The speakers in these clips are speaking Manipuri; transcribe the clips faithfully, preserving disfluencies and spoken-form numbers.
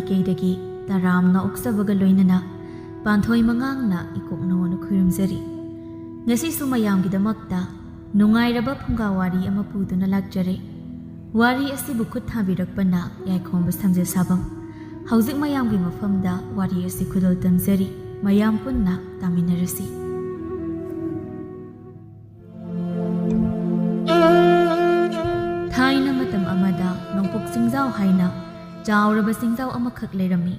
ꯀꯩꯗꯒꯤ ꯇꯔꯥꯝꯅ ꯑꯣꯛꯆꯕꯒ ꯂꯣꯏꯅꯅ ꯄꯥꯟꯊꯣꯏ ꯃꯉꯥꯡꯅ ꯏꯀꯣꯛ ꯅꯉꯣꯟꯗ ꯈꯨꯔꯨꯝꯖꯔꯤ꯫ ꯉꯁꯤꯁꯨ ꯃꯌꯥꯝꯒꯤꯗꯃꯛꯇ ꯅꯨꯡꯉꯥꯏꯔꯕ ꯐꯨꯡꯒꯥ ꯋꯥꯔꯤ ꯑꯃ ꯄꯨꯗꯨꯅ ꯂꯥꯛꯆꯔꯦ꯫ ꯋꯥꯔꯤ ꯑꯁꯤꯕꯨ ꯈꯨꯠ ꯊꯥꯕꯤꯔꯛꯄꯅ ꯌꯥꯏꯈꯣꯝꯕ ꯁꯝꯖꯦꯁꯥꯕꯝ꯫ ꯍꯧꯖꯤꯛ ꯃꯌꯥꯝꯒꯤ ꯃꯐꯝꯗ ꯋꯥꯔꯤ ꯑꯁꯤ ꯈꯨꯗꯣꯜ ꯇꯝꯖꯔꯤ꯫ ꯃꯌꯥꯝ ꯄꯨꯟꯅ ꯇꯥꯃꯤꯟꯅꯔꯁꯤ꯫ ꯊꯥꯏꯅ ꯃꯇꯝ ꯑꯃꯗ ꯅꯣꯡꯄꯣꯛ ꯆꯤꯡꯖꯥꯎ ꯍꯥꯏꯅ ꯆꯥꯎꯔꯕ ꯆꯤꯡꯖꯥꯎ ꯑꯃꯈꯛ ꯂꯩꯔꯝꯃꯤ꯫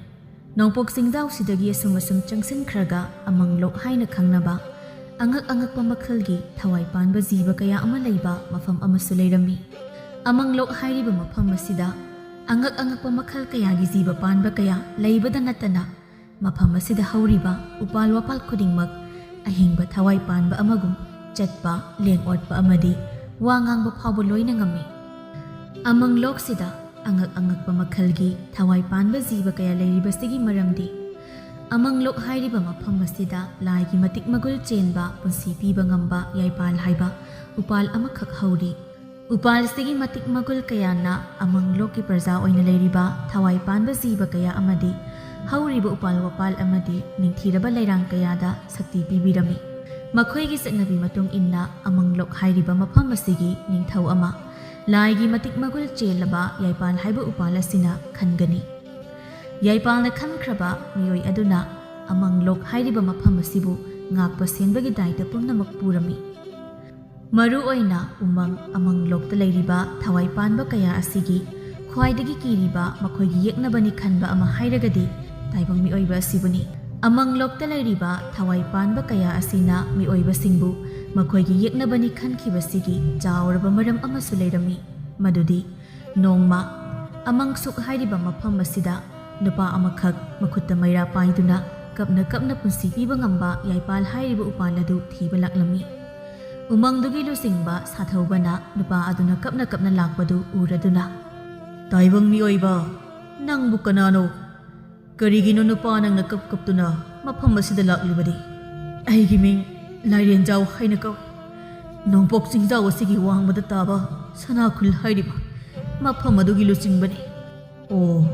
ꯅꯣꯡꯄꯣꯛ ꯆꯤꯡꯖꯥꯎꯁꯤꯗꯒꯤ ꯑꯁꯨꯝ ꯑꯁꯨꯝ ꯆꯪꯁꯤꯟꯈ꯭ꯔꯒ ꯑꯃꯪꯂꯣꯛ ꯍꯥꯏꯅ ꯈꯪꯅꯕ ꯑꯉꯛ ꯑꯉꯛꯄ ꯃꯈꯜꯒꯤ ꯊꯋꯥꯏ ꯄꯥꯟꯕ ꯖꯤꯕ ꯀꯌꯥ ꯑꯃ ꯂꯩꯕ ꯃꯐꯝ ꯑꯃꯁꯨ ꯂꯩꯔꯝꯃꯤ꯫ ꯑꯃꯪꯂꯣꯛ ꯍꯥꯏꯔꯤꯕ ꯃꯐꯝ ꯑꯁꯤꯗ ꯑꯉꯛ ꯑꯉꯛꯄ ꯃꯈꯜ ꯀꯌꯥꯒꯤ ꯖꯤꯕ ꯄꯥꯟꯕ ꯀꯌꯥ ꯂꯩꯕꯗ ꯅꯠꯇꯅ, ꯃꯐꯝ ꯑꯁꯤꯗ ꯍꯧꯔꯤꯕ ꯎꯄꯥꯜ ꯋꯥꯄꯥꯜ ꯈꯨꯗꯤꯡꯃꯛ ꯑꯍꯤꯡꯕ ꯊꯋꯥꯏ ꯄꯥꯟꯕ ꯑꯃꯒꯨꯝ ꯆꯠꯄ, ꯂꯦꯡ ꯑꯣꯠꯄ ꯑꯃꯗꯤ ꯋꯥ ꯉꯥꯡꯕ ꯐꯥꯎꯕ ꯂꯣꯏꯅ ꯉꯝꯃꯤ꯫ ꯑꯃꯪꯂꯣꯛꯁꯤꯗ ꯑꯉꯛ ꯑꯉꯛꯄ ꯃꯈꯜꯒꯤ ꯊꯋꯥꯏ ꯄꯥꯟꯕ ꯖꯤꯕ ꯀꯌꯥ ꯂꯩꯔꯤꯕꯁꯤꯒꯤ ꯃꯔꯝꯗꯤ, ꯑꯃꯪꯂꯣꯛ ꯍꯥꯏꯔꯤꯕ ꯃꯐꯝ ꯑꯁꯤꯗ ꯂꯥꯏꯒꯤ ꯃꯇꯤꯛ ꯃꯒꯨꯜ ꯆꯦꯟꯕ, ꯄꯨꯟꯁꯤ ꯄꯤꯕ ꯉꯝꯕ ꯌꯥꯏꯄꯥꯜ ꯍꯥꯏꯕ ꯎꯄꯥꯜ ꯑꯃꯈꯛ ꯍꯧꯔꯤ꯫ ꯎꯄꯥꯜꯁꯤꯒꯤ ꯃꯇꯤꯛ ꯃꯒꯨꯜ ꯀꯌꯥꯅ ꯑꯃꯪꯂꯣꯛꯀꯤ ꯄ꯭ꯔꯖꯥ ꯑꯣꯏꯅ ꯂꯩꯔꯤꯕ ꯊꯋꯥꯏ ꯄꯥꯟꯕ ꯖꯤꯕ ꯀꯌꯥ ꯑꯃꯗꯤ ꯍꯧꯔꯤꯕ ꯎꯄꯥꯜ ꯋꯥꯄꯥꯜ ꯑꯃꯗꯤ ꯅꯤꯡꯊꯤꯔꯕ ꯂꯩꯔꯥꯡ ꯀꯌꯥꯗ ꯁꯛꯇꯤ ꯄꯤꯕꯤꯔꯝꯃꯤ꯫ ꯃꯈꯣꯏꯒꯤ ꯆꯠꯅꯕꯤ ꯃꯇꯨꯡ ꯏꯟꯅ ꯑꯃꯪꯂꯣꯛ ꯍꯥꯏꯔꯤꯕ ꯃꯐꯝ ꯑꯁꯤꯒꯤ ꯅꯤꯡꯊꯧ ꯑꯃ ꯂꯥꯏꯒꯤ ꯃꯇꯤꯛ ꯃꯒꯨꯜ ꯆꯦꯜꯂꯕ ꯌꯥꯏꯄꯥꯜ ꯍꯥꯏꯕ ꯎꯄꯥꯜ ꯑꯁꯤꯅ ꯈꯟꯒꯅꯤ꯫ ꯌꯥꯏꯄꯥꯜꯅ ꯈꯟꯈ꯭ꯔꯕ ꯃꯤꯑꯣꯏ ꯑꯗꯨꯅ ꯑꯃꯪꯂꯣꯛ ꯍꯥꯏꯔꯤꯕ ꯃꯐꯝ ꯑꯁꯤꯕꯨ ꯉꯥꯛꯄ ꯁꯦꯟꯕꯒꯤ ꯗꯥꯏꯇ ꯄꯨꯝꯅꯃꯛ ꯄꯨꯔꯝꯃꯤ꯫ ꯃꯔꯨ ꯑꯣꯏꯅ ꯎꯃꯪ ꯑꯃꯪꯂꯣꯛꯇ ꯂꯩꯔꯤꯕ ꯊꯋꯥꯏ ꯄꯥꯟꯕ ꯀꯌꯥ ꯑꯁꯤꯒꯤ ꯈ꯭ꯋꯥꯏꯗꯒꯤ ꯀꯤꯔꯤꯕ, ꯃꯈꯣꯏꯒꯤ ꯌꯦꯛꯅꯕꯅꯤ ꯈꯟꯕ ꯑꯃ ꯍꯥꯏꯔꯒꯗꯤ ꯇꯥꯏꯕꯪ ꯃꯤꯑꯣꯏꯕ ꯑꯁꯤꯕꯨꯅꯤ꯫ ꯑꯃꯪꯂꯣꯛꯇ ꯂꯩꯔꯤꯕ ꯊꯋꯥꯏ ꯄꯥꯟꯕ ꯀꯌꯥ ꯑꯁꯤꯅ ꯃꯤꯑꯣꯏꯕꯁꯤꯡꯕꯨ ꯃꯈꯣꯏꯒꯤ ꯌꯦꯛꯅꯕꯅꯤ ꯈꯟꯈꯤꯕꯁꯤꯒꯤ ꯆꯥꯎꯔꯕ ꯃꯔꯝ ꯑꯃꯁꯨ ꯂꯩꯔꯝꯃꯤ, ꯃꯗꯨꯗꯤ ꯅꯣꯡꯃ ꯑꯃꯪꯁꯨꯛ ꯍꯥꯏꯔꯤꯕ ꯃꯐꯝ ꯑꯁꯤꯗ ꯅꯨꯄꯥ ꯑꯃꯈꯛ ꯃꯈꯨꯠꯇ ꯃꯩꯔꯥ ꯄꯥꯏꯗꯨꯅ ꯀꯞꯅ ꯀꯞꯅ ꯄꯨꯟꯁꯤ ꯄꯤꯕ ꯉꯝꯕ ꯌꯥꯏꯄꯥꯜ ꯍꯥꯏꯔꯤꯕ ꯎꯄꯥꯜ ꯑꯗꯨ ꯊꯤꯕ ꯂꯥꯛꯂꯝꯃꯤ꯫ ꯎꯃꯪꯗꯨꯒꯤ ꯂꯨꯆꯤꯡꯕ ꯁꯥꯊꯧꯕꯅ ꯅꯨꯄꯥ ꯑꯗꯨꯅ ꯀꯞꯅ ꯀꯞꯅ ꯂꯥꯛꯄꯗꯨ ꯎꯔꯗꯨꯅ, "ꯇꯥꯏꯕꯪ ꯃꯤꯑꯣꯏꯕ, ꯅꯪꯕꯨ ꯀꯅꯥꯅꯣ? ꯀꯔꯤꯒꯤꯅꯣ ꯅꯨꯄꯥ ꯅꯪꯅ ꯀꯞ ꯀꯞꯇꯨꯅ ꯃꯐꯝ ꯑꯁꯤꯗ ꯂꯥꯛꯂꯤꯕꯗꯤ? ꯑꯩꯒꯤ ꯃꯤꯡ ꯂꯥꯏꯔꯦꯟꯖꯥꯎ ꯍꯥꯏꯅ ꯀꯧꯏ꯫ ꯅꯣꯡꯄꯣꯛ ꯆꯤꯡꯖꯥꯎ ꯑꯁꯤꯒꯤ ꯋꯥꯡꯃꯗ ꯇꯥꯕ ꯁꯅꯥꯈꯨꯜ ꯍꯥꯏꯔꯤꯕ ꯃꯐꯝ ꯑꯗꯨꯒꯤ ꯂꯨꯆꯤꯡꯕꯅꯤ꯫" "ꯑꯣ,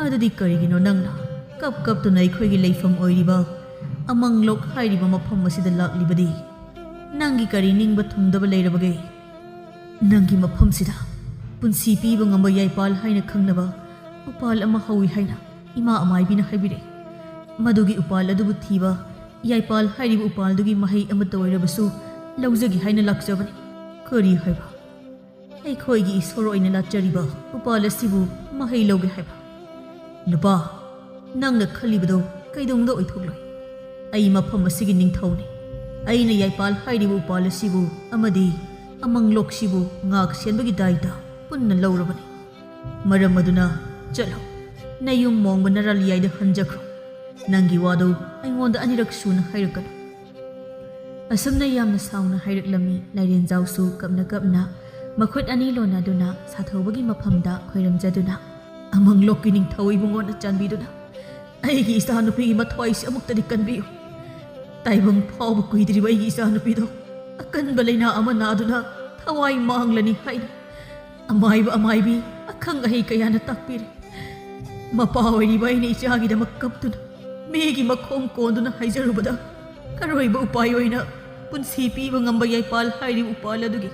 ꯑꯗꯨꯗꯤ ꯀꯔꯤꯒꯤꯅꯣ ꯅꯪꯅ ꯀꯞ ꯀꯞꯇꯨꯅ ꯑꯩꯈꯣꯏꯒꯤ ꯂꯩꯐꯝ ꯑꯣꯏꯔꯤꯕ ꯑꯃꯪꯂꯣꯛ ꯍꯥꯏꯔꯤꯕ ꯃꯐꯝ ꯑꯁꯤꯗ ꯂꯥꯛꯂꯤꯕꯗꯤ? ꯅꯪꯒꯤ ꯀꯔꯤ ꯅꯤꯡꯕ ꯊꯨꯡꯗꯕ ꯂꯩꯔꯕꯒꯦ? ꯅꯪꯒꯤ ꯃꯐꯝꯁꯤꯗ ꯄꯨꯟꯁꯤ ꯄꯤꯕ ꯉꯝꯕ ꯌꯥꯏꯄꯥꯜ ꯍꯥꯏꯅ ꯈꯪꯅꯕ ꯎꯄꯥꯜ ꯑꯃ ꯍꯧꯏ ꯍꯥꯏꯅ ꯏꯃꯥ ꯑꯃꯥꯏꯕꯤꯅ ꯍꯥꯏꯕꯤꯔꯛꯏ꯫ ꯃꯗꯨꯒꯤ ꯎꯄꯥꯜ ꯑꯗꯨꯕꯨ ꯊꯤꯕ, ꯌꯥꯏꯄꯥꯜ ꯍꯥꯏꯔꯤꯕ ꯎꯄꯥꯜꯗꯨꯒꯤ ꯃꯍꯩ ꯑꯃꯠꯇ ꯑꯣꯏꯔꯕꯁꯨ ꯂꯧꯖꯒꯦ ꯍꯥꯏꯅ ꯂꯥꯛꯆꯕꯅꯤ꯫ ꯀꯔꯤ ꯍꯥꯏꯕ? ꯑꯩꯈꯣꯏꯒꯤ ꯏꯁꯣꯔ ꯑꯣꯏꯅ ꯂꯥꯠꯆꯔꯤꯕ ꯎꯄꯥꯜ ꯑꯁꯤꯕꯨ ꯃꯍꯩ ꯂꯧꯒꯦ ꯍꯥꯏꯕ? ꯅꯨꯄꯥ, ꯅꯪꯅ ꯈꯜꯂꯤꯕꯗꯨ ꯀꯩꯗꯧꯅꯨꯡꯗ ꯑꯣꯏꯊꯣꯛꯂꯣꯏ꯫ ꯑꯩ ꯃꯐꯝ ꯑꯁꯤꯒꯤ ꯅꯤꯡꯊꯧꯅꯤ꯫ ꯑꯩꯅ ꯌꯥꯏꯄꯥꯜ ꯍꯥꯏꯔꯤꯕ ꯎꯄꯥꯜ ꯑꯁꯤꯕꯨ ꯑꯃꯗꯤ ꯑꯃꯪꯂꯣꯛꯁꯤꯕꯨ ꯉꯥꯛ ꯁꯦꯟꯕꯒꯤ ꯗꯥꯏꯇ ꯄꯨꯟꯅ ꯂꯧꯔꯕꯅꯤ꯫ ꯃꯔꯝ ꯑꯗꯨꯅ ꯆꯠꯂꯣ, ꯅꯌꯨꯝ ꯃꯣꯡꯕ ꯅꯔꯥꯂꯤꯌꯥꯏꯗ ꯍꯟꯖꯈ꯭ꯔꯣ꯫ ꯅꯪꯒꯤ ꯋꯥꯗꯨ ꯑꯩꯉꯣꯟꯗ ꯑꯅꯤꯔꯛ ꯁꯨꯅ ꯍꯥꯏꯔꯛꯀꯅꯨ꯫ ꯑꯁꯨꯝꯅ ꯌꯥꯝꯅ ꯁꯥꯎꯅ ꯍꯥꯏꯔꯛꯂꯝꯃꯤ꯫ ꯂꯥꯏꯔꯦꯟꯖꯥꯎꯁꯨ ꯀꯞꯅ ꯀꯞꯅ ꯃꯈꯨꯠ ꯑꯅꯤ ꯂꯣꯟꯅꯗꯨꯅ ꯁꯥꯊꯧꯕꯒꯤ ꯃꯐꯝꯗ ꯈꯣꯏꯔꯝꯖꯗꯨꯅ, "ꯑꯃꯪꯂꯣꯛꯀꯤ ꯅꯤꯡꯊꯧ ꯏꯕꯨꯡꯉꯣꯅ ꯆꯥꯟꯕꯤꯗꯨꯅ ꯑꯩꯒꯤ ꯏꯆꯥꯅꯨꯄꯤꯒꯤ ꯃꯊ꯭ꯋꯥꯏꯁꯤ ꯑꯃꯨꯛꯇꯗꯤ ꯀꯟꯕꯤꯌꯨ꯫ ꯇꯥꯏꯕꯪ ꯐꯥꯎꯕ ꯀꯨꯏꯗ꯭ꯔꯤꯕ ꯑꯩꯒꯤ ꯏꯆꯥꯅꯨꯄꯤꯗꯣ ꯑꯀꯟꯕ ꯂꯩꯅꯥ ꯑꯃ ꯅꯥꯗꯨꯅ ꯊꯋꯥꯏ ꯃꯥꯡꯂꯅꯤ ꯍꯥꯏꯅ ꯑꯃꯥꯏꯕ ꯑꯃꯥꯏꯕꯤ, ꯑꯈꯪ ꯑꯍꯩ ꯀꯌꯥꯅ ꯇꯥꯛꯄꯤꯔꯦ꯫ ꯃꯄꯥ ꯑꯣꯏꯔꯤꯕ ꯑꯩꯅ ꯏꯆꯥꯒꯤꯗꯃꯛ ꯀꯞꯇꯨꯅ ꯃꯤꯒꯤ ꯃꯈꯣꯡ ꯀꯣꯟꯗꯨꯅ ꯍꯥꯏꯖꯔꯨꯕꯗ, ꯑꯔꯣꯏꯕ ꯎꯄꯥꯏ ꯑꯣꯏꯅ ꯄꯨꯟꯁꯤ ꯄꯤꯕ ꯉꯝꯕ ꯌꯥꯏꯄꯥꯜ ꯍꯥꯏꯔꯤꯕ ꯎꯄꯥꯜ ꯑꯗꯨꯒꯤ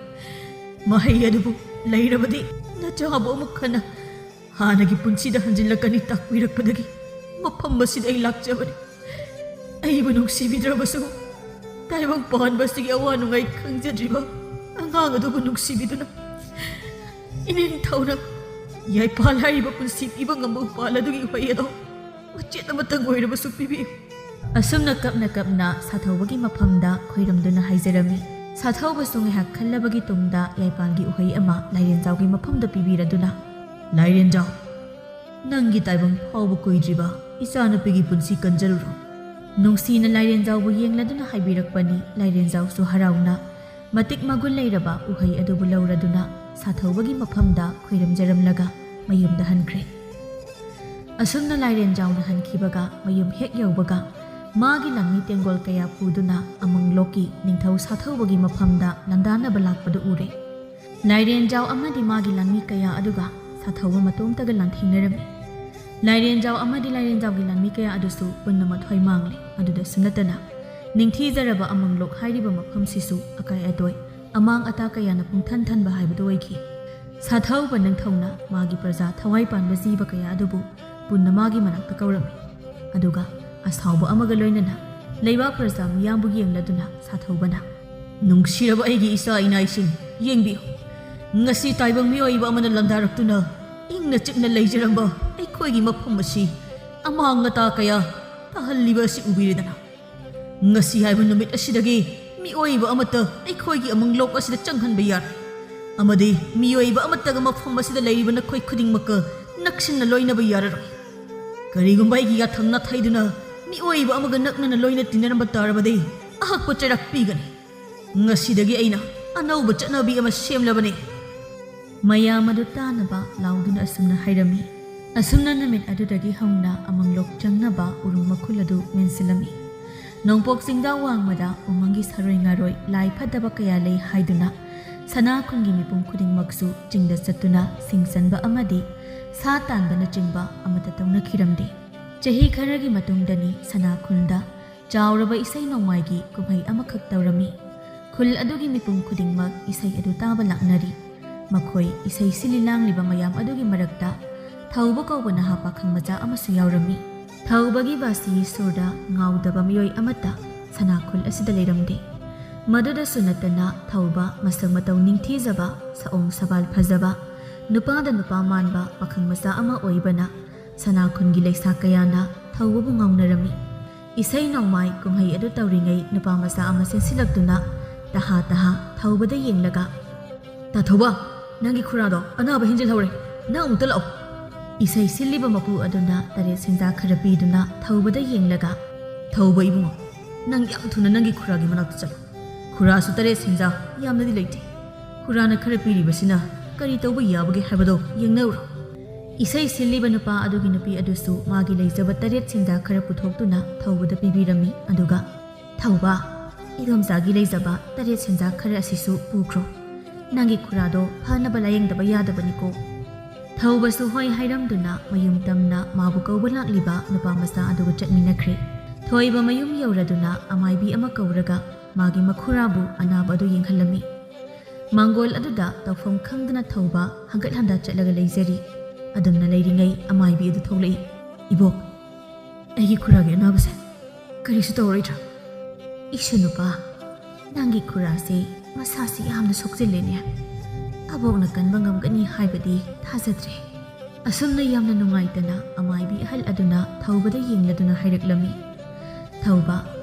ꯃꯍꯩ ꯑꯗꯨꯕꯨ ꯂꯩꯔꯕꯗꯤ ꯅꯆꯥꯕꯨ ꯑꯃꯨꯛ ꯍꯟꯅ ꯍꯥꯟꯅꯒꯤ ꯄꯨꯟꯁꯤꯗ ꯍꯟꯖꯤꯜꯂꯛꯀꯅꯤ ꯇꯥꯛꯄꯤꯔꯛꯄꯗꯒꯤ ꯃꯐꯝ ꯑꯁꯤꯗ ꯑꯩ ꯂꯥꯛꯆꯕꯅꯤ꯫ ꯑꯩꯕꯨ ꯅꯨꯡꯁꯤꯕꯤꯗ꯭ꯔꯕꯁꯨ, ꯇꯥꯏꯕꯪ ꯄꯥꯟꯕ ꯑꯁꯤꯒꯤ ꯑꯋꯥ ꯅꯨꯡꯉꯥꯏ ꯈꯪꯖꯗ꯭ꯔꯤꯕ ꯑꯉꯥꯡ ꯑꯗꯨꯕꯨ ꯅꯨꯡꯁꯤꯕꯤꯗꯨꯅ ꯏꯅꯤꯡꯊꯧꯅ ꯌꯥꯏꯄꯥꯜ ꯍꯥꯏꯔꯤꯕ ꯄꯨꯟꯁꯤ ꯄꯤꯕ ꯉꯝꯕ ꯎꯄꯥꯜ ꯑꯗꯨꯒꯤ ꯎꯍꯩ ꯑꯗꯣ ꯃꯆꯦꯠ ꯑꯃꯇꯪ ꯑꯣꯏꯔꯕꯁꯨ ꯄꯤꯕꯤꯌꯨ꯫" ꯑꯁꯨꯝꯅ ꯀꯞꯅ ꯀꯞꯅ ꯁꯥꯊꯧꯕꯒꯤ ꯃꯐꯝꯗ ꯈꯣꯏꯔꯝꯗꯨꯅ ꯍꯥꯏꯖꯔꯝꯃꯤ꯫ ꯁꯥꯊꯧꯕꯁꯨ ꯉꯥꯏꯍꯥꯛ ꯈꯜꯂꯕꯒꯤ ꯇꯨꯡꯗ ꯌꯥꯏꯄꯥꯜꯒꯤ ꯎꯍꯩ ꯑꯃ ꯂꯥꯏꯔꯦꯟꯖꯥꯎꯒꯤ ꯃꯐꯝꯗ ꯄꯤꯕꯤꯔꯗꯨꯅ, "ꯂꯥꯏꯔꯦꯟꯖꯥꯎ, ꯅꯪꯒꯤ ꯇꯥꯏꯕꯪ ꯐꯥꯎꯕ ꯀꯨꯏꯗ꯭ꯔꯤꯕ ꯏꯆꯥꯅꯨꯄꯤꯒꯤ ꯄꯨꯟꯁꯤ ꯀꯟꯖꯔꯨꯔꯣ꯫" ꯅꯨꯡꯁꯤꯅ ꯂꯥꯏꯔꯦꯟꯖꯥꯎꯕꯨ ꯌꯦꯡꯂꯗꯨꯅ ꯍꯥꯏꯕꯤꯔꯛꯄꯅꯤ꯫ ꯂꯥꯏꯔꯦꯟꯖꯥꯎꯁꯨ ꯍꯔꯥꯎꯅ ꯃꯇꯤꯛ ꯃꯒꯨꯟ ꯂꯩꯔꯕ ꯎꯍꯩ ꯑꯗꯨꯕꯨ ꯂꯧꯔꯗꯨꯅ ꯁꯥꯊꯧꯕꯒꯤ ꯃꯐꯝꯗ ꯈꯣꯏꯔꯝꯖꯔꯝꯂꯒ ꯃꯌꯨꯝꯗ ꯍꯟꯈ꯭ꯔꯦ꯫ ꯑꯁꯨꯝꯅ ꯂꯥꯏꯔꯦꯟꯖꯥꯎꯅ ꯍꯟꯈꯤꯕꯒ ꯃꯌꯨꯝ ꯍꯦꯛ ꯌꯧꯕꯒ ꯃꯥꯒꯤ ꯂꯥꯟꯃꯤ ꯇꯦꯡꯒꯣꯜ ꯀꯌꯥ ꯄꯨꯗꯨꯅ ꯑꯃꯪꯂꯣꯛꯀꯤ ꯅꯤꯡꯊꯧ ꯁꯥꯊꯧꯕꯒꯤ ꯃꯐꯝꯗ ꯂꯥꯟꯗꯥꯅꯕ ꯂꯥꯛꯄꯗꯨ ꯎꯔꯦ꯫ ꯂꯥꯏꯔꯦꯟꯖꯥꯎ ꯑꯃꯗꯤ ꯃꯥꯒꯤ ꯂꯥꯟꯃꯤ ꯀꯌꯥ ꯑꯗꯨꯒ ꯁꯥꯊꯧꯕ ꯃꯇꯣꯝꯇꯒ ꯂꯥꯟꯊꯦꯡꯅꯔꯝꯃꯤ꯫ ꯂꯥꯏꯔꯦꯟꯖꯥꯎ ꯑꯃꯗꯤ ꯂꯥꯏꯔꯦꯟꯖꯥꯎꯒꯤ ꯂꯥꯟꯃꯤ ꯀꯌꯥ ꯑꯗꯨꯁꯨ ꯄꯨꯟꯅ ꯃꯊ꯭ꯋꯥꯏ ꯃꯥꯡꯂꯦ꯫ ꯑꯗꯨꯗꯁꯨ ꯅꯠꯇꯅ, ꯅꯤꯡꯊꯤꯖꯔꯕ ꯑꯃꯪꯂꯣꯛ ꯍꯥꯏꯔꯤꯕ ꯃꯐꯝꯁꯤꯁꯨ ꯑꯀꯥꯏ ꯑꯇꯣꯏ, ꯑꯃꯥꯡ ꯑꯇꯥ ꯀꯌꯥꯅ ꯄꯨꯡꯊꯟ ꯊꯟꯕ ꯍꯥꯏꯕꯗꯨ ꯑꯣꯏꯈꯤ꯫ ꯁꯥꯊꯧꯕ ꯅꯤꯡꯊꯧꯅ ꯃꯥꯒꯤ ꯄ꯭ꯔꯖꯥ ꯊꯋꯥꯏ ꯄꯥꯟꯕ ꯖꯤꯕ ꯀꯌꯥ ꯑꯗꯨꯕꯨ ꯄꯨꯟꯅ ꯃꯥꯒꯤ ꯃꯅꯥꯛꯇ ꯀꯧꯔꯝꯃꯤ꯫ ꯑꯗꯨꯒ ꯑꯁꯥꯎꯕ ꯑꯃꯒ ꯂꯣꯏꯅꯅ ꯂꯩꯕꯥꯛ ꯄ꯭ꯔꯖꯥ ꯃꯤꯌꯥꯝꯕꯨ ꯌꯦꯡꯂꯗꯨꯅ ꯁꯥꯊꯧꯕꯅ, "ꯅꯨꯡꯁꯤꯔꯕ ꯑꯩꯒꯤ ꯏꯆꯥ ꯏꯅꯥꯏꯁꯤꯡ, ꯌꯦꯡꯕꯤꯌꯨ꯫ ꯉꯁꯤ ꯇꯥꯏꯕꯪ ꯃꯤꯑꯣꯏꯕ ꯑꯃꯅ ꯂꯥꯟꯗꯥꯔꯛꯇꯨꯅ ꯏꯪꯅ ꯆꯤꯛꯅ ꯂꯩꯖꯔꯝꯕ ꯑꯩꯈꯣꯏꯒꯤ ꯃꯐꯝ ꯑꯁꯤ ꯑꯃꯥꯡ ꯑꯇꯥ ꯀꯌꯥ ꯇꯥꯍꯜꯂꯤꯕ ꯑꯁꯤ ꯎꯕꯤꯔꯦꯗꯅ꯫ ꯉꯁꯤ ꯍꯥꯏꯕ ꯅꯨꯃꯤꯠ ꯑꯁꯤꯗꯒꯤ ꯃꯤꯑꯣꯏꯕ ꯑꯃꯠꯇ ꯑꯩꯈꯣꯏꯒꯤ ꯑꯃꯪꯂꯣꯛ ꯑꯁꯤꯗ ꯆꯪꯍꯟꯕ ꯌꯥꯔꯣꯏ, ꯑꯃꯗꯤ ꯃꯤꯑꯣꯏꯕ ꯑꯃꯠꯇꯒ ꯃꯐꯝ ꯑꯁꯤꯗ ꯂꯩꯔꯤꯕ ꯅꯈꯣꯏ ꯈꯨꯗꯤꯡꯃꯛꯀ ꯅꯛꯁꯤꯟꯅ ꯂꯣꯏꯅꯕ ꯌꯥꯔꯔꯣꯏ꯫ ꯀꯔꯤꯒꯨꯝꯕ ꯑꯩꯒꯤ ꯌꯥꯊꯪ ꯅꯥꯊꯩꯗꯨꯅ ꯃꯤꯑꯣꯏꯕ ꯑꯃꯒ ꯅꯛꯅꯅ ꯂꯣꯏꯅ ꯇꯤꯟꯅꯔꯝꯕ ꯇꯥꯔꯕꯗꯤ ꯑꯍꯛꯄ ꯆꯩꯔꯥꯛ ꯄꯤꯒꯅꯤ꯫ ꯉꯁꯤꯗꯒꯤ ꯑꯩꯅ ꯑꯅꯧꯕ ꯆꯠꯅꯕꯤ ꯑꯃ ꯁꯦꯝꯂꯕꯅꯤ꯫" ꯃꯌꯥꯝ ꯑꯗꯨ ꯇꯥꯅꯕ ꯂꯥꯎꯗꯨꯅ ꯑꯁꯨꯝꯅ ꯍꯥꯏꯔꯝꯃꯤ꯫ ꯑꯁꯨꯝꯅ ꯅꯨꯃꯤꯠ ꯑꯗꯨꯗꯒꯤ ꯍꯧꯅ ꯑꯃꯪꯂꯣꯛ ꯆꯪꯅꯕ ꯎꯔꯨꯝ ꯃꯈꯨꯜ ꯑꯗꯨ ꯃꯦꯟꯁꯤꯜꯂꯝꯃꯤ꯫ ꯅꯣꯡꯄꯣꯛ ꯆꯤꯡꯗ ꯋꯥꯡꯃꯗ ꯎꯃꯪꯒꯤ ꯁꯥꯔꯣꯏ ꯉꯥꯔꯣꯏ, ꯂꯥꯏ ꯐꯠꯇꯕ ꯀꯌꯥ ꯂꯩ ꯍꯥꯏꯗꯨꯅ ꯁꯅꯥ ꯈꯨꯟꯒꯤ ꯃꯤꯄꯨꯝ ꯈꯨꯗꯤꯡꯃꯛꯁꯨ ꯆꯤꯡꯗ ꯆꯠꯇꯨꯅ ꯁꯤꯡ ꯆꯟꯕ ꯑꯃꯗꯤ ꯁꯥ ꯇꯥꯟꯕꯅꯆꯤꯡꯕ ꯑꯃꯠꯇ ꯇꯧꯅꯈꯤꯔꯝꯗꯦ꯫ ꯆꯍꯤ ꯈꯔꯒꯤ ꯃꯇꯨꯡꯗꯅꯤ ꯁꯅꯥ ꯈꯨꯟꯗ ꯆꯥꯎꯔꯕ ꯏꯁꯩ ꯅꯣꯡꯃꯥꯏꯒꯤ ꯀꯨꯝꯍꯩ ꯑꯃꯈꯛ ꯇꯧꯔꯝꯃꯤ꯫ ꯈꯨꯜ ꯑꯗꯨꯒꯤ ꯃꯤꯄꯨꯝ ꯈꯨꯗꯤꯡꯃꯛ ꯏꯁꯩ ꯑꯗꯨ ꯇꯥꯕ ꯂꯥꯛꯅꯔꯤ꯫ ꯃꯈꯣꯏ ꯏꯁꯩ ꯁꯤꯜꯂꯤ ꯂꯥꯡꯂꯤꯕ ꯃꯌꯥꯝ ꯑꯗꯨꯒꯤ ꯃꯔꯛꯇ ꯊꯧꯕ ꯀꯧꯕ ꯅꯍꯥ ꯄꯥꯈꯪ ꯃꯆꯥ ꯑꯃꯁꯨ ꯌꯥꯎꯔꯝꯃꯤ꯫ ꯊꯧꯕꯒꯤ ꯕꯥꯁꯤꯒꯤ ꯁꯨꯔꯗ ꯉꯥꯎꯗꯕ ꯃꯤꯑꯣꯏ ꯑꯃꯠꯇ ꯁꯅꯥ ꯈꯨꯜ ꯑꯁꯤꯗ ꯂꯩꯔꯝꯗꯦ꯫ ꯃꯗꯨꯗꯁꯨ ꯅꯠꯇꯅ ꯊꯧꯕ ꯃꯁꯛ ꯃꯇꯧ ꯅꯤꯡꯊꯤꯖꯕ, ꯁꯑꯣꯡ ꯁꯕꯥꯜ ꯐꯖꯕ, ꯅꯨꯄꯥꯗ ꯅꯨꯄꯥ ꯃꯥꯟꯕ ꯄꯥꯈꯪ ꯃꯆꯥ ꯑꯃ ꯑꯣꯏꯕꯅ ꯁꯅꯥ ꯈꯨꯟꯒꯤ ꯂꯩꯁꯥ ꯀꯌꯥꯅ ꯊꯧꯕꯕꯨ ꯉꯥꯎꯅꯔꯝꯃꯤ꯫ ꯏꯁꯩ ꯅꯣꯡꯃꯥꯏ ꯀꯨꯝꯍꯩ ꯑꯗꯨ ꯇꯧꯔꯤꯉꯩ ꯅꯨꯄꯥ ꯃꯆꯥ ꯑꯃ ꯆꯦꯟꯁꯤꯜꯂꯛꯇꯨꯅ ꯇꯍꯥ ꯇꯍꯥ ꯊꯧꯕꯗ ꯌꯦꯡꯂꯒ, "ꯇꯥ ꯊꯧꯕ, ꯅꯪꯒꯤ ꯈꯨꯔꯥꯗꯣ ꯑꯅꯥꯕ ꯍꯦꯟꯖꯤꯜꯍꯧꯔꯦ, ꯅꯪ ꯑꯃꯨꯛꯇ ꯂꯥꯛꯑꯣ꯫" ꯏꯁꯩ ꯁꯤꯜꯂꯤꯕ ꯃꯄꯨ ꯑꯗꯨꯅ ꯇꯔꯦꯠ ꯁꯦꯟꯖꯥ ꯈꯔ ꯄꯤꯗꯨꯅ ꯊꯧꯕꯗ ꯌꯦꯡꯂꯒ, "ꯊꯧꯕ ꯏꯕꯨꯡꯉꯣ, ꯅꯪ ꯌꯥꯝ ꯊꯨꯅ ꯅꯪꯒꯤ ꯈꯨꯔꯥꯒꯤ ꯃꯅꯥꯛꯇ ꯆꯠꯂꯣ꯫ ꯈꯨꯔꯥꯁꯨ ꯇꯔꯦꯠ ꯁꯦꯟꯖꯥ ꯌꯥꯝꯅꯗꯤ ꯂꯩꯇꯦ꯫ ꯈꯨꯔꯥꯅ ꯈꯔ ꯄꯤꯔꯤꯕꯁꯤꯅ ꯀꯔꯤ ꯇꯧꯕ ꯌꯥꯕꯒꯦ ꯍꯥꯏꯕꯗꯣ ꯌꯦꯡꯅꯧꯔꯣ꯫" ꯏꯁꯩ ꯁꯤꯜꯂꯤꯕ ꯅꯨꯄꯥ ꯑꯗꯨꯒꯤ ꯅꯨꯄꯤ ꯑꯗꯨꯁꯨ ꯃꯥꯒꯤ ꯂꯩꯖꯕ ꯇꯔꯦꯠ ꯁꯦꯟꯖꯥ ꯈꯔ ꯄꯨꯊꯣꯛꯇꯨꯅ ꯊꯧꯕꯗ ꯄꯤꯕꯤꯔꯝꯃꯤ꯫ ꯑꯗꯨꯒ, "ꯊꯧꯕ, ꯏꯗꯣꯝꯆꯥꯒꯤ ꯂꯩꯖꯕ ꯇꯔꯦꯠ ꯁꯦꯟꯖꯥ ꯈꯔ ꯑꯁꯤꯁꯨ ꯄꯨꯈ꯭ꯔꯣ꯫ ꯅꯪꯒꯤ ꯈꯨꯔꯥꯗꯣ ꯐꯅꯕ ꯂꯥꯌꯦꯡꯗꯕ ꯌꯥꯗꯕꯅꯤꯀꯣ꯫" ꯊꯧꯕꯁꯨ ꯍꯣꯏ ꯍꯥꯏꯔꯝꯗꯨꯅ ꯃꯌꯨꯝ ꯇꯝꯅ ꯃꯥꯕꯨ ꯀꯧꯕ ꯂꯥꯛꯂꯤꯕ ꯅꯨꯄꯥ ꯃꯆꯥ ꯑꯗꯨꯒ ꯆꯠꯃꯤꯟꯅꯈ꯭ꯔꯦ꯫ ꯊꯣꯏꯕ ꯃꯌꯨꯝ ꯌꯧꯔꯗꯨꯅ ꯑꯃꯥꯏꯕꯤ ꯑꯃ ꯀꯧꯔꯒ ꯃꯥꯒꯤ ꯃꯈꯨꯔꯥꯕꯨ ꯑꯅꯥꯕ ꯑꯗꯨ ꯌꯦꯡꯍꯜꯂꯝꯃꯤ꯫ ꯃꯥꯡꯒꯣꯜ ꯑꯗꯨꯗ ꯇꯧꯐꯝ ꯈꯪꯗꯅ ꯊꯧꯕ ꯍꯪꯒꯠ ꯍꯟꯗ ꯆꯠꯂꯒ ꯂꯩꯖꯔꯤ꯫ ꯑꯗꯨꯝꯅ ꯂꯩꯔꯤꯉꯩ ꯑꯃꯥꯏꯕꯤ ꯑꯗꯨ ꯊꯣꯛꯂꯛꯏ꯫ "ꯏꯕꯣꯛ, ꯑꯩꯒꯤ ꯈꯨꯔꯥꯒꯤ ꯑꯅꯥꯕꯁꯦ ꯀꯔꯤꯁꯨ ꯇꯧꯔꯣꯏꯗ꯭ꯔꯥ?" "ꯏꯁꯨ ꯅꯨꯄꯥ, ꯅꯪꯒꯤ ꯈꯨꯔꯥꯁꯦ ꯃꯁꯥꯁꯤ ꯌꯥꯝꯅ ꯁꯣꯛꯆꯤꯜꯂꯦꯅꯦ꯫ ꯑꯕꯣꯛꯅ ꯀꯟꯕ ꯉꯝꯒꯅꯤ ꯍꯥꯏꯕꯗꯤ ꯊꯥꯖꯗ꯭ꯔꯦ꯫" ꯑꯁꯨꯝꯅ ꯌꯥꯝꯅ ꯅꯨꯡꯉꯥꯏꯇꯅ ꯑꯃꯥꯏꯕꯤ ꯑꯍꯜ ꯑꯗꯨꯅ ꯊꯧꯕꯗ ꯌꯦꯡꯂꯗꯨꯅ ꯍꯥꯏꯔꯛꯂꯝꯃꯤ꯫ ꯊꯧꯕ,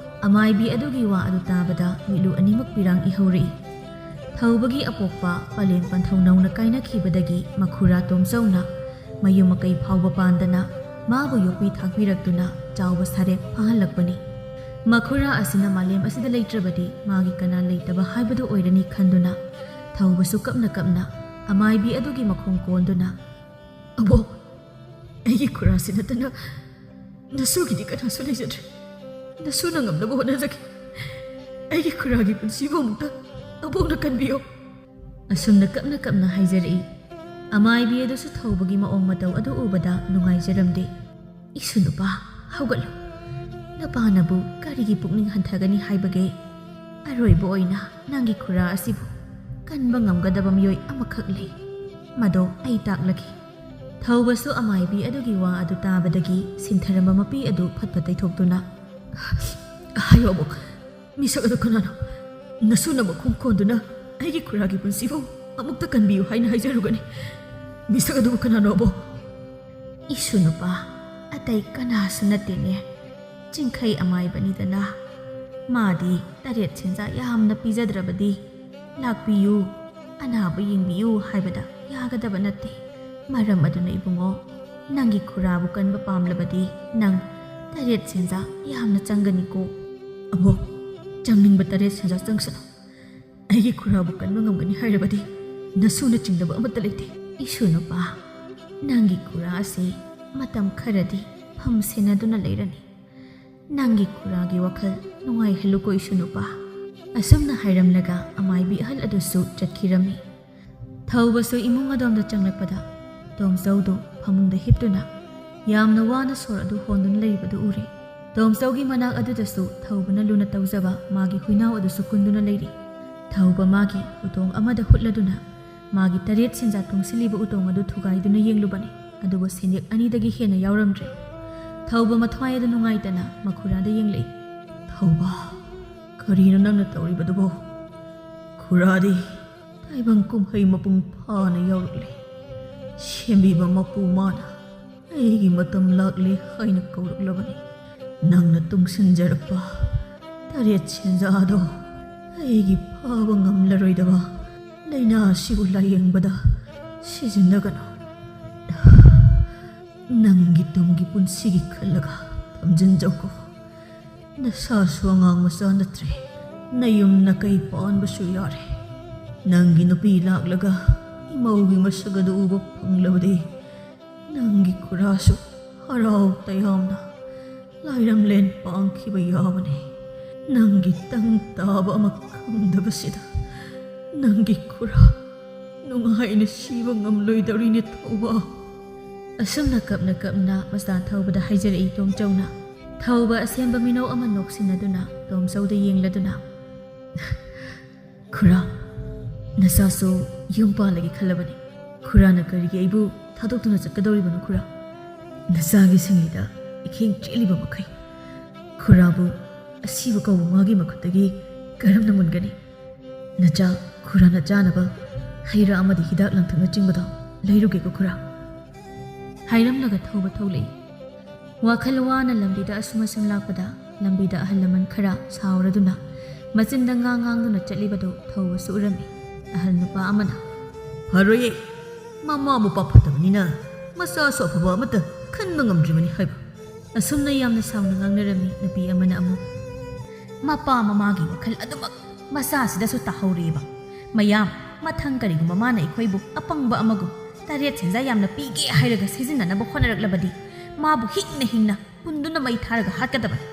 ꯑꯃꯥꯏꯕꯤ ꯑꯗꯨꯒꯤ ꯋꯥ ꯑꯗꯨ ꯇꯥꯕꯗ ꯃꯤꯠꯂꯨ ꯑꯅꯤꯃꯛ ꯄꯤꯔꯥꯡ ꯏꯍꯧꯔꯛꯏ꯫ ꯊꯧꯕꯒꯤ ꯑꯄꯣꯛꯄ ꯄꯂꯦꯝ ꯄꯟꯊꯧ ꯅꯧꯅ ꯀꯥꯏꯅꯈꯤꯕꯗꯒꯤ ꯃꯈꯨꯔꯥ ꯇꯣꯝꯆꯧꯅ ꯃꯌꯨꯝ ꯃꯀꯩ ꯐꯥꯎꯕ ꯄꯥꯟꯗꯅ ꯃꯥꯕꯨ ꯌꯣꯛꯄꯤ ꯊꯥꯛꯄꯤꯔꯛꯇꯨꯅ ꯆꯥꯎꯕ ꯁꯥꯔꯦꯞ ꯐꯥꯍꯜꯂꯛꯄꯅꯤ꯫ ꯃꯈꯨꯔꯥ ꯑꯁꯤꯅ ꯃꯥꯂꯦꯝ ꯑꯁꯤꯗ ꯂꯩꯇ꯭ꯔꯕꯗꯤ ꯃꯥꯒꯤ ꯀꯅꯥ ꯂꯩꯇꯕ ꯍꯥꯏꯕꯗꯨ ꯑꯣꯏꯔꯅꯤ ꯈꯟꯗꯨꯅ ꯊꯧꯕꯁꯨ ꯀꯞꯅ ꯀꯞꯅ ꯑꯃꯥꯏꯕꯤ ꯑꯗꯨꯒꯤ ꯃꯈꯣꯡ ꯀꯣꯟꯗꯨꯅ, "ꯑꯕꯣꯛ, ꯑꯩꯒꯤ ꯈꯨꯔꯥꯁꯤ ꯅꯠꯇꯅ ꯅꯁꯨꯒꯤꯗꯤ ꯀꯅꯥꯁꯨ ꯂꯩꯖꯗ꯭ꯔꯦ꯫ ꯅꯁꯨꯅ ꯉꯝꯅꯕ ꯍꯣꯠꯅꯖꯒꯦ꯫ ꯑꯩꯒꯤ ꯈꯨꯔꯥꯒꯤ ꯄꯨꯟꯁꯤꯕꯨ ꯑꯃꯨꯛꯇ ꯑꯕꯣꯛꯅ ꯀꯟꯕꯤꯌꯨ꯫" ꯑꯁꯨꯝꯅ ꯀꯞꯅ ꯀꯞꯅ ꯍꯥꯏꯖꯔꯛꯏ꯫ ꯑꯃꯥꯏꯕꯤ ꯑꯗꯨꯁꯨ ꯊꯧꯕꯒꯤ ꯃꯑꯣꯡ ꯃꯇꯧ ꯑꯗꯨ ꯎꯕꯗ ꯅꯨꯡꯉꯥꯏꯖꯔꯝꯗꯦ꯫ "ꯏꯁꯨ ꯅꯨꯄꯥ, ꯍꯧꯒꯠꯂꯨ꯫ ꯅꯄꯥꯅꯕꯨ ꯀꯔꯤꯒꯤ ꯄꯨꯛꯅꯤꯡ ꯍꯟꯊꯒꯅꯤ ꯍꯥꯏꯕꯒꯦ? ꯑꯔꯣꯏꯕ ꯑꯣꯏꯅ ꯅꯪꯒꯤ ꯈꯨꯔꯥ ꯑꯁꯤꯕꯨ ꯀꯟꯕ ꯉꯝꯒꯗꯕ ꯃꯤꯑꯣꯏ ꯑꯃꯈꯛ ꯂꯩ꯫ ꯃꯗꯣ ꯑꯩ ꯇꯥꯛꯂꯒꯦ꯫" ꯊꯧꯕꯁꯨ ꯑꯃꯥꯏꯕꯤ ꯑꯗꯨꯒꯤ ꯋꯥ ꯑꯗꯨ ꯇꯥꯕꯗꯒꯤ ꯁꯤꯟꯊꯔꯝꯕ ꯃꯄꯤ ꯑꯗꯨ ꯐꯠ ꯐꯠ ꯇꯩꯊꯣꯛꯇꯨꯅ, "ꯍꯥꯏꯌꯣ ꯑꯕꯣꯛ, ꯃꯤꯁꯛ ꯑꯗꯨ ꯀꯅꯥꯅꯣ? ꯅꯁꯨꯅ ꯃꯈꯣꯡ ꯀꯣꯟꯗꯨꯅ ꯑꯩꯒꯤ ꯈꯨꯔꯥꯒꯤ ꯄꯨꯟꯁꯤꯕꯨ ꯑꯃꯨꯛꯇ ꯀꯟꯕꯤꯌꯨ ꯍꯥꯏꯅ ꯍꯥꯏꯖꯔꯨꯒꯅꯤ꯫ ꯃꯤꯁꯛ ꯑꯗꯨꯕꯨ ꯀꯅꯥꯅꯣ ꯑꯕꯣꯛ?" "ꯏꯁꯨ ꯅꯨꯄꯥ, ꯑꯇꯩ ꯀꯅꯥꯁꯨ ꯅꯠꯇꯦꯅꯦ꯫ ꯆꯤꯡꯈꯩ ꯑꯃꯥꯏꯕꯅꯤꯗꯅ꯫ ꯃꯥꯗꯤ ꯇꯔꯦꯠ ꯁꯦꯟꯖꯥ ꯌꯥꯝꯅ ꯄꯤꯖꯗ꯭ꯔꯕꯗꯤ ꯂꯥꯛꯄꯤꯌꯨ, ꯑꯅꯥꯕ ꯌꯦꯡꯕꯤꯌꯨ ꯍꯥꯏꯕꯗ ꯌꯥꯒꯗꯕ ꯅꯠꯇꯦ꯫ ꯃꯔꯝ ꯑꯗꯨꯅ ꯏꯕꯨꯡꯉꯣ, ꯅꯪꯒꯤ ꯈꯨꯔꯥꯕꯨ ꯀꯟꯕ ꯄꯥꯝꯂꯕꯗꯤ ꯅꯪ ꯇꯔꯦꯠ ꯁꯦꯟꯖꯥ ꯌꯥꯝꯅ ꯆꯪꯒꯅꯤꯀꯣ꯫" "ꯑꯕꯣꯛ, ꯆꯪꯅꯤꯡꯕ ꯇꯔꯦꯠ ꯁꯦꯟꯖꯥ ꯆꯪꯁꯅꯨ꯫ ꯑꯩꯒꯤ ꯈꯨꯔꯥꯕꯨ ꯀꯟꯕ ꯉꯝꯒꯅꯤ ꯍꯥꯏꯔꯕꯗꯤ ꯅꯁꯨꯅ ꯆꯤꯡꯅꯕ ꯑꯃꯠꯇ ꯂꯩꯇꯦ꯫" "ꯏꯁꯨ ꯅꯨꯄꯥ, ꯅꯪꯒꯤ ꯈꯨꯔꯥ ꯑꯁꯤ ꯃꯇꯝ ꯈꯔꯗꯤ ꯐꯝ ꯁꯦꯟꯅꯗꯨꯅ ꯂꯩꯔꯅꯤ꯫ ꯅꯪꯒꯤ ꯈꯨꯔꯥꯒꯤ ꯋꯥꯈꯜ ꯅꯨꯡꯉꯥꯏꯍꯜꯂꯨꯀꯣ ꯏꯁꯨ ꯅꯨꯄꯥ꯫" ꯑꯁꯨꯝꯅ ꯍꯥꯏꯔꯝꯂꯒ ꯑꯃꯥꯏꯕꯤ ꯑꯍꯜ ꯑꯗꯨꯁꯨ ꯆꯠꯈꯤꯔꯝꯃꯤ꯫ ꯊꯧꯕꯁꯨ ꯏꯃꯨꯡ ꯑꯗꯣꯝꯗ ꯆꯪꯂꯛꯄꯗ, ꯇꯣꯝꯆꯧꯗꯨ ꯐꯃꯨꯡꯗ ꯍꯤꯞꯇꯨꯅ ꯌꯥꯝꯅ ꯋꯥꯅ ꯁꯣꯔ ꯑꯗꯨ ꯍꯣꯟꯗꯨꯅ ꯂꯩꯔꯤꯕꯗꯨ ꯎꯔꯦ꯫ ꯇꯣꯝꯆꯧꯒꯤ ꯃꯅꯥꯛ ꯑꯗꯨꯗꯁꯨ ꯊꯧꯕꯅ ꯂꯨꯅ ꯇꯧꯖꯕ ꯃꯥꯒꯤ ꯍꯨꯏꯅꯥꯎ ꯑꯗꯨꯁꯨ ꯀꯨꯟꯗꯨꯅ ꯂꯩꯔꯤ꯫ ꯊꯧꯕ ꯃꯥꯒꯤ ꯎꯇꯣꯡ ꯑꯃꯗ ꯍꯨꯠꯂꯗꯨꯅ ꯃꯥꯒꯤ ꯇꯔꯦꯠ ꯁꯦꯟꯖꯥ ꯇꯨꯡꯁꯤꯜꯂꯤꯕ ꯎꯇꯣꯡ ꯑꯗꯨ ꯊꯨꯒꯥꯏꯗꯨꯅ ꯌꯦꯡꯂꯨꯕꯅꯤ, ꯑꯗꯨꯕꯨ ꯁꯦꯟꯌꯦꯛ ꯑꯅꯤꯗꯒꯤ ꯍꯦꯟꯅ ꯌꯥꯎꯔꯝꯗ꯭ꯔꯦ꯫ ꯊꯧꯕ ꯃꯊ꯭ꯋꯥꯏ ꯑꯗꯨ ꯅꯨꯡꯉꯥꯏꯇꯅ ꯃꯈꯨꯔꯥꯗ ꯌꯦꯡꯂꯛꯏ꯫ "ꯊꯧꯕ, ꯀꯔꯤꯅꯣ ꯅꯪꯅ ꯇꯧꯔꯤꯕꯗꯨꯕꯣ? ꯈꯨꯔꯥꯗꯤ ꯇꯥꯏꯕꯪ ꯀꯨꯝꯍꯩ ꯃꯄꯨꯡ ꯐꯥꯅ ꯌꯥꯎꯔꯛꯂꯦ꯫ ꯁꯦꯝꯕꯤꯕ ꯃꯄꯨ ꯃꯥꯅ ꯑꯩꯒꯤ ꯃꯇꯝ ꯂꯥꯛꯂꯦ ꯍꯥꯏꯅ ꯀꯧꯔꯛꯂꯕꯅꯤ꯫ ꯅꯪꯅ ꯇꯨꯡꯁꯤꯟꯖꯔꯛꯄ ꯇꯔꯦꯠ ꯁꯦꯟꯖꯥꯗꯣ ꯑꯩꯒꯤ ꯐꯥꯕ ꯉꯝꯂꯔꯣꯏꯗꯕ ꯂꯥꯏꯅꯥ ꯑꯁꯤꯕꯨ ꯂꯥꯌꯦꯡꯕꯗ ꯁꯤꯖꯤꯟꯅꯒꯅꯨ꯫ ꯅꯪꯒꯤ ꯇꯨꯡꯒꯤ ꯄꯨꯟꯁꯤꯒꯤ ꯈꯜꯂꯒ ꯊꯝꯖꯤꯟꯖꯧꯀꯣ꯫ ꯅꯁꯥꯁꯨ ꯑꯉꯥꯡ ꯃꯆꯥ ꯅꯠꯇ꯭ꯔꯦ꯫ ꯅꯌꯨꯝ ꯅꯀꯩ ꯄꯥꯟꯕꯁꯨ ꯌꯥꯔꯦ꯫ ꯅꯪꯒꯤ ꯅꯨꯄꯤ ꯂꯥꯛꯂꯒ ꯏꯃꯧꯒꯤ ꯃꯁꯛ ꯑꯗꯨ ꯎꯕ ꯐꯪꯂꯕꯗꯤ ꯅꯪꯒꯤ ꯈꯨꯔꯥꯁꯨ ꯍꯔꯥꯎ ꯇꯌꯥꯝꯅ ꯂꯥꯏꯔꯝꯂꯦꯟ ꯄꯥꯡꯈꯤꯕ ꯌꯥꯕꯅꯤ꯫ ꯅꯪꯒꯤ ꯇꯪ ꯇꯥꯕ ꯑꯃ ꯈꯪꯗꯕꯁꯤꯗ ꯅꯪꯒꯤ ꯈꯨꯔꯥ ꯅꯨꯡꯉꯥꯏꯅ ꯁꯤꯕ ꯉꯝꯂꯣꯏꯗꯧꯔꯤꯅꯦ, ꯊꯧꯕ꯫" ꯑꯁꯨꯝꯅ ꯀꯞꯅ ꯀꯞꯅ ꯃꯆꯥ ꯊꯧꯕꯗ ꯍꯥꯏꯖꯔꯛꯏ ꯇꯣꯝꯆꯧꯅ꯫ ꯊꯧꯕ ꯑꯁꯦꯝꯕ ꯃꯤꯅꯧ ꯑꯃ ꯅꯣꯛꯁꯤꯟꯅꯗꯨꯅ ꯇꯣꯝꯆꯧꯗ ꯌꯦꯡꯂꯗꯨꯅ, "ꯈꯨꯔꯥ, ꯅꯆꯥꯁꯨ ꯌꯨꯝ ꯄꯥꯜꯂꯒꯦ ꯈꯜꯂꯕꯅꯤ꯫ ꯈꯨꯔꯥꯅ ꯀꯔꯤꯒꯤ ꯑꯩꯕꯨ ꯊꯥꯗꯣꯛꯇꯨꯅ ꯆꯠꯀꯗꯧꯔꯤꯕꯅꯣ ꯈꯨꯔꯥ? ꯅꯆꯥꯒꯤ ꯁꯤꯡꯂꯤꯗ ꯏꯈꯦꯡ ꯆꯦꯜꯂꯤꯕ ꯃꯈꯩ ꯈꯨꯔꯥꯕꯨ ꯑꯁꯤꯕ ꯀꯧꯕ ꯃꯥꯒꯤ ꯃꯈꯨꯠꯇꯒꯤ ꯀꯔꯝꯅ ꯃꯨꯟꯒꯅꯤ? ꯅꯆꯥ ꯈꯨꯔꯥꯅ ꯆꯥꯅꯕ ꯍꯩ ꯔꯥ ꯑꯃꯗꯤ ꯍꯤꯗꯥꯛ ꯂꯥꯡꯊꯛꯅꯆꯤꯡꯕꯗꯣ ꯂꯩꯔꯨꯒꯦꯀꯣ ꯈꯨꯔꯥ꯫" ꯍꯥꯏꯔꯝꯂꯒ ꯊꯧꯕ ꯊꯣꯛꯂꯛꯏ꯫ ꯋꯥꯈꯜ ꯋꯥꯅ ꯂꯝꯕꯤꯗ ꯑꯁꯨꯝ ꯑꯁꯨꯝ ꯂꯥꯛꯄꯗ ꯂꯝꯕꯤꯗ ꯑꯍꯜ ꯂꯃꯟ ꯈꯔ ꯁꯥꯎꯔꯗꯨꯅ ꯃꯆꯤꯟꯗ ꯉꯥ ꯉꯥꯡꯗꯨꯅ ꯆꯠꯂꯤꯕꯗꯨ ꯊꯧꯕꯁꯨ ꯎꯔꯝꯃꯤ꯫ ꯑꯍꯜ ꯅꯨꯄꯥ ꯑꯃꯅ, "ꯐꯔꯣꯏꯌꯦ, ꯃꯃꯥ ꯃꯄꯥ ꯐꯠꯇꯕꯅꯤꯅ ꯃꯆꯥꯁꯨ ꯑꯐꯕ ꯑꯃꯠꯇ ꯈꯟꯕ ꯉꯝꯗ꯭ꯔꯤꯕꯅꯤ" ꯍꯥꯏꯕ꯫ ꯑꯁꯨꯝꯅ ꯌꯥꯝꯅ ꯁꯥꯎꯅ ꯉꯥꯡꯅꯔꯝꯃꯤ ꯅꯨꯄꯤ ꯑꯃꯅ ꯑꯃꯨꯛ, "ꯃꯄꯥ ꯃꯃꯥꯒꯤ ꯋꯥꯈꯜ ꯑꯗꯨꯃꯛ ꯃꯆꯥꯁꯤꯗꯁꯨ ꯇꯥꯍꯧꯔꯦꯕ꯫ ꯃꯌꯥꯝ, ꯃꯊꯪ ꯀꯔꯤꯒꯨꯝꯕ ꯃꯥꯅ ꯑꯩꯈꯣꯏꯕꯨ ꯑꯄꯪꯕ ꯑꯃꯒꯨꯝ ꯇꯔꯦꯠ ꯁꯦꯟꯖꯥ ꯌꯥꯝꯅ ꯄꯤꯒꯦ ꯍꯥꯏꯔꯒ ꯁꯤꯖꯤꯟꯅꯅꯕ ꯍꯣꯠꯅꯔꯛꯂꯕꯗꯤ ꯃꯥꯕꯨ ꯍꯤꯡꯅ ꯍꯤꯡꯅ ꯄꯨꯟꯗꯨꯅ ꯃꯩ ꯊꯥꯔꯒ ꯍꯥꯠꯀꯗꯕꯅꯤ꯫"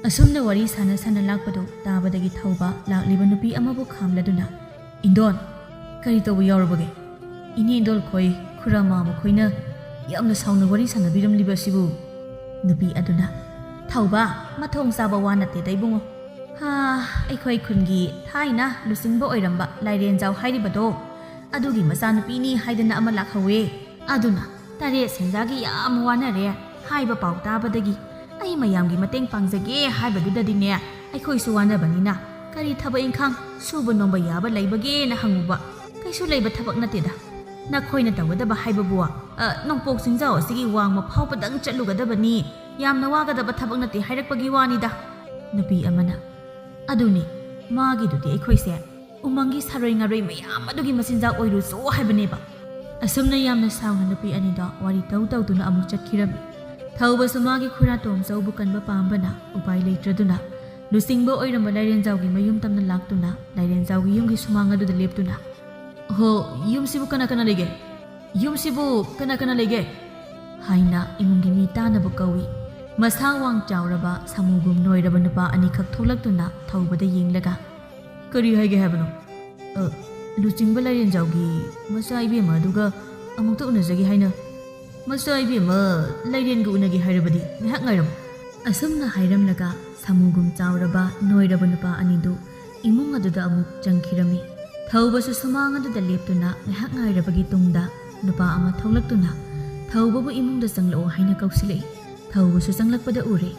ꯑꯁꯨꯝꯅ ꯋꯥꯔꯤ ꯁꯥꯟꯅ ꯁꯥꯟꯅ ꯂꯥꯛꯄꯗꯨ ꯇꯥꯕꯗꯒꯤ ꯊꯧꯕ ꯂꯥꯛꯂꯤꯕ ꯅꯨꯄꯤ ꯑꯃꯕꯨ ꯈꯥꯝꯂꯗꯨꯅ, "ꯏꯟꯗꯣꯟ, ꯀꯔꯤ ꯇꯧꯕ ꯌꯥꯎꯔꯕꯒꯦ?" "ꯏꯅꯦ ꯏꯟꯗꯣꯜ ꯈꯣꯏ ꯈꯨꯔꯥꯃꯥ ꯃꯈꯣꯏꯅ ꯌꯥꯝꯅ ꯁꯥꯎꯅ ꯋꯥꯔꯤ ꯁꯥꯟꯅꯕꯤꯔꯝꯂꯤꯕ ꯑꯁꯤꯕꯨ? ꯅꯨꯄꯤ ꯑꯗꯨꯅ, "ꯊꯧꯕ, ꯃꯊꯣꯡ ꯆꯥꯕ ꯋꯥ ꯅꯠꯇꯦꯗ ꯏꯕꯨꯡꯉꯣ꯫ ꯍꯥ, ꯑꯩꯈꯣꯏ ꯈꯨꯟꯒꯤ ꯊꯥꯏꯅ ꯂꯨꯆꯤꯡꯕ ꯑꯣꯏꯔꯝꯕ ꯂꯥꯏꯔꯦꯟꯖꯥꯎ ꯍꯥꯏꯔꯤꯕꯗꯣ, ꯑꯗꯨꯒꯤ ꯃꯆꯥꯅꯨꯄꯤꯅꯤ ꯍꯥꯏꯗꯅ ꯑꯃ ꯂꯥꯛꯍꯧꯋꯦ꯫ ꯑꯗꯨꯅ ꯇꯔꯦꯠ ꯁꯦꯟꯖꯥꯒꯤ ꯌꯥꯝ ꯋꯥꯅꯔꯦ ꯍꯥꯏꯕ ꯄꯥꯎ ꯇꯥꯕꯗꯒꯤ ꯑꯩ ꯃꯌꯥꯝꯒꯤ ꯃꯇꯦꯡ ꯄꯥꯡꯖꯒꯦ ꯍꯥꯏꯕꯗꯨꯗꯗꯤꯅꯦ, ꯑꯩꯈꯣꯏꯁꯨ ꯋꯥꯅꯕꯅꯤꯅ ꯀꯔꯤ ꯊꯕꯛ ꯏꯪꯈꯥꯡ ꯁꯨꯕ ꯅꯣꯝꯕ ꯌꯥꯕ ꯂꯩꯕꯒꯦꯅ ꯍꯪꯉꯨꯕ꯫ ꯀꯩꯁꯨ ꯂꯩꯕ ꯊꯕꯛ ꯅꯠꯇꯦꯗ꯫ ꯅꯈꯣꯏꯅ ꯇꯧꯒꯗꯕ ꯍꯥꯏꯕꯕꯨ, ꯑ, ꯅꯣꯡꯄꯣꯛ ꯆꯤꯡꯖꯥꯎ ꯑꯁꯤꯒꯤ ꯋꯥꯡꯃ ꯐꯥꯎꯕꯗꯪ ꯆꯠꯂꯨꯒꯗꯕꯅꯤ, ꯌꯥꯝꯅ ꯋꯥꯒꯗꯕ ꯊꯕꯛ ꯅꯠꯇꯦ ꯍꯥꯏꯔꯛꯄꯒꯤ ꯋꯥꯅꯤꯗ꯫" ꯅꯨꯄꯤ ꯑꯃꯅ, "ꯑꯗꯨꯅꯤ, ꯃꯥꯒꯤꯗꯨꯗꯤ ꯑꯩꯈꯣꯏꯁꯦ ꯎꯃꯪꯒꯤ ꯁꯥꯔꯣꯏ ꯉꯥꯔꯣꯏ ꯃꯌꯥꯝ ꯑꯗꯨꯒꯤ ꯃꯆꯤꯟꯖꯥꯛ ꯑꯣꯏꯔꯨꯆꯣ ꯍꯥꯏꯕꯅꯦꯕ꯫" ꯑꯁꯨꯝꯅ ꯌꯥꯝꯅ ꯁꯥꯎꯅ ꯅꯨꯄꯤ ꯑꯅꯤꯗꯣ ꯋꯥꯔꯤ ꯇꯧ ꯇꯧꯗꯨꯅ ꯑꯃꯨꯛ ꯆꯠꯈꯤꯔꯝꯃꯤ꯫ ꯊꯧꯕꯁꯨ ꯃꯥꯒꯤ ꯈꯨꯔꯥ ꯇꯣꯝꯆꯧꯕꯨ ꯀꯟꯕ ꯄꯥꯝꯕꯅ ꯎꯄꯥꯏ ꯂꯩꯇ꯭ꯔꯗꯨꯅ ꯂꯨꯆꯤꯡꯕ ꯑꯣꯏꯔꯝꯕ ꯂꯥꯏꯔꯦꯟꯖꯥꯎꯒꯤ ꯃꯌꯨꯝ ꯇꯝꯅ ꯂꯥꯛꯇꯨꯅ ꯂꯥꯏꯔꯦꯟꯖꯥꯎꯒꯤ ꯌꯨꯝꯒꯤ ꯁꯨꯃꯥꯡ ꯑꯗꯨꯗ ꯂꯦꯞꯇꯨꯅ, "ꯍꯣ, ꯌꯨꯝꯁꯤꯕꯨ ꯀꯅꯥ ꯀꯅꯥ ꯂꯩꯒꯦ? ꯌꯨꯝꯁꯤꯕꯨ ꯀꯅꯥ ꯀꯅꯥ ꯂꯩꯒꯦ?" ꯍꯥꯏꯅ ꯏꯃꯨꯡꯒꯤ ꯃꯤ ꯇꯥꯅꯕ ꯀꯧꯏ꯫ ꯃꯁꯥ ꯋꯥꯡ ꯆꯥꯎꯔꯕ ꯁꯥꯃꯨꯒꯨꯝ ꯅꯣꯏꯔꯕ ꯅꯨꯄꯥ ꯑꯅꯤꯈꯛ ꯊꯣꯛꯂꯛꯇꯨꯅ ꯊꯧꯕꯗ ꯌꯦꯡꯂꯒ, "ꯀꯔꯤ ꯍꯥꯏꯒꯦ ꯍꯥꯏꯕꯅꯣ?" "ꯑ, ꯂꯨꯆꯤꯡꯕ ꯂꯥꯏꯔꯦꯟꯖꯥꯎꯒꯤ ꯃꯆꯥ ꯏꯕꯦꯝꯃ ꯑꯗꯨꯒ ꯑꯃꯨꯛꯇ ꯎꯅꯖꯒꯦ ꯍꯥꯏꯅ꯫ ꯃꯆꯥ ꯏꯕꯦꯝꯃ ꯂꯥꯏꯔꯦꯟꯒ ꯎꯅꯒꯦ ꯍꯥꯏꯔꯕꯗꯤ ꯉꯥꯏꯍꯥꯛ ꯉꯥꯏꯔꯝꯃꯨ꯫" ꯑꯁꯨꯝꯅ ꯍꯥꯏꯔꯝꯂꯒ ꯁꯥꯃꯨꯒꯨꯝ ꯆꯥꯎꯔꯕ ꯅꯣꯏꯔꯕ ꯅꯨꯄꯥ ꯑꯅꯤꯗꯨ ꯏꯃꯨꯡ ꯑꯗꯨꯗ ꯑꯃꯨꯛ ꯆꯪꯈꯤꯔꯝꯃꯤ꯫ ꯊꯧꯕꯁꯨ ꯁꯨꯃꯥꯡ ꯑꯗꯨꯗ ꯂꯦꯞꯇꯨꯅ ꯉꯥꯏꯍꯥꯛ ꯉꯥꯏꯔꯕꯒꯤ ꯇꯨꯡꯗ ꯅꯨꯄꯥ ꯑꯃ ꯊꯣꯛꯂꯛꯇꯨꯅ ꯊꯧꯕꯕꯨ ꯏꯃꯨꯡꯗ ꯆꯪꯂꯛꯑꯣ ꯍꯥꯏꯅ ꯀꯧꯁꯤꯜꯂꯛꯏ꯫ ꯊꯧꯕꯁꯨ ꯆꯪꯂꯛꯄꯗ ꯎꯔꯦ,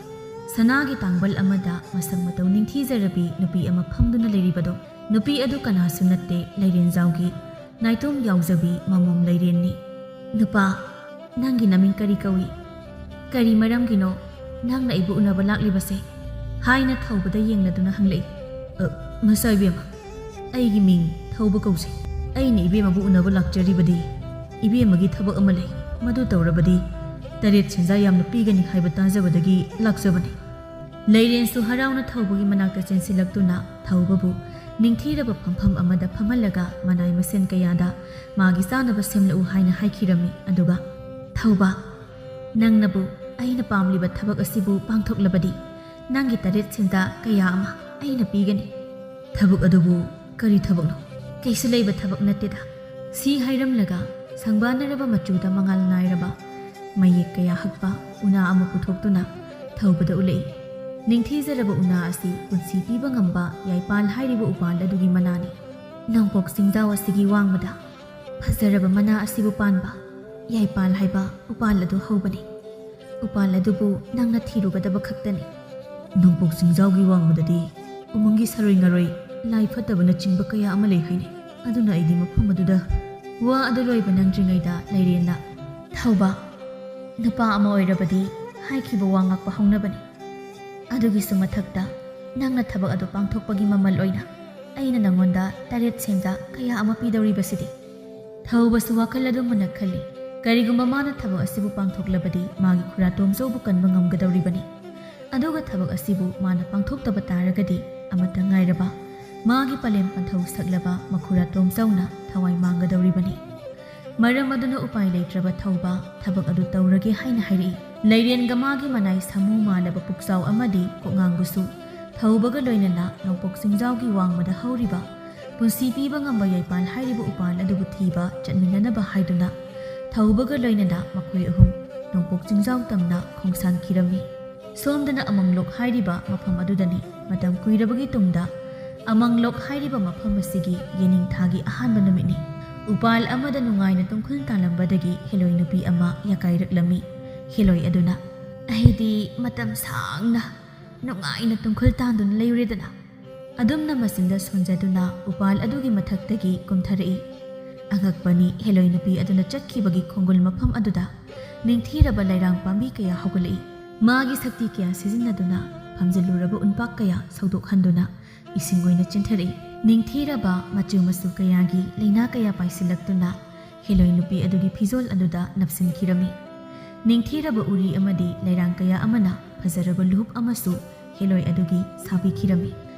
ꯁꯅꯥꯒꯤ ꯇꯥꯡꯕꯜ ꯑꯃꯗ ꯃꯁꯛ ꯃꯇꯧ ꯅꯤꯡꯊꯤꯖꯔꯕꯤ ꯅꯨꯄꯤ ꯑꯃ ꯐꯝꯗꯨꯅ ꯂꯩꯔꯤꯕꯗꯣ꯫ ꯅꯨꯄꯤ ꯑꯗꯨ ꯀꯅꯥꯁꯨ ꯅꯠꯇꯦ, ꯂꯩꯔꯦꯟꯖꯥꯎꯒꯤ ꯅꯥꯏꯇꯣꯝ ꯌꯥꯎꯖꯕꯤ ꯃꯃꯣꯝ ꯂꯩꯔꯦꯟꯅꯤ꯫ "ꯅꯨꯄꯥ, ꯅꯪꯒꯤ ꯅꯃꯤꯡ ꯀꯔꯤ ꯀꯧꯏ? ꯀꯔꯤ ꯃꯔꯝꯒꯤꯅꯣ ꯅꯪꯅ ꯑꯩꯕꯨ ꯎꯅꯕ ꯂꯥꯛꯂꯤꯕꯁꯦ?" ꯍꯥꯏꯅ ꯊꯧꯕꯗ ꯌꯦꯡꯂꯗꯨꯅ ꯍꯪꯂꯛꯏ꯫ "ꯑ, ꯃꯆꯥ ꯏꯕꯦꯝꯃ, ꯑꯩꯒꯤ ꯃꯤꯡ ꯊꯧꯕ ꯀꯧꯖꯩ꯫ ꯑꯩꯅ ꯏꯕꯦꯝꯃꯕꯨ ꯎꯅꯕ ꯂꯥꯛꯆꯔꯤꯕꯗꯤ ꯏꯕꯦꯝꯃꯒꯤ ꯊꯕꯛ ꯑꯃ ꯂꯩ꯫ ꯃꯗꯨ ꯇꯧꯔꯕꯗꯤ ꯇꯔꯦꯠ ꯁꯦꯟꯖꯥ ꯌꯥꯝꯅ ꯄꯤꯒꯅꯤ ꯍꯥꯏꯕ ꯇꯥꯖꯕꯗꯒꯤ ꯂꯥꯛꯆꯕꯅꯤ꯫" ꯂꯩꯔꯦꯟꯁꯨ ꯍꯔꯥꯎꯅ ꯊꯧꯕꯒꯤ ꯃꯅꯥꯛꯇ ꯆꯦꯟꯁꯤꯜꯂꯛꯇꯨꯅ ꯊꯧꯕꯕꯨ ꯅꯤꯡꯊꯤꯔꯕ ꯐꯝꯐꯝ ꯑꯃꯗ ꯐꯝꯍꯜꯂꯒ ꯃꯅꯥꯏ ꯃꯁꯤꯟ ꯀꯌꯥꯗ ꯃꯥꯒꯤ ꯆꯥꯅꯕ ꯁꯦꯝꯂꯛꯎ ꯍꯥꯏꯅ ꯍꯥꯏꯈꯤꯔꯝꯃꯤ꯫ ꯑꯗꯨꯒ, "ꯊꯧꯕ, ꯅꯪꯅꯕꯨ ꯑꯩꯅ ꯄꯥꯝꯂꯤꯕ ꯊꯕꯛ ꯑꯁꯤꯕꯨ ꯄꯥꯡꯊꯣꯛꯂꯕꯗꯤ ꯅꯪꯒꯤ ꯇꯔꯦꯠ ꯁꯦꯟꯖꯥ ꯀꯌꯥ ꯑꯃ ꯑꯩꯅ ꯄꯤꯒꯅꯤ꯫" "ꯊꯕꯛ ꯑꯗꯨꯕꯨ ꯀꯔꯤ ꯊꯕꯛꯅꯣ?" "ꯀꯩꯁꯨ ꯂꯩꯕ ꯊꯕꯛ ꯅꯠꯇꯦꯗ꯫" ꯁꯤ ꯍꯥꯏꯔꯝꯂꯒ ꯁꯪꯕꯥꯟꯅꯔꯕ ꯃꯆꯨꯗ ꯃꯉꯥꯜ ꯅꯥꯏꯔꯕ ꯃꯌꯦꯛ ꯀꯌꯥ ꯍꯛꯄ ꯎꯅꯥ ꯑꯃ ꯄꯨꯊꯣꯛꯇꯨꯅ ꯊꯧꯕꯗ ꯎꯠꯂꯛꯏ꯫ ꯅꯤꯡꯊꯤꯖꯔꯕ ꯎꯅꯥ ꯑꯁꯤ ꯄꯨꯟꯁꯤ ꯄꯤꯕ ꯉꯝꯕ ꯌꯥꯏꯄꯥꯜ ꯍꯥꯏꯔꯤꯕ ꯎꯄꯥꯜ ꯑꯗꯨꯒꯤ ꯃꯅꯥꯅꯤ꯫ ꯅꯣꯡꯄꯣꯛ ꯆꯤꯡꯖꯥꯎ ꯑꯁꯤꯒꯤ ꯋꯥꯡꯃꯗ ꯐꯖꯔꯕ ꯃꯅꯥ ꯑꯁꯤꯕꯨ ꯄꯥꯟꯕ ꯌꯥꯏꯄꯥꯜ ꯍꯥꯏꯕ ꯎꯄꯥꯜ ꯑꯗꯨ ꯍꯧꯕꯅꯤ꯫ ꯎꯄꯥꯜ ꯑꯗꯨꯕꯨ ꯅꯪꯅ ꯊꯤꯔꯨꯒꯗꯕ ꯈꯛꯇꯅꯤ꯫ ꯅꯣꯡꯄꯣꯛ ꯆꯤꯡꯖꯥꯎꯒꯤ ꯋꯥꯡꯃꯗꯗꯤ ꯎꯃꯪꯒꯤ ꯁꯔꯣꯏ ꯉꯔꯣꯏ, ꯂꯥꯏ ꯐꯠꯇꯕꯅꯆꯤꯡꯕ ꯀꯌꯥ ꯑꯃ ꯂꯩ ꯍꯥꯏꯅꯩ꯫ ꯑꯗꯨꯅ ꯑꯩꯗꯤ ꯃꯐꯝ ꯑꯗꯨꯗ ꯋꯥ ꯑꯗꯨ ꯂꯣꯏꯕ ꯅꯪꯗ꯭ꯔꯤꯉꯩꯗ ꯂꯩꯔꯦꯟꯅ, "ꯊꯧꯕ, ꯅꯨꯄꯥ ꯑꯃ ꯑꯣꯏꯔꯕꯗꯤ ꯍꯥꯏꯈꯤꯕ ꯋꯥ ꯉꯥꯛꯄ ꯍꯧꯅꯕꯅꯤ꯫ ꯑꯗꯨꯒꯤꯁꯨ ꯃꯊꯛꯇ ꯅꯪꯅ ꯊꯕꯛ ꯑꯗꯨ ꯄꯥꯡꯊꯣꯛꯄꯒꯤ ꯃꯃꯜ ꯑꯣꯏꯅ ꯑꯩꯅ ꯅꯪꯉꯣꯟꯗ ꯇꯔꯦꯠ ꯁꯦꯟꯖꯥ ꯀꯌꯥ ꯑꯃ ꯄꯤꯗꯧꯔꯤꯕꯁꯤꯗꯤ?" ꯊꯧꯕꯁꯨ ꯋꯥꯈꯜ ꯑꯗꯨ ꯃꯨꯟꯅ ꯈꯜꯂꯤ꯫ ꯀꯔꯤꯒꯨꯝꯕ ꯃꯥꯅ ꯊꯕꯛ ꯑꯁꯤꯕꯨ ꯄꯥꯡꯊꯣꯛꯂꯕꯗꯤ ꯃꯥꯒꯤ ꯈꯨꯔꯥ ꯇꯣꯝꯆꯧꯕꯨ ꯀꯟꯕ ꯉꯝꯒꯗꯧꯔꯤꯕꯅꯤ꯫ ꯑꯗꯨꯒ ꯊꯕꯛ ꯑꯁꯤꯕꯨ ꯃꯥꯅ ꯄꯥꯡꯊꯣꯛꯇꯕ ꯇꯥꯔꯒꯗꯤ ꯑꯃꯠꯇ ꯉꯥꯏꯔꯕ ꯃꯥꯒꯤ ꯄꯂꯦꯝ ꯄꯟꯊꯧ ꯁꯛꯂꯕ ꯃꯈꯨꯔꯥ ꯇꯣꯝꯆꯧꯅ ꯊꯋꯥꯏ ꯃꯥꯡꯒꯗꯧꯔꯤꯕꯅꯤ꯫ ꯃꯔꯝ ꯑꯗꯨꯅ ꯎꯄꯥꯏ ꯂꯩꯇ꯭ꯔꯕ ꯊꯧꯕ ꯊꯕꯛ ꯑꯗꯨ ꯇꯧꯔꯒꯦ ꯍꯥꯏꯅ ꯍꯥꯏꯔꯛꯏ꯫ ꯂꯩꯔꯦꯟꯒ ꯃꯥꯒꯤ ꯃꯅꯥꯏ ꯁꯥꯃꯨ ꯃꯥꯜꯂꯕ ꯄꯨꯛꯆꯥꯎ ꯑꯃꯗꯤ ꯀꯣꯛꯉꯥꯡꯕꯁꯨ ꯊꯧꯕꯒ ꯂꯣꯏꯅꯅ ꯅꯣꯡꯄꯣꯛ ꯆꯤꯡꯖꯥꯎꯒꯤ ꯋꯥꯡꯃꯗ ꯍꯧꯔꯤꯕ ꯄꯨꯟꯁꯤ ꯄꯤꯕ ꯉꯝꯕ ꯌꯥꯏꯄꯥꯜ ꯍꯥꯏꯔꯤꯕ ꯎꯄꯥꯜ ꯑꯗꯨꯕꯨ ꯊꯤꯕ ꯆꯠꯃꯤꯟꯅꯅꯕ ꯍꯥꯏꯗꯨꯅ ꯊꯧꯕꯒ ꯂꯣꯏꯅꯅ ꯃꯈꯣꯏ ꯑꯍꯨꯝ ꯅꯣꯡꯄꯣꯛ ꯆꯤꯡꯖꯥꯎ ꯇꯝꯅ ꯈꯣꯡꯁꯥꯟꯈꯤꯔꯝꯃꯤ꯫ ꯁꯣꯝꯗꯅ ꯑꯃꯪꯂꯣꯛ ꯍꯥꯏꯔꯤꯕ ꯃꯐꯝ ꯑꯗꯨꯗꯅꯤ꯫ ꯃꯇꯝ ꯀꯨꯏꯔꯕꯒꯤ ꯇꯨꯡꯗ ꯑꯃꯪꯂꯣꯛ ꯍꯥꯏꯔꯤꯕ ꯃꯐꯝ ꯑꯁꯤꯒꯤ ꯌꯦꯅꯤꯡꯊꯥꯒꯤ ꯑꯍꯥꯟꯕ ꯅꯨꯃꯤꯠꯅꯤ꯫ ꯎꯄꯥꯜ ꯑꯃꯗ ꯅꯨꯡꯉꯥꯏꯅ ꯇꯨꯝꯈꯨꯜ ꯇꯥꯜꯂꯝꯕꯗꯒꯤ ꯍꯦꯂꯣꯏ ꯅꯨꯄꯤ ꯑꯃ ꯌꯥꯀꯥꯏꯔꯛꯂꯝꯃꯤ꯫ ꯍꯦꯂꯣꯏ ꯑꯗꯨꯅ, "ꯑꯩꯗꯤ ꯃꯇꯝ ꯁꯥꯡꯅ ꯅꯨꯡꯉꯥꯏꯅ ꯇꯨꯝꯈꯨꯜ ꯇꯥꯟꯗꯨꯅ ꯂꯩꯔꯨꯔꯦꯗꯅ, ꯑꯗꯨꯝꯅ ꯃꯆꯤꯟꯗ ꯁꯣꯟꯖꯗꯨꯅ ꯎꯄꯥꯜ ꯑꯗꯨꯒꯤ ꯃꯊꯛꯇꯒꯤ ꯀꯨꯝꯊꯔꯛꯏ꯫" ꯑꯉꯛꯄꯅꯤ, ꯍꯦꯂꯣꯏ ꯅꯨꯄꯤ ꯑꯗꯨꯅ ꯆꯠꯈꯤꯕꯒꯤ ꯈꯣꯡꯒꯨꯜ ꯃꯐꯝ ꯑꯗꯨꯗ ꯅꯤꯡꯊꯤꯔꯕ ꯂꯩꯔꯥꯡ ꯄꯥꯝꯕꯤ ꯀꯌꯥ ꯍꯧꯒꯠꯂꯛꯏ꯫ ꯃꯥꯒꯤ ꯁꯛꯇꯤ ꯀꯌꯥ ꯁꯤꯖꯤꯟꯅꯗꯨꯅ ꯐꯝꯖꯤꯜꯂꯨꯔꯕ ꯎꯟꯄꯥꯛ ꯀꯌꯥ ꯁꯧꯗꯣꯛꯍꯟꯗꯨꯅ ꯏꯁꯤꯡ ꯑꯣꯏꯅ ꯆꯦꯟꯊꯔꯛꯏ꯫ ꯅꯤꯡꯊꯤꯔꯕ ꯃꯆꯨ ꯃꯆꯨ ꯀꯌꯥꯒꯤ ꯂꯩꯅꯥ ꯀꯌꯥ ꯄꯥꯏꯁꯤꯜꯂꯛꯇꯨꯅ ꯍꯦꯂꯣꯏ ꯅꯨꯄꯤ ꯑꯗꯨꯒꯤ ꯐꯤꯖꯣꯜ ꯑꯗꯨꯗ ꯅꯞꯁꯤꯟꯈꯤꯔꯝꯃꯤ꯫ ꯅꯤꯡꯊꯤꯔꯕ ꯎꯔꯤ ꯑꯃꯗꯤ ꯂꯩꯔꯥꯡ ꯀꯌꯥ ꯑꯃꯅ ꯐꯖꯔꯕ ꯂꯨꯍꯨꯞ ꯑꯃꯁꯨ ꯍꯦꯂꯣꯏ ꯑꯗꯨꯒꯤ ꯁꯥꯕꯤꯈꯤꯔꯝꯃꯤ꯫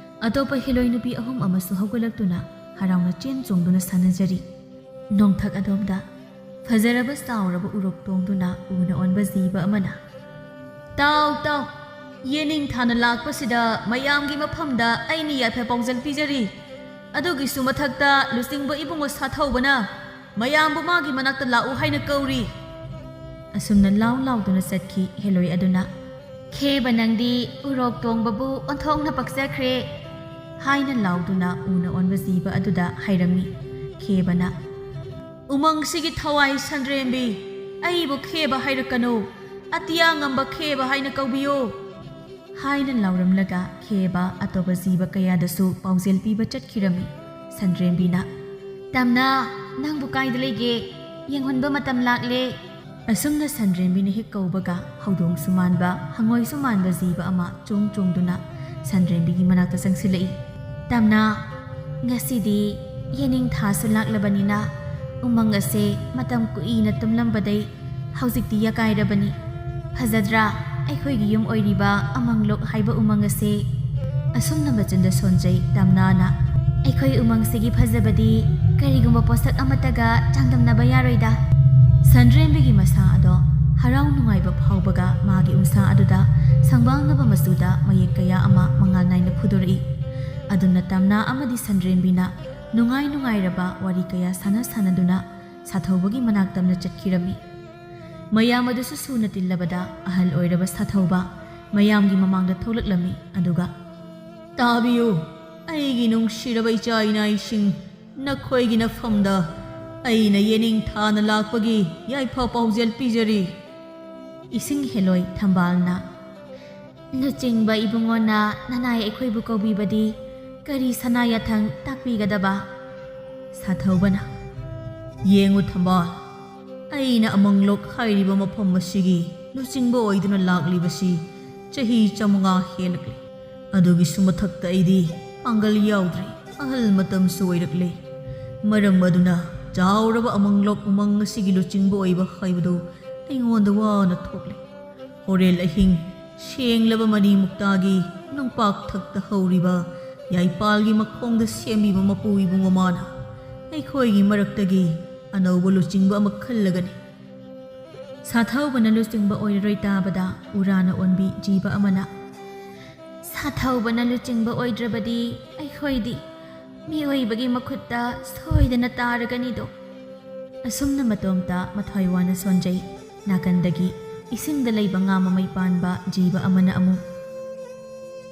ꯑꯇꯣꯞꯄ ꯍꯦꯂꯣꯏ ꯅꯨꯄꯤ ꯑꯍꯨꯝ ꯑꯃꯁꯨ ꯍꯧꯒꯠꯂꯛꯇꯨꯅ ꯍꯔꯥꯎꯅ ꯆꯦꯟ ꯆꯣꯡꯗꯨꯅ ꯁꯥꯟꯅꯖꯔꯤ꯫ ꯅꯣꯡꯊꯛ ꯑꯗꯣꯝꯗ ꯐꯖꯔꯕ ꯆꯥꯎꯔꯕ ꯎꯔꯣꯛ ꯇꯣꯡꯗꯨꯅ ꯎꯅ ꯑꯣꯟꯕ ꯖꯤꯕ ꯑꯃꯅ, "ꯇꯥꯎ, ꯇꯥꯎ, ꯌꯦꯅꯤꯡꯊꯥꯅ ꯂꯥꯛꯄꯁꯤꯗ ꯃꯌꯥꯝꯒꯤ ꯃꯐꯝꯗ ꯑꯩꯅ ꯌꯥꯏꯐ ꯄꯥꯎꯖꯦꯜ ꯄꯤꯖꯔꯤ꯫ ꯑꯗꯨꯒꯤꯁꯨ ꯃꯊꯛꯇ ꯂꯨꯆꯤꯡꯕ ꯏꯕꯨꯡꯉꯣ ꯁꯥꯊꯧꯕꯅ ꯃꯌꯥꯝꯕꯨ ꯃꯥꯒꯤ ꯃꯅꯥꯛꯇ ꯂꯥꯛꯎ ꯍꯥꯏꯅ ꯀꯧꯔꯤ꯫ ꯑꯁꯨꯝꯅ ꯂꯥꯎ ꯂꯥꯎꯗꯨꯅ ꯆꯠꯈꯤ ꯍꯦꯂꯣꯏ ꯑꯗꯨꯅ꯫ "ꯈꯦꯕ, ꯅꯪꯗꯤ ꯎꯔꯣꯛ ꯇꯣꯡꯕꯕꯨ ꯑꯣꯟꯊꯣꯛꯅ ꯄꯛꯆꯈ꯭ꯔꯦ" ꯍꯥꯏꯅ ꯂꯥꯎꯗꯨꯅ ꯎꯅ ꯑꯣꯟꯕ ꯖꯤꯕ ꯑꯗꯨꯗ ꯍꯥꯏꯔꯝꯃꯤ꯫ ꯈꯦꯕꯅ, "ꯎꯃꯪꯁꯤꯒꯤ ꯊꯋꯥꯏ ꯁꯟꯗ꯭ꯔꯦꯝꯕꯤ, ꯑꯩꯕꯨ ꯈꯦꯕ ꯍꯥꯏꯔꯛꯀꯅꯨ, ꯑꯇꯤꯌꯥ ꯉꯝꯕ ꯈꯦꯕ ꯍꯥꯏꯅ ꯀꯧꯕꯤꯌꯨ" ꯍꯥꯏꯅ ꯂꯥꯎꯔꯝꯂꯒ ꯈꯦꯕ ꯑꯇꯣꯞꯄ ꯖꯤꯕ ꯀꯌꯥꯗꯁꯨ ꯄꯥꯎꯖꯦꯜ ꯄꯤꯕ ꯆꯠꯈꯤꯔꯝꯃꯤ꯫ ꯁꯟꯗ꯭ꯔꯦꯝꯕꯤꯅ, "ꯇꯝꯅ, ꯅꯪꯕꯨ ꯀꯥꯏꯗ ꯂꯩꯒꯦ? ꯌꯦꯡꯍꯟꯕ ꯃꯇꯝ ꯂꯥꯛꯂꯦ" ꯑꯁꯨꯝꯅ ꯁꯟꯗ꯭ꯔꯦꯝꯕꯤꯅ ꯍꯦꯛ ꯀꯧꯕꯒ ꯍꯧꯗꯣꯡꯁꯨ ꯃꯥꯟꯕ, ꯍꯪꯉꯣꯏꯁꯨ ꯃꯥꯟꯕ ꯖꯤꯕ ꯑꯃ ꯆꯣꯡ ꯆꯣꯡꯗꯨꯅ ꯁꯟꯗ꯭ꯔꯦꯝꯕꯤꯒꯤ ꯃꯅꯥꯛꯇ ꯆꯪꯁꯤꯜꯂꯛꯏ꯫ "ꯇꯝꯅ, ꯉꯁꯤꯗꯤ ꯌꯦꯅꯤꯡꯊꯥꯁꯨ ꯂꯥꯛꯂꯕꯅꯤꯅ ꯎꯃꯪ ꯑꯁꯦ ꯃꯇꯝ ꯀꯨꯏꯅ ꯇꯨꯝꯂꯝꯕꯗꯩ ꯍꯧꯖꯤꯛꯇꯤ ꯌꯥꯀꯥꯏꯔꯕꯅꯤ꯫ ꯐꯖꯗ꯭ꯔꯥ? ꯑꯩꯈꯣꯏꯒꯤ ꯌꯨꯝ ꯑꯣꯏꯔꯤꯕ ꯑꯃꯪꯂꯣꯛ ꯍꯥꯏꯕ ꯎꯃꯪ ꯑꯁꯦ" ꯑꯁꯨꯝꯅ ꯃꯆꯤꯟꯗ ꯁꯣꯟꯖꯩ ꯇꯝꯅꯥꯅ꯫ "ꯑꯩꯈꯣꯏ ꯎꯃꯪꯁꯤꯒꯤ ꯐꯖꯕꯗꯤ ꯀꯔꯤꯒꯨꯝꯕ ꯄꯣꯠꯁꯛ ꯑꯃꯠꯇꯒ ꯆꯥꯡꯗꯝꯅꯕ ꯌꯥꯔꯣꯏꯗ"꯫ ꯁꯟꯗ꯭ꯔꯦꯝꯕꯤꯒꯤ ꯃꯁꯥ ꯑꯗꯣ ꯍꯔꯥꯎ ꯅꯨꯡꯉꯥꯏꯕ ꯐꯥꯎꯕꯒ ꯃꯥꯒꯤ ꯎꯟꯁꯥ ꯑꯗꯨꯗ ꯁꯪꯕꯥꯜꯅꯕ ꯃꯆꯨꯗ ꯃꯌꯦꯛ ꯀꯌꯥ ꯑꯃ ꯃꯉꯥꯜ ꯅꯥꯏꯅ ꯐꯨꯗꯣꯔꯛꯏ꯫ ꯑꯗꯨꯅ ꯇꯝꯅꯥ ꯑꯃꯗꯤ ꯁꯟꯗ꯭ꯔꯦꯝꯕꯤꯅ ꯅꯨꯡꯉꯥꯏ ꯅꯨꯡꯉꯥꯏꯔꯕ ꯋꯥꯔꯤ ꯀꯌꯥ ꯁꯥꯟꯅ ꯁꯥꯟꯅꯗꯨꯅ ꯁꯥꯊꯧꯕꯒꯤ ꯃꯅꯥꯛ ꯇꯝꯅ ꯆꯠꯈꯤꯔꯝꯃꯤ꯫ ꯃꯌꯥꯝ ꯑꯗꯨꯁꯨ ꯁꯨꯅ ꯇꯤꯜꯂꯕꯗ ꯑꯍꯜ ꯑꯣꯏꯔꯕ ꯁꯥꯊꯧꯕ ꯃꯌꯥꯝꯒꯤ ꯃꯃꯥꯡꯗ ꯊꯣꯛꯂꯛꯂꯝꯃꯤ꯫ ꯑꯗꯨꯒ, "ꯇꯥꯕꯤꯌꯨ, ꯑꯩꯒꯤ ꯅꯨꯡꯁꯤꯔꯕ ꯏꯆꯥ ꯏꯅꯥꯏꯁꯤꯡ, ꯅꯈꯣꯏꯒꯤ ꯅꯐꯝꯗ ꯑꯩꯅ ꯌꯦꯅꯤꯡꯊꯥꯅ ꯂꯥꯛꯄꯒꯤ ꯌꯥꯏꯐ ꯄꯥꯎꯖꯦꯜ ꯄꯤꯖꯔꯤ"꯫ ꯏꯁꯤꯡ ꯍꯦꯂꯣꯏ ꯊꯝꯕꯥꯜꯅ, "ꯂꯨꯆꯤꯡꯕ ꯏꯕꯨꯡꯉꯣꯅ ꯅꯅꯥꯏ ꯑꯩꯈꯣꯏꯕꯨ ꯀꯧꯕꯤꯕꯗꯤ ꯀꯔꯤ ꯁꯅꯥ ꯌꯥꯊꯪ ꯇꯥꯛꯄꯤꯒꯗꯕ?" ꯁꯥꯊꯧꯕꯅ, "ꯌꯦꯡꯉꯨ ꯊꯝꯕꯥꯜ, ꯑꯩꯅ ꯑꯃꯪꯂꯣꯛ ꯍꯥꯏꯔꯤꯕ ꯃꯐꯝ ꯑꯁꯤꯒꯤ ꯂꯨꯆꯤꯡꯕ ꯑꯣꯏꯗꯨꯅ ꯂꯥꯛꯂꯤꯕꯁꯤ ꯆꯍꯤ ꯆꯥꯃꯉꯥ ꯍꯦꯜꯂꯛꯂꯦ꯫ ꯑꯗꯨꯒꯤꯁꯨ ꯃꯊꯛꯇ ꯑꯩꯗꯤ ꯄꯥꯡꯒꯜ ꯌꯥꯎꯗ꯭ꯔꯦ, ꯑꯍꯜ ꯃꯇꯝꯁꯨ ꯑꯣꯏꯔꯛꯂꯦ꯫ ꯃꯔꯝ ꯑꯗꯨꯅ ꯆꯥꯎꯔꯕ ꯑꯃꯪꯂꯣꯛ ꯎꯃꯪ ꯑꯁꯤꯒꯤ ꯂꯨꯆꯤꯡꯕ ꯑꯣꯏꯕ ꯍꯥꯏꯕꯗꯨ ꯑꯩꯉꯣꯟꯗ ꯋꯥꯅ ꯊꯣꯛꯂꯦ꯫ ꯍꯣꯔꯦꯟ ꯑꯍꯤꯡ ꯁꯦꯡꯂꯕ ꯃꯅꯤ ꯃꯨꯛꯇꯥꯒꯤ ꯅꯨꯡꯄꯥꯛ ꯊꯛꯇ ꯍꯧꯔꯤꯕ ꯌꯥꯏꯄꯥꯜꯒꯤ ꯃꯈꯣꯡꯗ ꯁꯦꯝꯕꯤꯕ ꯃꯄꯨ ꯏꯕꯨꯡ ꯑꯃꯅ ꯑꯩꯈꯣꯏꯒꯤ ꯃꯔꯛꯇꯒꯤ ꯑꯅꯧꯕ ꯂꯨꯆꯤꯡꯕ ꯑꯃ ꯈꯜꯂꯒꯅꯤ"꯫ ꯁꯥꯊꯧꯕꯅ ꯂꯨꯆꯤꯡꯕ ꯑꯣꯏꯔꯔꯣꯏ ꯇꯥꯕꯗ ꯎꯔꯥꯅ ꯑꯣꯟꯕꯤ ꯖꯤꯕ ꯑꯃꯅ, "ꯁꯥꯊꯧꯕꯅ ꯂꯨꯆꯤꯡꯕ ꯑꯣꯏꯗ꯭ꯔꯕꯗꯤ ꯑꯩꯈꯣꯏꯗꯤ ꯃꯤꯑꯣꯏꯕꯒꯤ ꯃꯈꯨꯠꯇ ꯁꯣꯏꯗꯅ ꯇꯥꯔꯒꯅꯤꯗꯣ꯫ ꯑꯁꯨꯝꯅ ꯃꯇꯣꯝꯇ ꯃꯊ꯭ꯋꯥꯏ ꯋꯥꯅ ꯁꯣꯟꯖꯩ꯫ ꯅꯥꯀꯟꯗꯒꯤ ꯏꯁꯤꯡꯗ ꯂꯩꯕ ꯉꯥ ꯃꯃꯩ ꯄꯥꯟꯕ ꯖꯤꯕ ꯑꯃꯅ ꯑꯃꯨꯛ,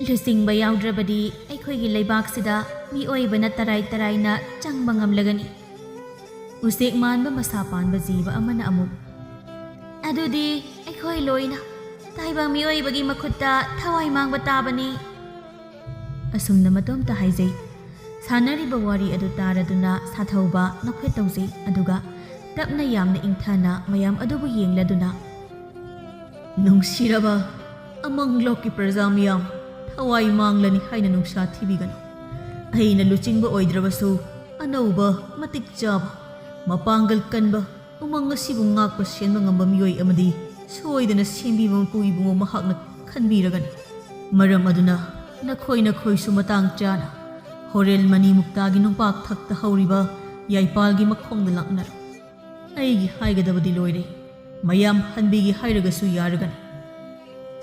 "ꯂꯨꯆꯤꯡꯕ ꯌꯥꯎꯗ꯭ꯔꯕꯗꯤ ꯑꯩꯈꯣꯏꯒꯤ ꯂꯩꯕꯥꯛꯁꯤꯗ ꯃꯤꯑꯣꯏꯕꯅ ꯇꯔꯥꯏ ꯇꯔꯥꯏꯅ ꯆꯪꯕ ꯉꯝꯂꯒꯅꯤ"꯫ ꯎꯆꯦꯛ ꯃꯥꯟꯕ ꯃꯁꯥ ꯄꯥꯟꯕ ꯖꯤꯕ ꯑꯃꯅ ꯑꯃꯨꯛ, "ꯑꯗꯨꯗꯤ ꯑꯩꯈꯣꯏ ꯂꯣꯏꯅ ꯇꯥꯏꯕꯪ ꯃꯤꯑꯣꯏꯕꯒꯤ ꯃꯈꯨꯠꯇ ꯊꯋꯥꯏ ꯃꯥꯡꯕ ꯇꯥꯕꯅꯤ"꯫ ꯑꯁꯨꯝꯅ ꯃꯇꯣꯝꯇ ꯍꯥꯏꯖꯩ꯫ ꯁꯥꯟꯅꯔꯤꯕ ꯋꯥꯔꯤ ꯑꯗꯨ ꯇꯥꯔꯗꯨꯅ ꯁꯥꯊꯧꯕ ꯅꯣꯛꯐꯦꯠ ꯇꯧꯖꯩ, ꯑꯗꯨꯒ ꯇꯞꯅ ꯌꯥꯝꯅ ꯏꯪꯊꯅ ꯃꯌꯥꯝ ꯑꯗꯨꯕꯨ ꯌꯦꯡꯂꯗꯨꯅ, "ꯅꯨꯡꯁꯤꯔꯕ ꯑꯃꯪꯂꯣꯛꯀꯤ ꯄ꯭ꯔꯖꯥ ꯃꯤꯌꯥꯝ, ꯊꯋꯥꯏ ꯃꯥꯡꯂꯅꯤ ꯍꯥꯏꯅ ꯅꯨꯡꯁꯥ ꯊꯤꯕꯤꯒꯅꯨ꯫ ꯑꯩꯅ ꯂꯨꯆꯤꯡꯕ ꯑꯣꯏꯗ꯭ꯔꯕꯁꯨ, ꯑꯅꯧꯕ, ꯃꯇꯤꯛ ꯆꯥꯕ, ꯃꯄꯥꯡꯒꯜ ꯀꯟꯕ, ꯎꯃꯪ ꯑꯁꯤꯕꯨ ꯉꯥꯛꯄ ꯁꯦꯟꯕ ꯉꯝꯕ ꯃꯤꯑꯣꯏ ꯑꯃꯗꯤ ꯁꯣꯏꯗꯅ ꯁꯦꯝꯕꯤꯕ ꯃꯄꯨ ꯏꯕꯨꯡꯉꯣ ꯃꯍꯥꯛꯅ ꯈꯟꯕꯤꯔꯒꯅꯤ꯫ ꯃꯔꯝ ꯑꯗꯨꯅ ꯅꯈꯣꯏ ꯅꯈꯣꯏꯁꯨ ꯃꯇꯥꯡ ꯆꯥꯅ ꯍꯣꯔꯦꯜ ꯃꯅꯤ ꯃꯨꯛꯇꯥꯒꯤ ꯅꯨꯡꯄꯥꯛ ꯊꯛꯇ ꯍꯧꯔꯤꯕ ꯌꯥꯏꯄꯥꯜꯒꯤ ꯃꯈꯣꯡꯗ ꯂꯥꯛꯅꯔꯣ꯫ ꯑꯩꯒꯤ ꯍꯥꯏꯒꯗꯕꯗꯤ ꯂꯣꯏꯔꯦ꯫ ꯃꯌꯥꯝ ꯍꯟꯕꯤꯒꯦ ꯍꯥꯏꯔꯒꯁꯨ ꯌꯥꯔꯒꯅꯤ"꯫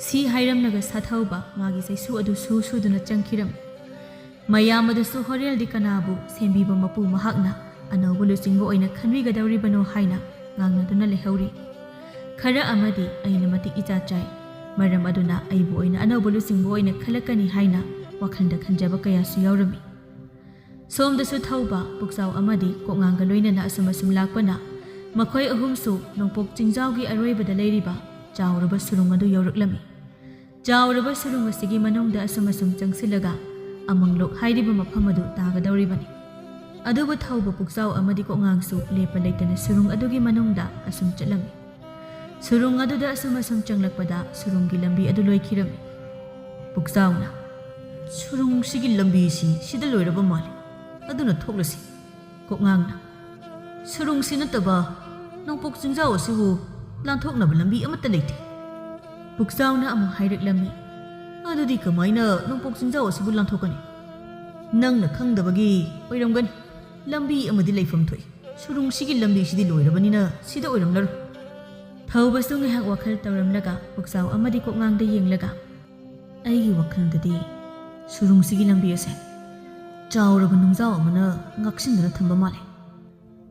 ꯁꯤ ꯍꯥꯏꯔꯝꯂꯒ ꯁꯥꯊꯧꯕ ꯃꯥꯒꯤ ꯆꯩꯁꯨ ꯑꯗꯨ ꯁꯨ ꯁꯨꯗꯨꯅ ꯆꯪꯈꯤꯔꯝꯃꯤ꯫ ꯃꯌꯥꯝ ꯑꯗꯨꯁꯨ ꯍꯣꯔꯦꯜꯗꯤ ꯀꯅꯥꯕꯨ ꯁꯦꯝꯕꯤꯕ ꯃꯄꯨ ꯃꯍꯥꯛꯅ ꯑꯅꯧꯕ ꯂꯨꯆꯤꯡꯕ ꯑꯣꯏꯅ ꯈꯟꯕꯤꯒꯗꯧꯔꯤꯕꯅꯣ ꯍꯥꯏꯅ ꯉꯥꯡꯅꯗꯨꯅ ꯂꯩꯍꯧꯔꯤ꯫ ꯈꯔ ꯑꯃꯗꯤ "ꯑꯩꯅ ꯃꯇꯤꯛ ꯏꯆꯥ ꯆꯥꯏ, ꯃꯔꯝ ꯑꯗꯨꯅ ꯑꯩꯕꯨ ꯑꯣꯏꯅ ꯑꯅꯧꯕ ꯂꯨꯆꯤꯡꯕ ꯑꯣꯏꯅ ꯈꯜꯂꯛꯀꯅꯤ" ꯍꯥꯏꯅ ꯋꯥꯈꯜꯗ ꯈꯟꯖꯕ ꯀꯌꯥꯁꯨ ꯌꯥꯎꯔꯝꯃꯤ꯫ ꯁꯣꯝꯗꯁꯨ ꯊꯧꯕ ꯄꯨꯛꯆꯥꯎ ꯑꯃꯗꯤ ꯀꯣꯛꯉꯥꯡꯒ ꯂꯣꯏꯅꯅ ꯑꯁꯨꯝ ꯑꯁꯨꯝ ꯂꯥꯛꯄꯅ ꯃꯈꯣꯏ ꯑꯍꯨꯝꯁꯨ ꯅꯣꯡꯄꯣꯛ ꯆꯤꯡꯖꯥꯎꯒꯤ ꯑꯔꯣꯏꯕꯗ ꯂꯩꯔꯤꯕ ꯆꯥꯎꯔꯕ ꯁꯨꯔꯨꯡ ꯑꯗꯨ ꯌꯧꯔꯛꯂꯝꯃꯤ꯫ ꯆꯥꯎꯔꯕ ꯁꯨꯔꯨꯡ ꯑꯁꯤꯒꯤ ꯃꯅꯨꯡꯗ ꯑꯁꯨꯝ ꯑꯁꯨꯝ ꯆꯪꯁꯤꯜꯂꯒ ꯑꯃꯪꯂꯣꯛ ꯍꯥꯏꯔꯤꯕ ꯃꯐꯝ ꯑꯗꯨ ꯇꯥꯒꯗꯧꯔꯤꯕꯅꯤ꯫ ꯑꯗꯨꯕꯨ ꯊꯧꯕ ꯄꯨꯛꯆꯥꯎ ꯑꯃꯗꯤ ꯀꯣꯛꯉꯥꯡꯁꯨ ꯂꯦꯞꯄ ꯂꯩꯇꯅ ꯁꯨꯔꯨꯡ ꯑꯗꯨꯒꯤ ꯃꯅꯨꯡꯗ ꯑꯁꯨꯝ ꯆꯠꯂꯝꯃꯤ꯫ ꯁꯨꯔꯨꯡ ꯑꯗꯨꯗ ꯑꯁꯨꯝ ꯑꯁꯨꯝ ꯆꯪꯂꯛꯄꯗ ꯁꯨꯔꯨꯡꯒꯤ ꯂꯝꯕꯤ ꯑꯗꯨ ꯂꯣꯏꯈꯤꯔꯝꯃꯤ꯫ ꯄꯨꯛꯆꯥꯎꯅ, "ꯁꯨꯔꯨꯡꯁꯤꯒꯤ ꯂꯝꯕꯤꯁꯤ ꯁꯤꯗ ꯂꯣꯏꯔꯕ ꯃꯥꯜꯂꯤ, ꯑꯗꯨꯅ ꯊꯣꯛꯂꯁꯤ"꯫ ꯀꯣꯛꯉꯥꯡꯅ, "ꯁꯨꯔꯨꯡꯁꯤ ꯅꯠꯇꯕ ꯅꯣꯡꯄꯣꯛ ꯆꯤꯡꯖꯥꯎ ꯑꯁꯤꯕꯨ ꯂꯥꯟꯊꯣꯛꯅꯕ ꯂꯝꯕꯤ ꯑꯃꯠꯇ ꯂꯩꯇꯦ"꯫ ꯄꯨꯛꯆꯥꯎꯅ ꯑꯃꯨꯛ ꯍꯥꯏꯔꯛꯂꯝꯃꯤ, "ꯑꯗꯨꯗꯤ ꯀꯃꯥꯏꯅ ꯅꯣꯡꯄꯣꯛ ꯆꯤꯡꯖꯥꯎ ꯑꯁꯤꯕꯨ ꯂꯥꯟꯊꯣꯛꯀꯅꯤ? ꯅꯪꯅ ꯈꯪꯗꯕꯒꯤ ꯑꯣꯏꯔꯝꯒꯅꯤ꯫ ꯂꯝꯕꯤ ꯑꯃꯗꯤ ꯂꯩꯐꯝ ꯊꯣꯛꯏ꯫ ꯁꯨꯔꯨꯡꯁꯤꯒꯤ ꯂꯝꯕꯤꯁꯤꯗꯤ ꯂꯣꯏꯔꯕꯅꯤꯅ ꯁꯤꯗ ꯑꯣꯏꯔꯝꯂꯔꯣꯏ"꯫ ꯊꯧꯕꯁꯨ ꯉꯥꯏꯍꯥꯛ ꯋꯥꯈꯜ ꯇꯧꯔꯝꯂꯒ ꯄꯨꯛꯆꯥꯎ ꯑꯃꯗꯤ ꯀꯣꯛꯉꯥꯡꯗ ꯌꯦꯡꯂꯒ, "ꯑꯩꯒꯤ ꯋꯥꯈꯜꯗꯗꯤ ꯁꯨꯔꯨꯡꯁꯤꯒꯤ ꯂꯝꯕꯤ ꯑꯁꯦ ꯆꯥꯎꯔꯕ ꯅꯨꯡꯖꯥꯎ ꯑꯃꯅ ꯉꯥꯛꯁꯤꯟꯗꯨꯅ ꯊꯝꯕ ꯃꯥꯜꯂꯤ꯫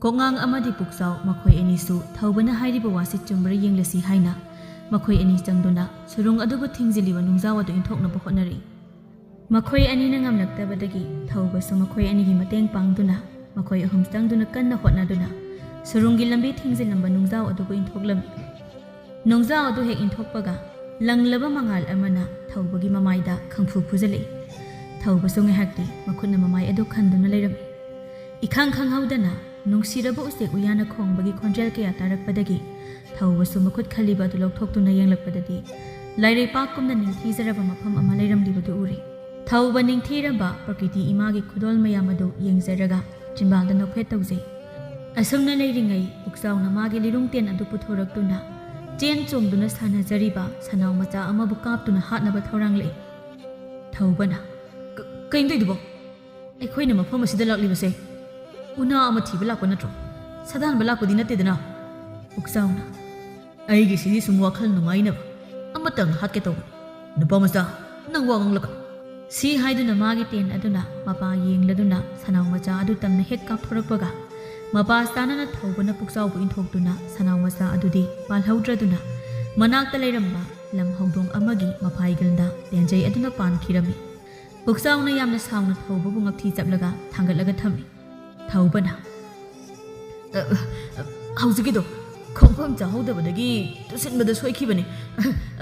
ꯀꯣꯛꯉꯥꯡ ꯑꯃꯗꯤ ꯄꯨꯛꯆꯥꯎ ꯃꯈꯣꯏ ꯑꯅꯤꯁꯨ ꯊꯧꯕꯅ ꯍꯥꯏꯔꯤꯕ ꯋꯥꯁꯤ ꯆꯨꯝꯕ꯭ꯔꯥ ꯌꯦꯡꯂꯁꯤ ꯍꯥꯏꯅ ꯃꯈꯣꯏ ꯑꯅꯤ ꯆꯪꯗꯨꯅ ꯁꯨꯔꯨꯡ ꯑꯗꯨꯕꯨ ꯊꯤꯡꯖꯤꯜꯂꯤꯕ ꯅꯨꯡꯖꯥꯎ ꯑꯗꯨ ꯏꯟꯊꯣꯛꯅꯕ ꯍꯣꯠꯅꯔꯛꯏ꯫ ꯃꯈꯣꯏ ꯑꯅꯤꯅ ꯉꯝꯂꯛꯇꯕꯗꯒꯤ ꯊꯧꯕꯁꯨ ꯃꯈꯣꯏ ꯑꯅꯤꯒꯤ ꯃꯇꯦꯡ ꯄꯥꯡꯗꯨꯅ ꯃꯈꯣꯏ ꯑꯍꯨꯝ ꯆꯪꯗꯨꯅ ꯀꯟꯅ ꯍꯣꯠꯅꯗꯨꯅ ꯁꯨꯔꯨꯡꯒꯤ ꯂꯝꯕꯤ ꯊꯤꯡꯖꯤꯜꯂꯝꯕ ꯅꯨꯡꯖꯥꯎ ꯑꯗꯨꯕꯨ ꯏꯟꯊꯣꯛꯂꯝꯃꯤ꯫ ꯅꯨꯡꯖꯥꯎ ꯑꯗꯨ ꯍꯦꯛ ꯏꯟꯊꯣꯛꯄꯒ ꯂꯪꯂꯕ ꯃꯉꯥꯜ ꯑꯃꯅ ꯊꯧꯕꯒꯤ ꯃꯃꯥꯏꯗ ꯈꯪꯐꯨ ꯐꯨꯖꯜꯂꯛꯏ꯫ ꯊꯧꯕꯁꯨ ꯉꯥꯏꯍꯥꯛꯇꯤ ꯃꯈꯨꯠꯅ ꯃꯃꯥꯏ ꯑꯗꯨ ꯈꯟꯗꯨꯅ ꯂꯩꯔꯝꯃꯤ꯫ ꯏꯈꯪ ꯈꯪꯍꯧꯗꯅ ꯅꯨꯡꯁꯤꯔꯕ ꯎꯆꯦꯛ ꯎꯌꯥꯅ ꯈꯣꯡꯕꯒꯤ ꯈꯣꯟꯖꯦꯜ ꯀꯌꯥ ꯇꯥꯔꯛꯄꯗꯒꯤ ꯊꯧꯕꯁꯨ ꯃꯈꯨꯠ ꯈꯜꯂꯤꯕ ꯑꯗꯨ ꯂꯧꯊꯣꯛꯇꯨꯅ ꯌꯦꯡꯂꯛꯄꯗꯗꯤ ꯂꯥꯏꯔꯩꯄꯥꯛꯀꯨꯝꯅ ꯅꯤꯡꯊꯤꯖꯔꯕ ꯃꯐꯝ ꯑꯃ ꯂꯩꯔꯝꯂꯤꯕꯗꯨ ꯎꯔꯤ꯫ ꯊꯧꯕ ꯅꯤꯡꯊꯤꯔꯕ ꯄ꯭ꯔꯀ꯭ꯔꯤꯇꯤ ꯏꯃꯥꯒꯤ ꯈꯨꯗꯣꯜ ꯃꯌꯥꯝ ꯑꯗꯨ ꯌꯦꯡꯖꯔꯒ ꯆꯤꯝꯕꯥꯜꯗ ꯅꯣꯛꯐꯦꯠ ꯇꯧꯖꯩ꯫ ꯑꯁꯨꯝꯅ ꯂꯩꯔꯤꯉꯩ ꯄꯨꯛꯆꯥꯎꯅ ꯃꯥꯒꯤ ꯂꯤꯔꯨꯡ ꯇꯦꯟ ꯑꯗꯨ ꯄꯨꯊꯣꯔꯛꯇꯨꯅ ꯆꯦꯟ ꯆꯣꯡꯗꯨꯅ ꯁꯥꯟꯅꯖꯔꯤꯕ ꯁꯅꯥꯎ ꯃꯆꯥ ꯑꯃꯕꯨ ꯀꯥꯞꯇꯨꯅ ꯍꯥꯠꯅꯕ ꯊꯧꯔꯥꯡꯂꯛꯏ꯫ ꯊꯧꯕꯅ, "ꯀ-, ꯀꯩꯅꯣ ꯇꯧꯏꯗꯨꯕꯣ? ꯑꯩꯈꯣꯏꯅ ꯃꯐꯝ ꯑꯁꯤꯗ ꯂꯥꯛꯂꯤꯕꯁꯦ ꯎꯅꯥ ꯑꯃ ꯊꯤꯕ ꯂꯥꯛꯄ ꯅꯠꯇ꯭ꯔꯣ? ꯁꯥꯗꯥꯟꯕ ꯂꯥꯛꯄꯗꯤ ꯅꯠꯇꯦꯗꯅ?" ꯄꯨꯛꯆꯥꯎꯅ, "ꯑꯩꯒꯤꯁꯤꯗꯤ ꯁꯨꯝ ꯋꯥꯈꯜ ꯅꯨꯡꯉꯥꯏꯅꯕ ꯑꯃꯇꯪ ꯍꯥꯠꯀꯦ ꯇꯧꯕꯅꯤ꯫ ꯅꯨꯄꯥ ꯃꯆꯥ, ꯅꯪ ꯋꯥ ꯉꯥꯡꯂꯛꯀꯅꯨ꯫" ꯁꯤ ꯍꯥꯏꯗꯨꯅ ꯃꯥꯒꯤ ꯇꯦꯟ ꯑꯗꯨꯅ ꯃꯄꯥ ꯌꯦꯡꯂꯗꯨꯅ ꯁꯅꯥꯎ ꯃꯆꯥ ꯑꯗꯨ ꯇꯝꯅ ꯍꯦꯛ ꯀꯥꯞꯊꯣꯔꯛꯄꯒ, ꯃꯄꯥ ꯆꯥꯅꯅ ꯊꯧꯕꯅ ꯄꯨꯛꯆꯥꯎꯕꯨ ꯏꯟꯊꯣꯛꯇꯨꯅ ꯁꯅꯥꯎ ꯃꯆꯥ ꯑꯗꯨꯗꯤ ꯄꯥꯜꯍꯧꯗ꯭ꯔꯗꯨꯅ ꯃꯅꯥꯛꯇ ꯂꯩꯔꯝꯕ ꯂꯝ ꯍꯧꯗꯣꯡ ꯑꯃꯒꯤ ꯃꯐꯥꯏꯒꯜꯗ ꯇꯦꯟꯖꯩ ꯑꯗꯨꯅ ꯄꯥꯟꯈꯤꯔꯝꯃꯤ꯫ ꯄꯨꯛꯆꯥꯎꯅ ꯌꯥꯝꯅ ꯁꯥꯎꯅ ꯊꯧꯕꯕꯨ ꯉꯛꯊꯤ ꯆꯞꯂꯒ ꯊꯥꯡꯒꯠꯂꯒ ꯊꯝꯃꯤ꯫ ꯊꯧꯕꯅ, "ꯑ, ꯑ, ꯍꯧꯖꯤꯛꯀꯤꯗꯣ ꯈꯣꯡꯐꯝ ꯆꯥꯍꯧꯗꯕꯗꯒꯤ ꯇꯨꯁꯤꯟꯕꯗ ꯁꯣꯏꯈꯤꯕꯅꯤ꯫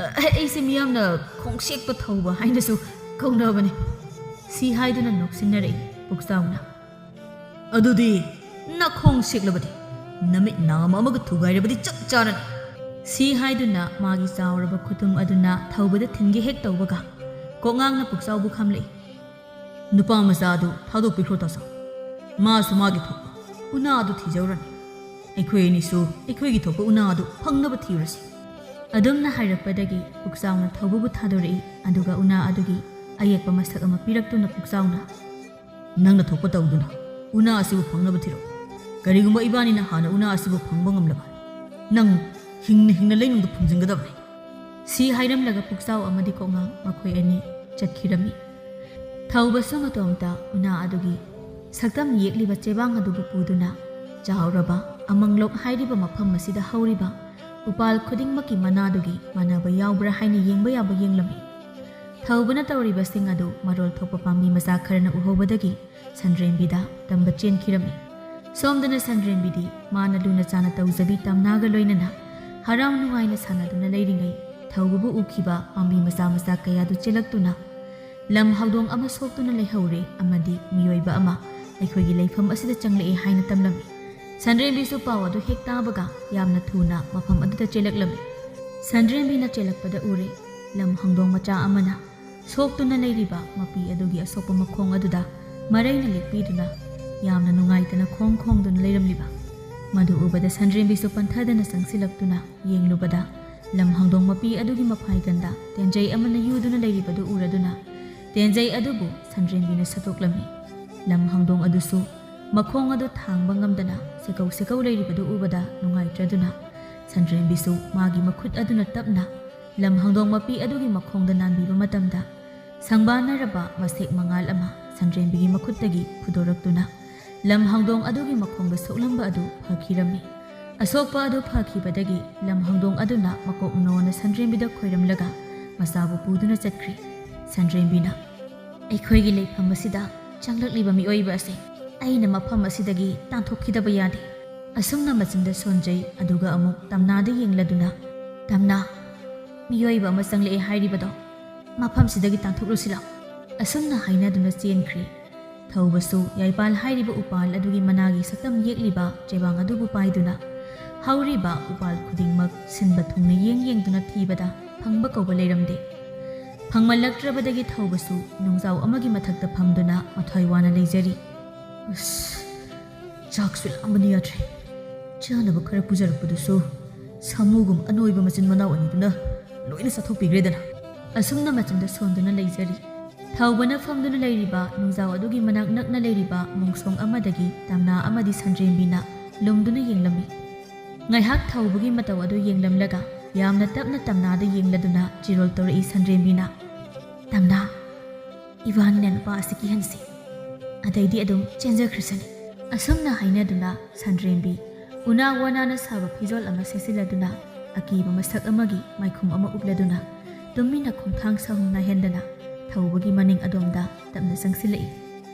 ꯑ, ꯑꯩꯁꯦ ꯃꯤꯌꯥꯝꯅ ꯈꯣꯡꯁꯦꯛꯄ ꯊꯧꯕ ꯍꯥꯏꯅꯁꯨ ꯀꯧꯅꯕꯅꯤ꯫" ꯁꯤ ꯍꯥꯏꯗꯨꯅ ꯅꯣꯛꯁꯤꯟꯅꯔꯛꯏ ꯄꯨꯛꯆꯥꯎꯅ꯫ "ꯑꯗꯨꯗꯤ ꯅꯈꯣꯡ ꯁꯦꯛꯂꯕꯗꯤ ꯅꯃꯤꯠ ꯅꯥꯝꯃ ꯑꯃꯒ ꯊꯨꯒꯥꯏꯔꯕꯗꯤ ꯆꯞ ꯆꯥꯔꯅꯤ꯫" ꯁꯤ ꯍꯥꯏꯗꯨꯅ ꯃꯥꯒꯤ ꯆꯥꯎꯔꯕ ꯈꯨꯇꯨꯝ ꯑꯗꯨꯅ ꯊꯧꯕꯗ ꯊꯤꯟꯒꯦ ꯍꯦꯛ ꯇꯧꯕꯒ, ꯀꯣꯛꯉꯥꯡꯅ ꯄꯨꯛꯆꯥꯎꯕꯨ ꯈꯝꯂꯛꯏ꯫ "ꯅꯨꯄꯥ ꯃꯆꯥ ꯑꯗꯨ ꯊꯥꯗꯣꯛꯄꯤꯈ꯭ꯔꯣ ꯇꯥꯆꯧ꯫ ꯃꯥꯁꯨ ꯃꯥꯒꯤ ꯊꯣꯛꯄ ꯎꯅꯥ ꯑꯗꯨ ꯊꯤꯖꯧꯔꯅꯤ꯫ ꯑꯩꯈꯣꯏ ꯑꯅꯤꯁꯨ ꯑꯩꯈꯣꯏꯒꯤ ꯊꯣꯛꯄ ꯎꯅꯥ ꯑꯗꯨ ꯐꯪꯅꯕ ꯊꯤꯔꯨꯔꯁꯤ꯫" ꯑꯗꯨꯝꯅ ꯍꯥꯏꯔꯛꯄꯗꯒꯤ ꯄꯨꯛꯆꯥꯎꯅ ꯊꯧꯕꯕꯨ ꯊꯥꯗꯣꯔꯛꯏ, ꯑꯗꯨꯒ ꯎꯅꯥ ꯑꯗꯨꯒꯤ ꯑꯌꯦꯛꯄ ꯃꯁꯛ ꯑꯃ ꯄꯤꯔꯛꯇꯨꯅ ꯄꯨꯛꯆꯥꯎꯅ, "ꯅꯪꯅ ꯊꯣꯛꯄ ꯇꯧꯗꯨꯅ ꯎꯅꯥ ꯑꯁꯤꯕꯨ ꯐꯪꯅꯕ ꯊꯤꯔꯛꯎ꯫ ꯀꯔꯤꯒꯨꯝꯕ ꯏꯕꯥꯅꯤꯅ ꯍꯥꯟꯅ ꯎꯅꯥ ꯑꯁꯤꯕꯨ ꯐꯪꯕ ꯉꯝꯂꯕ, ꯅꯪ ꯍꯤꯡꯅ ꯍꯤꯡꯅ ꯂꯩꯅꯨꯡꯗ ꯐꯨꯝꯖꯤꯟꯒꯗꯕꯅꯤ꯫" ꯁꯤ ꯍꯥꯏꯔꯝꯂꯒ ꯄꯨꯛꯆꯥꯎ ꯑꯃꯗꯤ ꯀꯣꯛꯉꯥꯡ ꯃꯈꯣꯏ ꯑꯅꯤ ꯆꯠꯈꯤꯔꯝꯃꯤ꯫ ꯊꯧꯕꯁꯨ ꯃꯇꯣꯝꯇ ꯎꯅꯥ ꯑꯗꯨꯒꯤ ꯁꯛꯇꯝ ꯌꯦꯛꯂꯤꯕ ꯆꯦꯕꯥꯡ ꯑꯗꯨꯕꯨ ꯄꯨꯗꯨꯅ ꯆꯥꯎꯔꯕ ꯑꯃꯪꯂꯣꯛ ꯍꯥꯏꯔꯤꯕ ꯃꯐꯝ ꯑꯁꯤꯗ ꯍꯧꯔꯤꯕ ꯎꯄꯥꯜ ꯈꯨꯗꯤꯡꯃꯛꯀꯤ ꯃꯅꯥꯗꯨꯒꯤ ꯃꯥꯟꯅꯕ ꯌꯥꯎꯕ꯭ꯔꯥ ꯍꯥꯏꯅ ꯌꯦꯡꯕ ꯌꯥꯕ ꯌꯦꯡꯂꯝꯃꯤ꯫ ꯊꯧꯕꯅ ꯇꯧꯔꯤꯕꯁꯤꯡ ꯑꯗꯨ ꯃꯔꯣꯜ ꯊꯣꯛꯄ ꯄꯥꯝꯕꯤ ꯃꯆꯥ ꯈꯔꯅ ꯎꯍꯧꯕꯗꯒꯤ ꯁꯟꯗ꯭ꯔꯦꯝꯕꯤꯗ ꯇꯝꯕ ꯆꯦꯟꯈꯤꯔꯝꯃꯤ꯫ ꯁꯣꯝꯗꯅ ꯁꯟꯗ꯭ꯔꯦꯝꯕꯤꯗꯤ ꯃꯥꯅ ꯂꯨꯅ ꯆꯥꯅ ꯇꯧꯖꯕꯤ ꯇꯝꯅꯥꯒ ꯂꯣꯏꯅꯅ ꯍꯔꯥꯎ ꯅꯨꯡꯉꯥꯏꯅ ꯁꯥꯟꯅꯗꯨꯅ ꯂꯩꯔꯤꯉꯩ ꯊꯧꯕꯕꯨ ꯎꯈꯤꯕ ꯄꯥꯝꯕꯤ ꯃꯆꯥ ꯃꯆꯥ ꯀꯌꯥꯗꯨ ꯆꯦꯜꯂꯛꯇꯨꯅ ꯂꯝ ꯍꯧꯗꯣꯡ ꯑꯃ ꯁꯣꯛꯇꯨꯅ ꯂꯩꯍꯧꯔꯦ ꯑꯃꯗꯤ ꯃꯤꯑꯣꯏꯕ ꯑꯃ ꯑꯩꯈꯣꯏꯒꯤ ꯂꯩꯐꯝ ꯑꯁꯤꯗ ꯆꯪꯂꯛꯑꯦ ꯍꯥꯏꯅ ꯇꯝꯂꯝꯃꯤ꯫ ꯁꯟꯗ꯭ꯔꯦꯝꯕꯤꯁꯨ ꯄꯥꯎ ꯑꯗꯨ ꯍꯦꯛ ꯇꯥꯕꯒ ꯌꯥꯝꯅ ꯊꯨꯅ ꯃꯐꯝ ꯑꯗꯨꯗ ꯆꯦꯜꯂꯛꯂꯝꯃꯤ꯫ ꯁꯟꯗ꯭ꯔꯦꯝꯕꯤꯅ ꯆꯦꯜꯂꯛꯄꯗ ꯎꯔꯦ ꯂꯝ ꯍꯧꯗꯣꯡ ꯃꯆꯥ ꯑꯃꯅ ꯁꯣꯛꯇꯨꯅ ꯂꯩꯔꯤꯕ ꯃꯄꯤ ꯑꯗꯨꯒꯤ ꯑꯁꯣꯛꯄ ꯃꯈꯣꯡ ꯑꯗꯨꯗ ꯃꯔꯩꯅ ꯂꯦꯛꯄꯤꯗꯨꯅ ꯌꯥꯝꯅ ꯅꯨꯡꯉꯥꯏꯇꯅ ꯈꯣꯡ ꯈꯣꯡꯗꯨꯅ ꯂꯩꯔꯝꯂꯤꯕ꯫ ꯃꯗꯨ ꯎꯕꯗ ꯁꯟꯗ꯭ꯔꯦꯝꯕꯤꯁꯨ ꯄꯟꯊꯗꯅ ꯆꯪꯁꯤꯜꯂꯛꯇꯨꯅ ꯌꯦꯡꯂꯨꯕꯗ ꯂꯝ ꯍꯧꯗꯣꯡ ꯃꯄꯤ ꯑꯗꯨꯒꯤ ꯃꯐꯥꯏꯒꯟꯗ ꯇꯦꯟꯖꯩ ꯑꯃꯅ ꯌꯨꯗꯨꯅ ꯂꯩꯔꯤꯕꯗꯨ ꯎꯔꯗꯨꯅ ꯇꯦꯟꯖꯩ ꯑꯗꯨꯕꯨ ꯁꯟꯗ꯭ꯔꯦꯝꯕꯤꯅ ꯁꯠꯇꯣꯛꯂꯝꯃꯤ꯫ ꯂꯝ ꯍꯧꯗꯣꯡ ꯑꯗꯨꯁꯨ ꯃꯈꯣꯡ ꯑꯗꯨ ꯊꯥꯡꯕ ꯉꯝꯗꯅ ꯁꯦꯀꯧ ꯁꯦꯀꯧ ꯂꯩꯔꯤꯕꯗꯨ ꯎꯕꯗ ꯅꯨꯡꯉꯥꯏꯇ꯭ꯔꯗꯨꯅ ꯁꯟꯗ꯭ꯔꯦꯝꯕꯤꯁꯨ ꯃꯥꯒꯤ ꯃꯈꯨꯠ ꯑꯗꯨꯅ ꯇꯞꯅ ꯂꯝ ꯍꯧꯗꯣꯡ ꯃꯄꯤ ꯑꯗꯨꯒꯤ ꯃꯈꯣꯡꯗ ꯅꯥꯟꯕꯤꯕ ꯃꯇꯝꯗ ꯁꯪꯕꯥꯟꯅꯔꯕ ꯃꯁꯦꯛ ꯃꯉꯥꯜ ꯑꯃ ꯁꯟꯗ꯭ꯔꯦꯝꯕꯤꯒꯤ ꯃꯈꯨꯠꯇꯒꯤ ꯐꯨꯗꯣꯔꯛꯇꯨꯅ ꯂꯝ ꯍꯧꯗꯣꯡ ꯑꯗꯨꯒꯤ ꯃꯈꯣꯡꯗ ꯁꯣꯛꯂꯝꯕ ꯑꯗꯨ ꯐꯈꯤꯔꯝꯃꯤ꯫ ꯑꯁꯣꯛꯄ ꯑꯗꯨ ꯐꯈꯤꯕꯗꯒꯤ ꯂꯝ ꯍꯧꯗꯣꯡ ꯑꯗꯨꯅ ꯃꯀꯣꯛ ꯅꯣꯟꯅ ꯁꯟꯗ꯭ꯔꯦꯝꯕꯤꯗ ꯈꯣꯏꯔꯝꯂꯒ ꯃꯆꯥꯕꯨ ꯄꯨꯗꯨꯅ ꯆꯠꯈ꯭ꯔꯤ꯫ ꯁꯟꯗ꯭ꯔꯦꯝꯕꯤꯅ, "ꯑꯩꯈꯣꯏꯒꯤ ꯂꯩꯐꯝ ꯑꯁꯤꯗ ꯆꯪꯂꯛꯂꯤꯕ ꯃꯤꯑꯣꯏꯕ ꯑꯁꯦ ꯑꯩꯅ ꯃꯐꯝ ꯑꯁꯤꯗꯒꯤ ꯇꯥꯟꯊꯣꯛꯈꯤꯗꯕ ꯌꯥꯗꯦ"꯫ ꯑꯁꯨꯝꯅ ꯃꯆꯤꯟꯗ ꯁꯣꯟꯖꯩ, ꯑꯗꯨꯒ ꯑꯃꯨꯛ ꯇꯝꯅꯥꯗ ꯌꯦꯡꯂꯗꯨꯅ, "ꯇꯝꯅꯥ, ꯃꯤꯑꯣꯏꯕ ꯑꯃ ꯆꯪꯂꯛꯑꯦ ꯍꯥꯏꯔꯤꯕꯗꯣ, ꯃꯐꯝꯁꯤꯗꯒꯤ ꯇꯥꯟꯊꯣꯛꯂꯨꯁꯤ ꯂꯥꯎ"꯫ ꯑꯁꯨꯝꯅ ꯍꯥꯏꯅꯗꯨꯅ ꯆꯦꯟꯈ꯭ꯔꯤ꯫ ꯊꯧꯕꯁꯨ ꯌꯥꯏꯄꯥꯜ ꯍꯥꯏꯔꯤꯕ ꯎꯄꯥꯜ ꯑꯗꯨꯒꯤ ꯃꯅꯥꯒꯤ ꯁꯛꯇꯝ ꯌꯦꯛꯂꯤꯕ ꯆꯦꯕꯥꯡ ꯑꯗꯨꯕꯨ ꯄꯥꯏꯗꯨꯅ ꯍꯧꯔꯤꯕ ꯎꯄꯥꯜ ꯈꯨꯗꯤꯡꯃꯛ ꯁꯤꯟꯕ ꯊꯨꯡꯅ ꯌꯦꯡ ꯌꯦꯡꯗꯨꯅ ꯊꯤꯕꯗ ꯐꯪꯕ ꯀꯧꯕ ꯂꯩꯔꯝꯗꯦ꯫ ꯐꯪꯃꯜꯂꯛꯇ꯭ꯔꯕꯗꯒꯤ ꯊꯧꯕꯁꯨ ꯅꯨꯡꯖꯥꯎ ꯑꯃꯒꯤ ꯃꯊꯛꯇ ꯐꯝꯗꯨꯅ ꯃꯊ꯭ꯋꯥꯏ ꯋꯥꯅ ꯂꯩꯖꯔꯤ꯫ "ꯑꯁ, ꯆꯥꯛꯁꯨ ꯂꯥꯝꯕꯅ ꯌꯥꯗ꯭ꯔꯦ꯫ ꯆꯥꯅꯕ ꯈꯔ ꯄꯨꯖꯔꯛꯄꯗꯨꯁꯨ ꯁꯥꯃꯨꯒꯨꯝ ꯑꯅꯣꯏꯕ ꯃꯆꯤꯟ ꯃꯅꯥꯎ ꯑꯅꯤꯗꯨꯅ ꯂꯣꯏꯅ ꯆꯥꯊꯣꯛꯄꯤꯈ꯭ꯔꯦꯗꯅ"꯫ ꯑꯁꯨꯝꯅ ꯃꯆꯤꯟꯗ ꯁꯣꯟꯗꯨꯅ ꯂꯩꯖꯔꯤ꯫ ꯊꯧꯕꯅ ꯐꯝꯗꯨꯅ ꯂꯩꯔꯤꯕ ꯅꯨꯡꯖꯥꯎ ꯑꯗꯨꯒꯤ ꯃꯅꯥꯛ ꯅꯛꯅ ꯂꯩꯔꯤꯕ ꯃꯣꯡꯁꯣꯡ ꯑꯃꯗꯒꯤ ꯇꯝꯅꯥ ꯑꯃꯗꯤ ꯁꯟꯗ꯭ꯔꯦꯝꯕꯤꯅ ꯂꯨꯝꯗꯨꯅ ꯌꯦꯡꯂꯝꯃꯤ꯫ ꯉꯥꯏꯍꯥꯛ ꯊꯧꯕꯒꯤ ꯃꯇꯧ ꯑꯗꯨ ꯌꯦꯡꯂꯝꯂꯒ ꯌꯥꯝꯅ ꯇꯞꯅ ꯇꯝꯅꯥꯗ ꯌꯦꯡꯂꯗꯨꯅ ꯆꯤꯔꯣꯜ ꯇꯧꯔꯛꯏ ꯁꯟꯗ꯭ꯔꯦꯝꯕꯤꯅ, "ꯇꯝꯅꯥ, ꯏꯕꯥꯅꯤꯅ ꯅꯨꯄꯥ ꯑꯁꯤ ꯀꯤꯍꯟꯁꯤ꯫ ꯑꯗꯩꯗꯤ ꯑꯗꯨꯝ ꯆꯦꯟꯖꯈ꯭ꯔꯁꯅꯤ꯫ ꯑꯁꯨꯝꯅ ꯍꯥꯏꯅꯗꯨꯅ ꯁꯟꯗ꯭ꯔꯦꯝꯕꯤ ꯎꯅꯥ ꯋꯥꯅꯥꯅ ꯁꯥꯕ ꯐꯤꯖꯣꯜ ꯑꯃ ꯁꯦꯠꯆꯤꯜꯂꯗꯨꯅ ꯑꯀꯤꯕ ꯃꯁꯛ ꯑꯃꯒꯤ ꯃꯥꯏꯈꯨꯝ ꯑꯃ ꯎꯞꯂꯗꯨꯅ ꯇꯨꯃꯤꯟꯅ ꯈꯣꯡꯊꯥꯡ ꯁꯍꯨꯝ ꯅꯥꯏꯍꯟꯗꯅ ꯊꯧꯕꯒꯤ ꯃꯅꯤꯡ ꯑꯗꯣꯝꯗ ꯇꯞꯅ ꯆꯪꯁꯤꯜꯂꯛꯏ꯫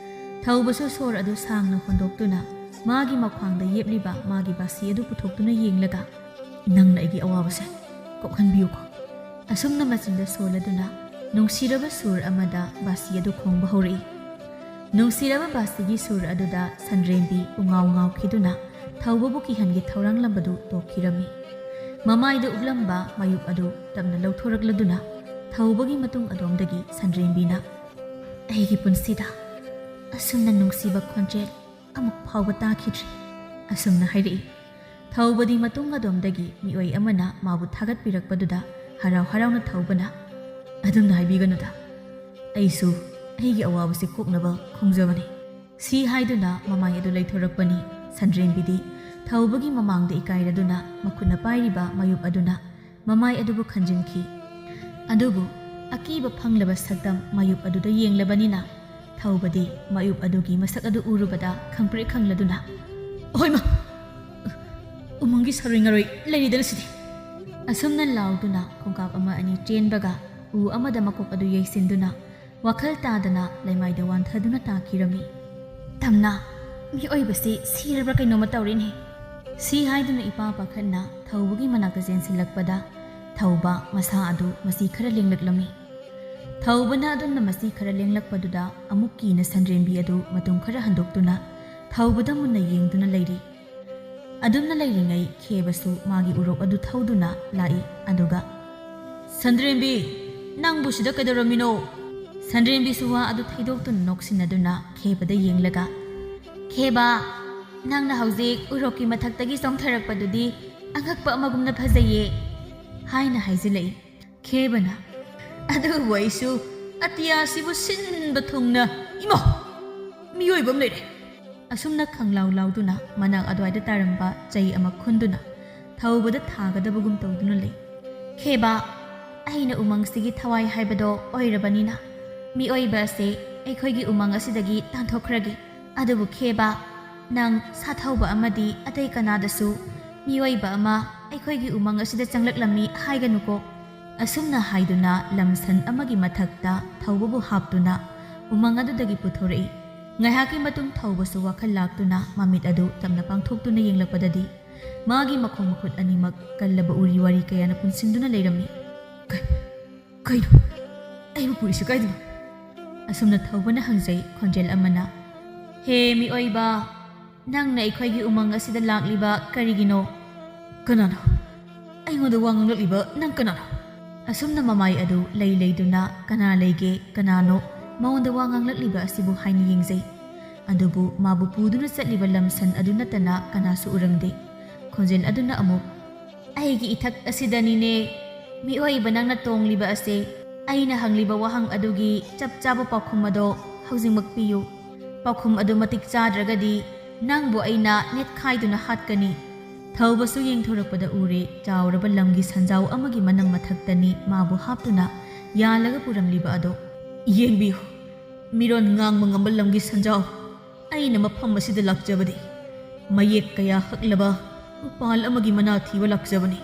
ꯊꯧꯕꯁꯨ ꯁꯣꯔ ꯑꯗꯨ ꯁꯥꯡꯅ ꯍꯣꯟꯗꯣꯛꯇꯨꯅ ꯃꯥꯒꯤ ꯃꯈ꯭ꯋꯥꯡꯗ ꯌꯦꯞꯂꯤꯕ ꯃꯥꯒꯤ ꯕꯥꯁꯤ ꯑꯗꯨ ꯄꯨꯊꯣꯛꯇꯨꯅ ꯌꯦꯡꯂꯒ, "ꯅꯪꯅ ꯑꯩꯒꯤ ꯑꯋꯥꯕꯁꯦ ꯀꯣꯛꯍꯟꯕꯤꯌꯨꯀꯣ"꯫ ꯑꯁꯨꯝꯅ ꯃꯆꯤꯟꯗ ꯁꯣꯜꯂꯗꯨꯅ ꯅꯨꯡꯁꯤꯔꯕ ꯁꯨꯔ ꯑꯃꯗ ꯕꯥꯁꯤ ꯑꯗꯨ ꯈꯣꯡꯕ ꯍꯧꯔꯛꯏ꯫ ꯅꯨꯡꯁꯤꯔꯕ ꯕꯥꯁꯤꯒꯤ ꯁꯨꯔ ꯑꯗꯨꯗ ꯁꯟꯗ꯭ꯔꯦꯝꯕꯤ ꯄꯨꯡꯉꯥꯎ ꯉꯥꯎꯈꯤꯗꯨꯅ ꯊꯧꯕꯕꯨ ꯀꯤꯍꯟꯒꯦ ꯊꯧꯔꯥꯡꯂꯝꯕꯗꯨ ꯇꯣꯛꯈꯤꯔꯝꯃꯤ꯫ ꯃꯃꯥꯏꯗ ꯎꯞꯂꯝꯕ ꯃꯌꯨꯞ ꯑꯗꯨ ꯇꯞꯅ ꯂꯧꯊꯣꯔꯛꯂꯗꯨꯅ ꯊꯧꯕꯒꯤ ꯃꯇꯨꯡ ꯑꯗꯣꯝꯗꯒꯤ ꯁꯟꯗ꯭ꯔꯦꯝꯕꯤꯅ, "ꯑꯩꯒꯤ ꯄꯨꯟꯁꯤꯗ ꯑꯁꯨꯝꯅ ꯅꯨꯡꯁꯤꯕ ꯈꯣꯟꯖꯦꯜ ꯑꯃꯨꯛ ꯐꯥꯎꯕ ꯇꯥꯈꯤꯗ꯭ꯔꯤ" ꯑꯁꯨꯝꯅ ꯍꯥꯏꯔꯛꯏ꯫ ꯊꯧꯕꯗꯤ ꯃꯇꯨꯡ ꯑꯗꯣꯝꯗꯒꯤ ꯃꯤꯑꯣꯏ ꯑꯃꯅ ꯃꯥꯕꯨ ꯊꯥꯒꯠꯄꯤꯔꯛꯄꯗꯨꯗ ꯍꯔꯥꯎ ꯍꯔꯥꯎꯅ ꯊꯧꯕꯅ, "ꯑꯗꯨꯝꯅ ꯍꯥꯏꯕꯤꯒꯅꯨꯗ, ꯑꯩꯁꯨ ꯑꯩꯒꯤ ꯑꯋꯥꯕꯁꯤ ꯀꯣꯛꯅꯕ ꯈꯣꯡꯖꯕꯅꯤ" ꯁꯤ ꯍꯥꯏꯗꯨꯅ ꯃꯃꯥꯏ ꯑꯗꯨ ꯂꯩꯊꯣꯔꯛꯄꯅꯤ꯫ ꯁꯟꯗ꯭ꯔꯦꯝꯕꯤꯗꯤ ꯊꯧꯕꯒꯤ ꯃꯃꯥꯡꯗ ꯏꯀꯥꯏꯔꯗꯨꯅ ꯃꯈꯨꯠꯅ ꯄꯥꯏꯔꯤꯕ ꯃꯌꯨꯞ ꯑꯗꯨꯅ ꯃꯃꯥꯏ ꯑꯗꯨꯕꯨ ꯈꯟꯖꯤꯟꯈꯤ꯫ ꯑꯗꯨꯕꯨ ꯑꯀꯤꯕ ꯐꯪꯂꯕ ꯁꯛꯇꯝ ꯃꯌꯨꯞ ꯑꯗꯨꯗ ꯌꯦꯡꯂꯕꯅꯤꯅ ꯊꯧꯕꯗꯤ ꯃꯌꯨꯞ ꯑꯗꯨꯒꯤ ꯃꯁꯛ ꯑꯗꯨ ꯎꯔꯨꯕꯗ ꯈꯪꯄ꯭ꯔꯦꯛ ꯈꯪꯂꯗꯨꯅ, "ꯑꯍꯣꯏꯃ! ꯎꯃꯪꯒꯤ ꯁꯔꯣꯏ ꯉꯔꯣꯏ ꯂꯩꯔꯤꯗꯅ ꯁꯤꯗꯤ!" ꯑꯁꯨꯝꯅ ꯂꯥꯎꯗꯨꯅ ꯈꯣꯡꯀꯥꯞ ꯑꯃ ꯑꯅꯤ ꯆꯦꯟꯕꯒ ꯎ ꯑꯃꯗ ꯃꯀꯣꯛ ꯑꯗꯨ ꯌꯩꯁꯤꯟꯗꯨꯅ ꯋꯥꯈꯜ ꯇꯥꯗꯅ ꯂꯩꯃꯥꯏꯗ ꯋꯥꯟꯊꯗꯨꯅ ꯇꯥꯈꯤꯔꯝꯃꯤ꯫ "ꯇꯝꯅ, ꯃꯤꯑꯣꯏꯕꯁꯤ ꯁꯤꯔꯕ꯭ꯔꯥ ꯀꯩꯅꯣꯝꯃ ꯇꯧꯔꯦꯅꯦ" ꯁꯤ ꯍꯥꯏꯗꯨꯅ ꯏꯄꯥ ꯄꯥꯈꯠꯅ ꯊꯧꯕꯒꯤ ꯃꯅꯥꯛꯇ ꯆꯦꯟꯁꯤꯜꯂꯛꯄꯗ ꯊꯧꯕ ꯃꯁꯥ ꯑꯗꯨ ꯃꯁꯤ ꯈꯔ ꯂꯦꯡꯂꯛꯂꯝꯃꯤ꯫ ꯊꯧꯕꯅ ꯑꯗꯨꯝꯅ ꯃꯁꯤ ꯈꯔ ꯂꯦꯡꯂꯛꯄꯗꯨꯗ ꯑꯃꯨꯛ ꯀꯤꯅ ꯁꯟꯗ꯭ꯔꯦꯝꯕꯤ ꯑꯗꯨ ꯃꯇꯨꯡ ꯈꯔ ꯍꯟꯗꯣꯛꯇꯨꯅ ꯊꯧꯕꯗ ꯃꯨꯟꯅ ꯌꯦꯡꯗꯨꯅ ꯂꯩꯔꯤ꯫ ꯑꯗꯨꯝꯅ ꯂꯩꯔꯤꯉꯩ ꯈꯦꯕꯁꯨ ꯃꯥꯒꯤ ꯎꯔꯣꯛ ꯑꯗꯨ ꯊꯧꯗꯨꯅ ꯂꯥꯛꯏ꯫ ꯑꯗꯨꯒ, "ꯁꯟꯗ꯭ꯔꯦꯝꯕꯤ, ꯅꯪꯕꯨ ꯁꯤꯗ ꯀꯩꯗꯧꯔꯝꯃꯤꯅꯣ?" ꯁꯟꯗ꯭ꯔꯦꯝꯕꯤꯁꯨ ꯋꯥ ꯑꯗꯨ ꯊꯩꯗꯣꯛꯇꯨꯅ ꯅꯣꯛꯁꯤꯟꯅꯗꯨꯅ ꯈꯦꯕꯗ ꯌꯦꯡꯂꯒ, "ꯈꯦꯕ, ꯅꯪꯅ ꯍꯧꯖꯤꯛ ꯎꯔꯣꯛꯀꯤ ꯃꯊꯛꯇꯒꯤ ꯆꯣꯡꯊꯔꯛꯄꯗꯨꯗꯤ ꯑꯉꯛꯄ ꯑꯃꯒꯨꯝꯅ ꯐꯖꯩꯌꯦ" ꯍꯥꯏꯅ ꯍꯥꯏꯖꯤꯜꯂꯛꯏ꯫ ꯈꯦꯕꯅ, "ꯑꯗꯨꯕꯨ ꯑꯩꯁꯨ ꯑꯇꯤꯌꯥꯁꯤꯕꯨ ꯁꯤꯟꯕ ꯊꯨꯡꯅ, ꯏꯃꯥ! ꯃꯤꯑꯣꯏꯕ ꯑꯃ ꯂꯩꯔꯦ!" ꯑꯁꯨꯝꯅ ꯈꯪꯂꯥꯎ ꯂꯥꯎꯗꯨꯅ ꯃꯅꯥꯛ ꯑꯗꯨꯋꯥꯏꯗ ꯇꯥꯔꯝꯕ ꯆꯩ ꯑꯃ ꯈꯨꯟꯗꯨꯅ ꯊꯧꯕꯗ ꯊꯥꯒꯗꯕꯒꯨꯝ ꯇꯧꯗꯨꯅ ꯂꯩ꯫ "ꯈꯦꯕ, ꯑꯩꯅ ꯎꯃꯪꯁꯤꯒꯤ ꯊꯋꯥꯏ ꯍꯥꯏꯕꯗꯣ ꯑꯣꯏꯔꯕꯅꯤꯅ ꯃꯤꯑꯣꯏꯕ ꯑꯁꯦ ꯑꯩꯈꯣꯏꯒꯤ ꯎꯃꯪ ꯑꯁꯤꯗꯒꯤ ꯇꯥꯟꯊꯣꯛꯈ꯭ꯔꯒꯦ꯫ ꯑꯗꯨꯕꯨ ꯈꯦꯕ, "ꯅꯪ ꯁꯥ ꯊꯧꯕ ꯑꯃꯗꯤ ꯑꯇꯩ ꯀꯅꯥꯗꯁꯨ ꯃꯤꯑꯣꯏꯕ ꯑꯃ ꯑꯩꯈꯣꯏꯒꯤ ꯎꯃꯪ ꯑꯁꯤꯗ ꯆꯪꯂꯛꯂꯝꯃꯤ ꯍꯥꯏꯒꯅꯨꯀꯣ"꯫ ꯑꯁꯨꯝꯅ ꯍꯥꯏꯗꯨꯅ ꯂꯝꯁꯟ ꯑꯃꯒꯤ ꯃꯊꯛꯇ ꯊꯧꯕꯕꯨ ꯍꯥꯞꯇꯨꯅ ꯎꯃꯪ ꯑꯗꯨꯗꯒꯤ ꯄꯨꯊꯣꯔꯛꯏ꯫ ꯉꯥꯏꯍꯥꯛꯀꯤ ꯃꯇꯨꯡ ꯊꯧꯕꯁꯨ ꯋꯥꯈꯜ ꯂꯥꯛꯇꯨꯅ ꯃꯃꯤꯠ ꯑꯗꯨ ꯇꯞꯅ ꯄꯥꯡꯊꯣꯛꯇꯨꯅ ꯌꯦꯡꯂꯛꯄꯗꯗꯤ ꯃꯥꯒꯤ ꯃꯈꯣꯡ ꯃꯈꯨꯠ ꯑꯅꯤꯃꯛ ꯀꯜꯂꯕ ꯎꯔꯤ ꯋꯥꯔꯤ ꯀꯌꯥꯅ ꯄꯨꯟꯁꯤꯟꯗꯨꯅ ꯂꯩꯔꯝꯃꯤ꯫ "ꯀ-, ꯀꯩꯅꯣ? ꯑꯩꯕꯨ ꯄꯨꯔꯤꯁꯤ ꯀꯥꯏꯗꯅꯣ?" ꯑꯁꯨꯝꯅ ꯊꯧꯕꯅ ꯍꯪꯖꯩ ꯈꯣꯟꯖꯦꯜ ꯑꯃꯅ꯫ "ꯍꯦ ꯃꯤꯑꯣꯏꯕ, ꯅꯪꯅ ꯑꯩꯈꯣꯏꯒꯤ ꯎꯃꯪ ꯑꯁꯤꯗ ꯂꯥꯛꯂꯤꯕ ꯀꯔꯤꯒꯤꯅꯣ?" "ꯀꯅꯥꯅꯣ? ꯑꯩꯉꯣꯟꯗ ꯋꯥ ꯉꯥꯡꯂꯛꯂꯤꯕ ꯅꯪ ꯀꯅꯥꯅꯣ?" ꯑꯁꯨꯝꯅ ꯃꯃꯥꯏ ꯑꯗꯨ ꯂꯩ ꯂꯩꯗꯨꯅ "ꯀꯅꯥ ꯂꯩꯒꯦ, ꯀꯅꯥꯅꯣ ꯃꯉꯣꯟꯗ ꯋꯥ ꯉꯥꯡꯂꯛꯂꯤꯕ ꯑꯁꯤꯕꯨ?" ꯍꯥꯏꯅ ꯌꯦꯡꯖꯩ꯫ ꯑꯗꯨꯕꯨ ꯃꯥꯕꯨ ꯄꯨꯗꯨꯅ ꯆꯠꯂꯤꯕ ꯂꯝꯁꯟ ꯑꯗꯨ ꯅꯠꯇꯅ ꯀꯅꯥꯁꯨ ꯎꯔꯝꯗꯦ꯫ ꯈꯣꯟꯖꯦꯜ ꯑꯗꯨꯅ ꯑꯃꯨꯛ, "ꯑꯩꯒꯤ ꯏꯊꯛ ꯑꯁꯤꯗꯅꯤꯅꯦ꯫ ꯃꯤꯑꯣꯏꯕ ꯅꯪꯅ ꯇꯣꯡꯂꯤꯕ ꯑꯁꯦ꯫ ꯑꯩꯅ ꯍꯪꯂꯤꯕ ꯋꯥꯍꯪ ꯑꯗꯨꯒꯤ ꯆꯞ ꯆꯥꯕ ꯄꯥꯎꯈꯨꯝ ꯑꯗꯣ ꯍꯧꯖꯤꯛꯃꯛ ꯄꯤꯌꯨ꯫ ꯄꯥꯎꯈꯨꯝ ꯑꯗꯨ ꯃꯇꯤꯛ ꯆꯥꯗ꯭ꯔꯒꯗꯤ ꯅꯪꯕꯨ ꯑꯩꯅ ꯅꯦꯠꯈꯥꯏꯗꯨꯅ ꯍꯥꯠꯀꯅꯤ"꯫ ꯊꯧꯕꯁꯨ ꯌꯦꯡꯊꯣꯔꯛꯄꯗ ꯎꯔꯦ, ꯆꯥꯎꯔꯕ ꯂꯝꯒꯤ ꯁꯟꯖꯥꯎ ꯑꯃꯒꯤ ꯃꯅꯝ ꯃꯊꯛꯇꯅꯤ ꯃꯥꯕꯨ ꯍꯥꯞꯇꯨꯅ ꯌꯥꯜꯂꯒ ꯄꯨꯔꯝꯂꯤꯕ ꯑꯗꯣ꯫ "ꯌꯦꯡꯕꯤꯌꯨ, ꯃꯤꯔꯣꯟ ꯉꯥꯡꯕ ꯉꯝꯕ ꯂꯝꯒꯤ ꯁꯟꯖꯥꯎ꯫ ꯑꯩꯅ ꯃꯐꯝ ꯑꯁꯤꯗ ꯂꯥꯛꯆꯕꯗꯤ ꯃꯌꯦꯛ ꯀꯌꯥ ꯍꯛꯂꯕ ꯎꯄꯥꯜ ꯑꯃꯒꯤ ꯃꯅꯥ ꯊꯤꯕ ꯂꯥꯛꯆꯕꯅꯤ"꯫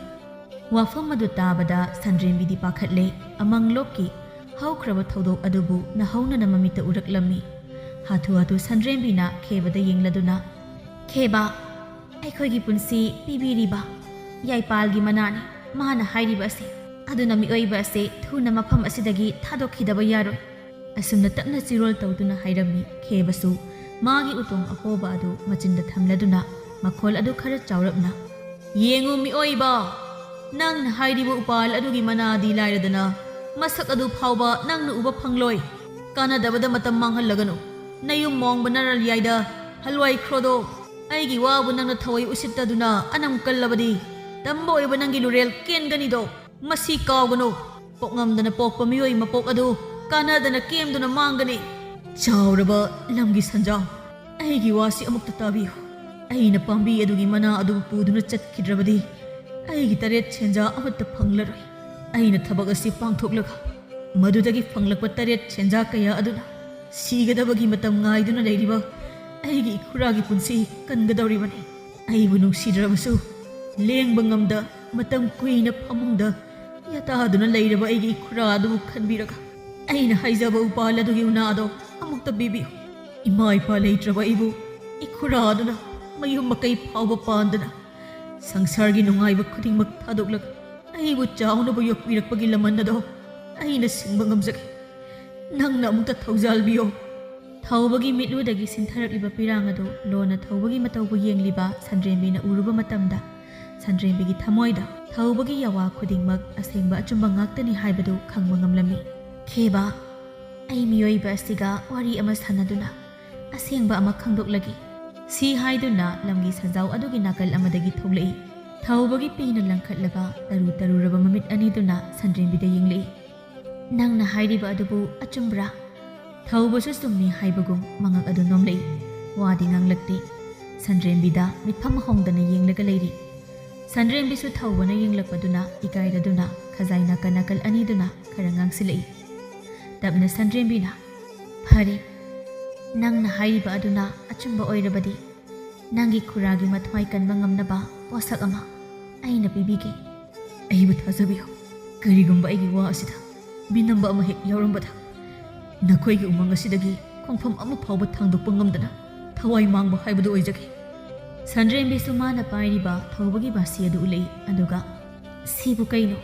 ꯋꯥꯐꯝ ꯑꯗꯨ ꯇꯥꯕꯗ ꯁꯟꯗ꯭ꯔꯦꯝꯕꯤꯗꯤ ꯄꯥꯈꯠꯂꯦ꯫ ꯑꯃꯪꯂꯣꯛꯀꯤ ꯍꯧꯈ꯭ꯔꯕ ꯊꯧꯗꯣꯛ ꯑꯗꯨꯕꯨ ꯅꯍꯧꯅꯅ ꯃꯃꯤꯠꯇ ꯎꯔꯛꯂꯝꯃꯤ꯫ ꯍꯥꯊꯨ ꯍꯥꯊꯨ ꯁꯟꯗ꯭ꯔꯦꯝꯕꯤꯅ ꯈꯦꯕꯗ ꯌꯦꯡꯂꯗꯨꯅ, "ꯈꯦꯕ, ꯑꯩꯈꯣꯏꯒꯤ ꯄꯨꯟꯁꯤ ꯄꯤꯕꯤꯔꯤꯕ ꯌꯥꯏꯄꯥꯜꯒꯤ ꯃꯅꯥꯅꯤ ꯃꯥꯅ ꯍꯥꯏꯔꯤꯕ ꯑꯁꯤ꯫ ꯑꯗꯨꯅ ꯃꯤꯑꯣꯏꯕ ꯑꯁꯦ ꯊꯨꯅ ꯃꯐꯝ ꯑꯁꯤꯗꯒꯤ ꯊꯥꯗꯣꯛꯈꯤꯗꯕ ꯌꯥꯔꯣꯏ"꯫ ꯑꯁꯨꯝꯅ ꯇꯞꯅ ꯆꯤꯔꯣꯜ ꯇꯧꯗꯨꯅ ꯍꯥꯏꯔꯝꯃꯤ꯫ ꯈꯦꯕꯁꯨ ꯃꯥꯒꯤ ꯎꯇꯣꯡ ꯑꯄꯣꯕ ꯑꯗꯨ ꯃꯆꯤꯟꯗ ꯊꯝꯂꯗꯨꯅ ꯃꯈꯣꯜ ꯑꯗꯨ ꯈꯔ ꯆꯥꯎꯔꯞꯅ, "ꯌꯦꯡꯉꯨ ꯃꯤꯑꯣꯏꯕ, ꯅꯪꯅ ꯍꯥꯏꯔꯤꯕ ꯎꯄꯥꯜ ꯑꯗꯨꯒꯤ ꯃꯅꯥꯗꯤ ꯂꯥꯏꯔꯗꯅ ꯃꯁꯛ ꯑꯗꯨ ꯐꯥꯎꯕ ꯅꯪꯅ ꯎꯕ ꯐꯪꯂꯣꯏ꯫ ꯀꯥꯟꯅꯗꯕꯗ ꯃꯇꯝ ꯃꯥꯡꯍꯜꯂꯒꯅꯨ꯫ ꯅꯌꯨꯝ ꯃꯣꯡꯕ ꯅꯔꯜ ꯌꯥꯏꯗ ꯍꯜꯋꯥꯏꯈ꯭ꯔꯣꯗꯣ꯫ ꯑꯩꯒꯤ ꯋꯥꯕꯨ ꯅꯪꯅ ꯊꯋꯥꯏ ꯎꯁꯤꯠꯇꯗꯨꯅ ꯑꯅꯝ ꯀꯜꯂꯕꯗꯤ ꯇꯝꯕ ꯑꯣꯏꯕ ꯅꯪꯒꯤ ꯂꯨꯔꯦꯜ ꯀꯦꯟꯒꯅꯤꯗꯣ꯫ ꯃꯁꯤ ꯀꯥꯎꯒꯅꯨ꯫ ꯄꯣꯛꯉꯝꯗꯅ ꯄꯣꯛꯄ ꯃꯤꯑꯣꯏ ꯃꯄꯣꯛ ꯑꯗꯨ ꯀꯥꯟꯅꯗꯅ ꯀꯦꯝꯗꯨꯅ ꯃꯥꯡꯒꯅꯤ"꯫ ꯆꯥꯎꯔꯕ ꯂꯝꯒꯤ ꯁꯟꯖꯥꯎ, ꯑꯩꯒꯤ ꯋꯥꯁꯤ ꯑꯃꯨꯛꯇ ꯇꯥꯕꯤꯌꯨ꯫ ꯑꯩꯅ ꯄꯥꯝꯕꯤ ꯑꯗꯨꯒꯤ ꯃꯅꯥ ꯑꯗꯨ ꯄꯨꯗꯨꯅ ꯆꯠꯈꯤꯗ꯭ꯔꯕꯗꯤ ꯑꯩꯒꯤ ꯇꯔꯦꯠ ꯁꯦꯟꯖꯥ ꯑꯃꯠꯇ ꯐꯪꯂꯔꯣꯏ꯫ ꯑꯩꯅ ꯊꯕꯛ ꯑꯁꯤ ꯄꯥꯡꯊꯣꯛꯂꯒ ꯃꯗꯨꯗꯒꯤ ꯐꯪꯂꯛꯄ ꯇꯔꯦꯠ ꯁꯦꯟꯖꯥ ꯀꯌꯥ ꯑꯗꯨꯅ ꯁꯤꯒꯗꯕꯒꯤ ꯃꯇꯝ ꯉꯥꯏꯗꯨꯅ ꯂꯩꯔꯤꯕ ꯑꯩꯒꯤ ꯏꯈꯨꯔꯥꯒꯤ ꯄꯨꯟꯁꯤ ꯀꯟꯒꯗꯧꯔꯤꯕꯅꯤ꯫ ꯑꯩꯕꯨ ꯅꯨꯡꯁꯤꯗ꯭ꯔꯕꯁꯨ ꯂꯦꯡꯕ ꯉꯝꯗ ꯃꯇꯝ ꯀꯨꯏꯅ ꯐꯃꯨꯡꯗ ꯌꯥꯇꯥꯗꯨꯅ ꯂꯩꯔꯕ ꯑꯩꯒꯤ ꯏꯈꯨꯔꯥ ꯑꯗꯨꯕꯨ ꯈꯟꯕꯤꯔꯒ ꯑꯩꯅ ꯍꯥꯏꯖꯕ ꯎꯄꯥꯜ ꯑꯗꯨꯒꯤ ꯎꯅꯥꯗꯣ ꯑꯃꯨꯛꯇ ꯄꯤꯕꯤꯌꯨ꯫ ꯏꯃꯥ ꯏꯄꯥ ꯂꯩꯇ꯭ꯔꯕ ꯑꯩꯕꯨ ꯏꯈꯨꯔꯥ ꯑꯗꯨꯅ ꯃꯌꯨꯝ ꯃꯀꯩ ꯐꯥꯎꯕ ꯄꯥꯟꯗꯅ ꯁꯪꯁꯥꯔꯒꯤ ꯅꯨꯡꯉꯥꯏꯕ ꯈꯨꯗꯤꯡꯃꯛ ꯊꯥꯗꯣꯛꯂꯒ ꯑꯩꯕꯨ ꯆꯥꯎꯅꯕ ꯌꯣꯛꯄꯤꯔꯛꯄꯒꯤ ꯂꯃꯟ ꯑꯗꯣ ꯑꯩꯅ ꯁꯤꯡꯕ ꯉꯝꯖꯒꯦ꯫ ꯅꯪꯅ ꯑꯃꯨꯛꯇ ꯊꯧꯖꯥꯜꯕꯤꯌꯣ꯫ ꯊꯧꯕꯒꯤ ꯃꯤꯠꯂꯨꯗꯒꯤ ꯁꯤꯟꯊꯔꯛꯂꯤꯕ ꯄꯤꯔꯥꯡ ꯑꯗꯨ ꯂꯣꯟꯅ ꯊꯧꯕꯒꯤ ꯃꯇꯧꯕꯨ ꯌꯦꯡꯂꯤꯕ ꯁꯟꯗ꯭ꯔꯦꯝꯕꯤꯅ ꯎꯔꯨꯕ ꯃꯇꯝꯗ, ꯁꯟꯗ꯭ꯔꯦꯝꯕꯤꯒꯤ ꯊꯃꯣꯏꯗ ꯊꯧꯕꯒꯤ ꯌꯥꯋꯥ ꯈꯨꯗꯤꯡꯃꯛ ꯑꯁꯦꯡꯕ ꯑꯆꯨꯝꯕ ꯉꯥꯛꯇꯅꯤ ꯍꯥꯏꯕꯗꯨ ꯈꯪꯕ ꯉꯝꯂꯝꯃꯤ꯫ "ꯈꯦꯕ, ꯑꯩ ꯃꯤꯑꯣꯏꯕ ꯑꯁꯤꯒ ꯋꯥꯔꯤ ꯑꯃ ꯁꯥꯟꯅꯗꯨꯅ ꯑꯁꯦꯡꯕ ꯑꯃ ꯈꯪꯗꯣꯛꯂꯒꯦ," ꯁꯤ ꯍꯥꯏꯗꯨꯅ ꯂꯝꯒꯤ ꯁꯟꯖꯥꯎ ꯑꯗꯨꯒꯤ ꯅꯥꯀꯜ ꯑꯃꯗꯒꯤ ꯊꯣꯛꯂꯛꯏ꯫ ꯊꯧꯕꯒꯤ ꯄꯤꯅ ꯂꯪꯈꯠꯂꯕ ꯇꯔꯨ ꯇꯔꯨꯔꯕ ꯃꯃꯤꯠ ꯑꯅꯤꯗꯨꯅ ꯁꯟꯗ꯭ꯔꯦꯝꯕꯤꯗ ꯌꯦꯡꯂꯛꯏ꯫ "ꯅꯪꯅ ꯍꯥꯏꯔꯤꯕ ꯑꯗꯨꯕꯨ ꯑꯆꯨꯝꯕ꯭ꯔꯥ?" ꯊꯧꯕꯁꯨ ꯆꯨꯝꯃꯤ ꯍꯥꯏꯕꯒꯨꯝ ꯃꯉꯛ ꯑꯗꯨ ꯅꯣꯝꯂꯛꯏ꯫ ꯋꯥꯗꯤ ꯉꯥꯡꯂꯛꯇꯦ꯫ ꯁꯟꯗ꯭ꯔꯦꯝꯕꯤꯗ ꯃꯤꯠꯐꯝ ꯍꯣꯡꯗꯅ ꯌꯦꯡꯂꯒ ꯂꯩꯔꯤ꯫ ꯁꯟꯗ꯭ꯔꯦꯝꯕꯤꯁꯨ ꯊꯧꯕꯅ ꯌꯦꯡꯂꯛꯄꯗꯨꯅ ꯏꯀꯥꯏꯔꯗꯨꯅ ꯈꯖꯥꯏ ꯅꯥꯀꯟ ꯅꯥꯀꯜ ꯑꯅꯤꯗꯨꯅ ꯈꯔ ꯉꯥꯡꯁꯤꯜꯂꯛꯏ꯫ ꯇꯞꯅ ꯁꯟꯗ꯭ꯔꯦꯝꯕꯤꯅ, "ꯐꯔꯦ, ꯅꯪꯅ ꯍꯥꯏꯔꯤꯕ ꯑꯗꯨꯅ ꯑꯆꯨꯝꯕ ꯑꯣꯏꯔꯕꯗꯤ, ꯅꯪꯒꯤ ꯈꯨꯔꯥꯒꯤ ꯃꯊ꯭ꯋꯥꯏ ꯀꯟꯕ ꯉꯝꯅꯕ ꯄꯣꯠꯁꯛ ꯑꯃ ꯑꯩꯅ ꯄꯤꯕꯤꯒꯦ꯫" "ꯑꯩꯕꯨ ꯊꯥꯖꯕꯤꯌꯨ꯫ ꯀꯔꯤꯒꯨꯝꯕ ꯑꯩꯒꯤ ꯋꯥ ꯑꯁꯤꯗ ꯃꯤꯅꯝꯕ ꯑꯃ ꯍꯦꯛ ꯌꯥꯎꯔꯝꯕꯗ ꯅꯈꯣꯏꯒꯤ ꯎꯃꯪ ꯑꯁꯤꯗꯒꯤ ꯈꯣꯡꯐꯝ ꯑꯃ ꯐꯥꯎꯕ ꯊꯥꯡꯗꯣꯛꯄ ꯉꯝꯗꯅ ꯊꯋꯥꯏ ꯃꯥꯡꯕ ꯍꯥꯏꯕꯗꯨ ꯑꯣꯏꯖꯒꯦ꯫" ꯁꯟꯗ꯭ꯔꯦꯝꯕꯤꯁꯨ ꯃꯥꯅ ꯄꯥꯏꯔꯤꯕ ꯊꯧꯕꯒꯤ ꯕꯥꯁꯤ ꯑꯗꯨ ꯎꯠꯂꯛꯏ, ꯑꯗꯨꯒ, "ꯁꯤꯕꯨ ꯀꯩꯅꯣ?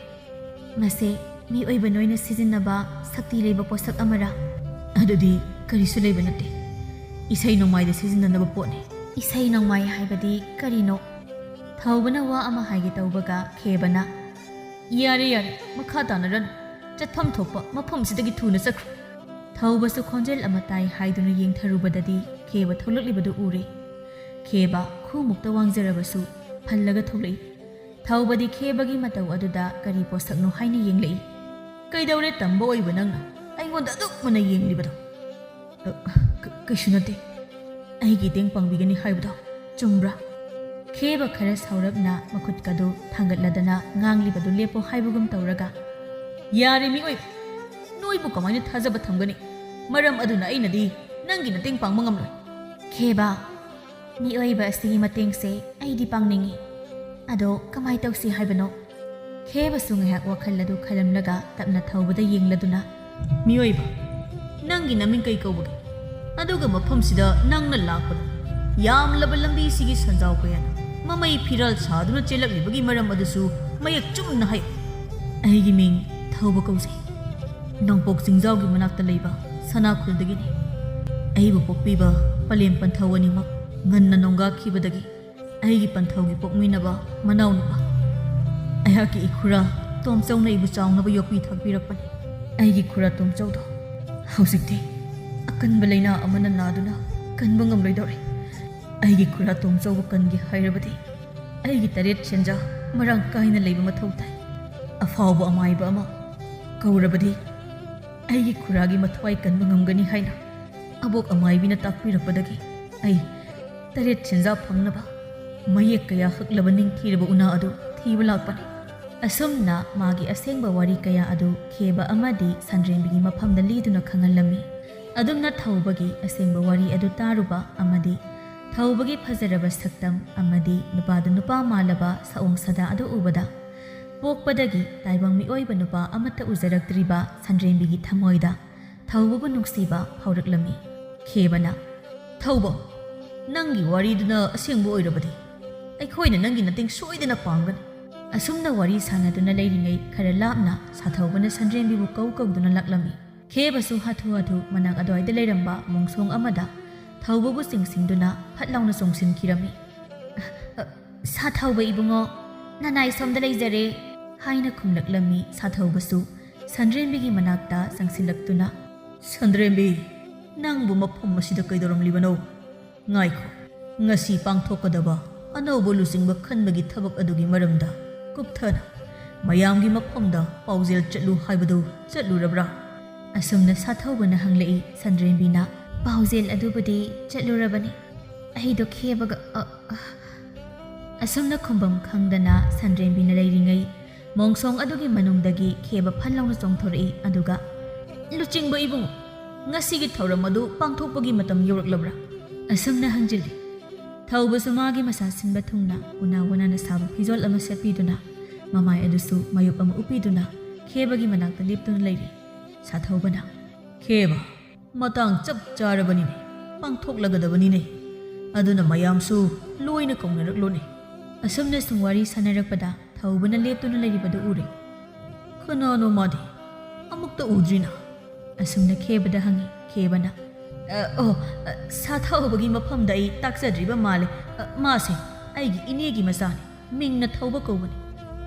ꯃꯁꯦ ꯃꯤꯑꯣꯏꯕ ꯅꯣꯏꯅ ꯁꯤꯖꯤꯟꯅꯕ ꯁꯛꯇꯤ ꯂꯩꯕ ꯄꯣꯠꯁꯛ ꯑꯃꯔꯥ?" "ꯑꯗꯨꯗꯤ ꯀꯔꯤꯁꯨ ꯂꯩꯕ ꯅꯠꯇꯦ꯫ ꯏꯁꯩ ꯅꯣꯡꯃꯥꯏꯗ ꯁꯤꯖꯤꯟꯅꯅꯕ ꯄꯣꯠꯅꯤ꯫" "ꯏꯁꯩ ꯅꯣꯡꯃꯥꯏ ꯍꯥꯏꯕꯗꯤ ꯀꯔꯤꯅꯣ?" ꯊꯧꯕꯅ ꯋꯥ ꯑꯃ ꯍꯥꯏꯒꯦ ꯇꯧꯕꯒ ꯈꯦꯕꯅ, "ꯌꯥꯔꯦ, ꯌꯥꯔꯦ, ꯃꯈꯥ ꯇꯥꯅꯔꯅꯨ꯫ ꯆꯠꯐꯝ ꯊꯣꯛꯄ ꯃꯐꯝꯁꯤꯗꯒꯤ ꯊꯨꯅ ꯆꯠꯈ꯭ꯔꯣ꯫" ꯊꯧꯕꯁꯨ ꯈꯣꯟꯖꯦꯜ ꯑꯃ ꯇꯥꯏ ꯍꯥꯏꯗꯨꯅ ꯌꯦꯡꯊꯔꯨꯕꯗꯗꯤ ꯈꯦꯕ ꯊꯣꯛꯂꯛꯂꯤꯕꯗꯨ ꯎꯔꯦ꯫ ꯈꯦꯕ ꯈꯨꯃꯨꯛꯇ ꯋꯥꯡꯖꯔꯕꯁꯨ ꯐꯜꯂꯒ ꯊꯣꯛꯂꯛꯏ꯫ ꯊꯧꯕꯗꯤ ꯈꯦꯕꯒꯤ ꯃꯇꯧ ꯑꯗꯨꯗ ꯀꯔꯤ ꯄꯣꯠꯁꯛꯅꯣ ꯍꯥꯏꯅ ꯌꯦꯡꯂꯛꯏ꯫ "ꯀꯩꯗꯧꯔꯦ ꯇꯝꯕ ꯑꯣꯏꯕ ꯅꯪꯅ ꯑꯩꯉꯣꯟꯗ ꯑꯗꯨꯛ ꯃꯨꯟꯅ ꯌꯦꯡꯂꯤꯕꯗꯣ?" "ꯑ, ꯀ-, ꯀꯩꯁꯨ ꯅꯠꯇꯦ꯫ ꯑꯩꯒꯤ ꯏꯇꯦꯡ ꯄꯥꯡꯕꯤꯒꯅꯤ ꯍꯥꯏꯕꯗꯣ ꯆꯨꯝꯕ꯭ꯔꯥ?" ꯈꯦꯕ ꯈꯔ ꯁꯥꯎꯔꯞꯅ ꯃꯈꯨꯠꯀꯗꯨ ꯊꯥꯡꯒꯠꯂꯗꯅ ꯉꯥꯡꯂꯤꯕꯗꯨ ꯂꯦꯞꯄꯣ ꯍꯥꯏꯕꯒꯨꯝ ꯇꯧꯔꯒ, "ꯌꯥꯔꯦ ꯃꯤꯑꯣꯏꯕ, ꯅꯣꯏꯕꯨ ꯀꯃꯥꯏꯅ ꯊꯥꯖꯕ ꯊꯝꯒꯅꯤ? ꯃꯔꯝ ꯑꯗꯨꯅ ꯑꯩꯅꯗꯤ ꯅꯪꯒꯤ ꯃꯇꯦꯡ ꯄꯥꯡꯕ ꯉꯝꯂꯣꯏ꯫ ꯈꯦꯕ, ꯃꯤꯑꯣꯏꯕ ꯑꯁꯤꯒꯤ ꯃꯇꯦꯡꯁꯦ ꯑꯩꯗꯤ ꯄꯥꯡꯅꯤꯡꯏ꯫ ꯑꯗꯣ ꯀꯃꯥꯏ ꯇꯧꯁꯤ ꯍꯥꯏꯕꯅꯣ? ꯈꯦꯕꯁꯨ ꯉꯥꯏꯍꯥꯛ ꯋꯥꯈꯜ ꯑꯗꯨ ꯈꯜꯂꯝꯂꯒ ꯇꯞꯅ ꯊꯧꯕꯗ ꯌꯦꯡꯂꯗꯨꯅ, "ꯃꯤꯑꯣꯏꯕ, ꯅꯪꯒꯤ ꯅꯃꯤꯡ ꯀꯩ ꯀꯧꯕꯒꯦ? ꯑꯗꯨꯒ ꯃꯐꯝꯁꯤꯗ ꯅꯪꯅ ꯂꯥꯛꯄꯗ ꯌꯥꯝꯂꯕ ꯂꯝꯕꯤꯁꯤꯒꯤ ꯁꯟꯖꯥꯎ ꯀꯌꯥꯅ ꯃꯃꯩ ꯐꯤꯔꯥꯜ ꯁꯥꯗꯨꯅ ꯆꯦꯜꯂꯛꯂꯤꯕꯒꯤ ꯃꯔꯝ ꯑꯗꯨꯁꯨ ꯃꯌꯦꯛ ꯆꯨꯝꯅ ꯍꯥꯏꯌꯨ꯫" "ꯑꯩꯒꯤ ꯃꯤꯡ ꯊꯧꯕ ꯀꯧꯖꯩ꯫ ꯅꯣꯡꯄꯣꯛ ꯆꯤꯡꯖꯥꯎꯒꯤ ꯃꯅꯥꯛꯇ ꯂꯩꯕ ꯁꯅꯥꯈꯨꯜꯗꯒꯤꯅꯤ꯫ ꯑꯩꯕꯨ ꯄꯣꯛꯄꯤꯕ ꯄꯂꯦꯝ ꯄꯟꯊꯧ ꯑꯅꯤꯃꯛ ꯉꯟꯅ ꯅꯣꯡꯒꯥꯈꯤꯕꯗꯒꯤ ꯑꯩꯒꯤ ꯄꯟꯊꯧꯒꯤ ꯄꯣꯛꯃꯤꯟꯅꯕ ꯃꯅꯥꯎꯅꯨꯄꯥ ꯑꯩꯍꯥꯛꯀꯤ ꯏꯈꯨꯔꯥ ꯇꯣꯝꯆꯧꯅ ꯑꯩꯕꯨ ꯆꯥꯎꯅꯕ ꯌꯣꯛꯄꯤ ꯊꯥꯛꯄꯤꯔꯛꯄꯅꯤ꯫ ꯑꯩꯒꯤ ꯈꯨꯔꯥ ꯇꯣꯝꯆꯧꯗꯣ ꯍꯧꯖꯤꯛꯇꯤ ꯑꯀꯟꯕ ꯂꯥꯏꯅꯥ ꯑꯃꯅ ꯅꯥꯗꯨꯅ ꯀꯟꯕ ꯉꯝꯂꯣꯏꯗꯧꯔꯦ꯫ ꯑꯩꯒꯤ ꯈꯨꯔꯥ ꯇꯣꯝꯆꯧꯕꯨ ꯀꯟꯒꯦ ꯍꯥꯏꯔꯕꯗꯤ ꯑꯩꯒꯤ ꯇꯔꯦꯠ ꯁꯦꯟꯖꯥ ꯃꯔꯥꯡ ꯀꯥꯏꯅ ꯂꯩꯕ ꯃꯊꯧ ꯇꯥꯏ꯫ ꯑꯐꯥꯎꯕ ꯑꯃꯥꯏꯕ ꯑꯃ ꯀꯧꯔꯕꯗꯤ ꯑꯩꯒꯤ ꯈꯨꯔꯥꯒꯤ ꯃꯊ꯭ꯋꯥꯏ ꯀꯟꯕ ꯉꯝꯒꯅꯤ ꯍꯥꯏꯅ ꯑꯕꯣꯛ ꯑꯃꯥꯏꯕꯤꯅ ꯇꯥꯛꯄꯤꯔꯛꯄꯗꯒꯤ ꯑꯩ ꯇꯔꯦꯠ ꯁꯦꯟꯖꯥ ꯐꯪꯅꯕ ꯃꯌꯦꯛ ꯀꯌꯥ ꯍꯛꯂꯕ ꯅꯤꯡꯊꯤꯔꯕ ꯎꯅꯥ ꯑꯗꯨ ꯊꯤꯕ ꯂꯥꯛꯄꯅꯤ꯫" ꯑꯁꯨꯝꯅ ꯃꯥꯒꯤ ꯑꯁꯦꯡꯕ ꯋꯥꯔꯤ ꯀꯌꯥ ꯑꯗꯨ ꯈꯦꯕ ꯑꯃꯗꯤ ꯁꯟꯗ꯭ꯔꯦꯝꯕꯤꯒꯤ ꯃꯐꯝꯗ ꯂꯤꯗꯨꯅ ꯈꯪꯍꯜꯂꯝꯃꯤ꯫ ꯑꯗꯨꯝꯅ ꯊꯧꯕꯒꯤ ꯑꯁꯦꯡꯕ ꯋꯥꯔꯤ ꯑꯗꯨ ꯇꯥꯔꯨꯕ ꯑꯃꯗꯤ ꯊꯧꯕꯒꯤ ꯐꯖꯔꯕ ꯁꯛꯇꯝ ꯑꯃꯗꯤ ꯅꯨꯄꯥꯗꯨ ꯅꯨꯄꯥ ꯃꯥꯜꯂꯕ ꯁꯑꯣꯡ ꯁꯥꯗꯥ ꯑꯗꯨ ꯎꯕꯗ, ꯄꯣꯛꯄꯗꯒꯤ ꯇꯥꯏꯕꯪ ꯃꯤꯑꯣꯏꯕ ꯅꯨꯄꯥ ꯑꯃꯠꯇ ꯎꯖꯔꯛꯇ꯭ꯔꯤꯕ ꯁꯟꯗ꯭ꯔꯦꯝꯕꯤꯒꯤ ꯊꯃꯣꯏꯗ ꯊꯧꯕꯕꯨ ꯅꯨꯡꯁꯤꯕ ꯐꯥꯎꯔꯛꯂꯝꯃꯤ꯫ ꯈꯦꯕꯅ, "ꯊꯧꯕ, ꯅꯪꯒꯤ ꯋꯥꯔꯤꯗꯨꯅ ꯑꯁꯦꯡꯕ ꯑꯣꯏꯔꯕꯗꯤ ꯑꯩꯈꯣꯏꯅ ꯅꯪꯒꯤ ꯃꯇꯦꯡ ꯁꯣꯏꯗꯅ ꯄꯥꯡꯒꯅꯤ꯫" ꯑꯁꯨꯝꯅ ꯋꯥꯔꯤ ꯁꯥꯟꯅꯗꯨꯅ ꯂꯩꯔꯤꯉꯩ ꯈꯔ ꯂꯥꯞꯅ ꯁꯥꯊꯧꯕꯅ ꯁꯟꯗ꯭ꯔꯦꯝꯕꯤꯕꯨ ꯀꯧ ꯀꯧꯗꯨꯅ ꯂꯥꯛꯂꯝꯃꯤ꯫ ꯈꯦꯕꯁꯨ ꯍꯥꯊꯨ ꯍꯥꯊꯨ ꯃꯅꯥꯛ ꯑꯗꯨꯋꯥꯏꯗ ꯂꯩꯔꯝꯕ ꯃꯣꯡꯁꯣꯡ ꯑꯃꯗ ꯊꯧꯕꯕꯨ ꯆꯤꯡꯁꯤꯟꯗꯨꯅ ꯐꯠ ꯂꯥꯎꯅ ꯆꯣꯡꯁꯤꯟꯈꯤꯔꯝꯃꯤ꯫ "ꯑ, ꯑ, ꯁꯥꯊꯧꯕ ꯏꯕꯨꯡꯉꯣ, ꯅꯅꯥꯏ ꯁꯣꯝꯗ ꯂꯩꯖꯔꯦ" ꯍꯥꯏꯅ ꯈꯨꯝꯂꯛꯂꯝꯃꯤ ꯁꯥꯊꯧꯕꯁꯨ ꯁꯟꯗ꯭ꯔꯦꯝꯕꯤꯒꯤ ꯃꯅꯥꯛꯇ ꯆꯪꯁꯤꯜꯂꯛꯇꯨꯅ꯫ "ꯁꯟꯗ꯭ꯔꯦꯝꯕꯤ, ꯅꯪꯕꯨ ꯃꯐꯝ ꯑꯁꯤꯗ ꯀꯩꯗꯧꯔꯝꯂꯤꯕꯅꯣ? ꯉꯥꯏꯈꯣ, ꯉꯁꯤ ꯄꯥꯡꯊꯣꯛꯀꯗꯕ ꯑꯅꯧꯕ ꯂꯨꯆꯤꯡꯕ ꯈꯟꯕꯒꯤ ꯊꯕꯛ ꯑꯗꯨꯒꯤ ꯃꯔꯝꯗ ꯀꯨꯞꯊꯅ ꯃꯌꯥꯝꯒꯤ ꯃꯐꯝꯗ ꯄꯥꯎꯖꯦꯜ ꯆꯠꯂꯨ ꯍꯥꯏꯕꯗꯨ ꯆꯠꯂꯨꯔꯕ꯭ꯔꯥ?" ꯑꯁꯨꯝꯅ ꯁꯥꯊꯧꯕꯅ ꯍꯪꯂꯛꯏ ꯁꯟꯗ꯭ꯔꯦꯝꯕꯤꯅ꯫ "ꯄꯥꯎꯖꯦꯜ ꯑꯗꯨꯕꯨꯗꯤ ꯆꯠꯂꯨꯔꯕꯅꯤ꯫ ꯑꯩꯗꯣ ꯈꯦꯕꯒ, ꯑ, ꯑ꯫" ꯑꯁꯨꯝꯅ ꯈꯨꯝꯐꯝ ꯈꯪꯗꯅ ꯁꯟꯗ꯭ꯔꯦꯝꯕꯤꯅ ꯂꯩꯔꯤꯉꯩ ꯃꯣꯡꯁꯣꯡ ꯑꯗꯨꯒꯤ ꯃꯅꯨꯡꯗꯒꯤ ꯈꯦꯕ ꯐꯟ ꯂꯥꯎꯅ ꯆꯣꯡꯊꯣꯔꯛꯏ꯫ ꯑꯗꯨꯒ, "ꯂꯨꯆꯤꯡꯕ ꯏꯕꯨꯡꯉꯣ, ꯉꯁꯤꯒꯤ ꯊꯧꯔꯝ ꯑꯗꯨ ꯄꯥꯡꯊꯣꯛꯄꯒꯤ ꯃꯇꯝ ꯌꯧꯔꯛꯂꯕ꯭ꯔꯥ?" ꯑꯁꯨꯝꯅ ꯍꯪꯖꯤꯜꯂꯤ꯫ ꯊꯧꯕꯁꯨ ꯃꯥꯒꯤ ꯃꯁꯥ ꯁꯤꯟꯕ ꯊꯨꯡꯅ ꯎꯅꯥ ꯋꯥꯅꯥꯅ ꯁꯥꯕ ꯐꯤꯖꯣꯜ ꯑꯃ ꯁꯦꯠꯄꯤꯗꯨꯅ, ꯃꯃꯥꯏ ꯑꯗꯨꯁꯨ ꯃꯌꯨꯞ ꯑꯃ ꯎꯞꯄꯤꯗꯨꯅ ꯈꯦꯕꯒꯤ ꯃꯅꯥꯛꯇ ꯂꯦꯞꯇꯨꯅ ꯂꯩꯔꯤ꯫ ꯁꯥꯊꯧꯕꯅ, "ꯈꯦꯕ, ꯃꯇꯥꯡ ꯆꯞ ꯆꯥꯔꯕꯅꯤꯅꯦ, ꯄꯥꯡꯊꯣꯛꯂꯒꯗꯕꯅꯤꯅꯦ꯫ ꯑꯗꯨꯅ ꯃꯌꯥꯝꯁꯨ ꯂꯣꯏꯅ ꯀꯧꯅꯔꯛꯂꯣꯅꯦ꯫" ꯑꯁꯨꯝꯅ ꯁꯨꯝ ꯋꯥꯔꯤ ꯁꯥꯟꯅꯔꯛꯄꯗ ꯊꯧꯕꯅ ꯂꯦꯞꯇꯨꯅ ꯂꯩꯔꯤꯕꯗꯨ ꯎꯔꯦ꯫ "ꯀꯅꯥꯅꯣ ꯃꯥꯗꯤ? ꯑꯃꯨꯛꯇ ꯎꯗ꯭ꯔꯤꯅ?" ꯑꯁꯨꯝꯅ ꯈꯦꯕꯗ ꯍꯪꯉꯤ꯫ ꯈꯦꯕꯅ, "ꯑ, ꯑꯣ, ꯑ, ꯁꯥꯊꯧꯕꯒꯤ ꯃꯐꯝꯗ ꯑꯩ ꯇꯥꯛꯆꯗ꯭ꯔꯤꯕ ꯃꯥꯜꯂꯦ꯫ ꯑ, ꯃꯥꯁꯦ ꯑꯩꯒꯤ ꯏꯅꯦꯒꯤ ꯃꯆꯥꯅꯤ꯫ ꯃꯤꯡꯅ ꯊꯧꯕ ꯀꯧꯕꯅꯤ꯫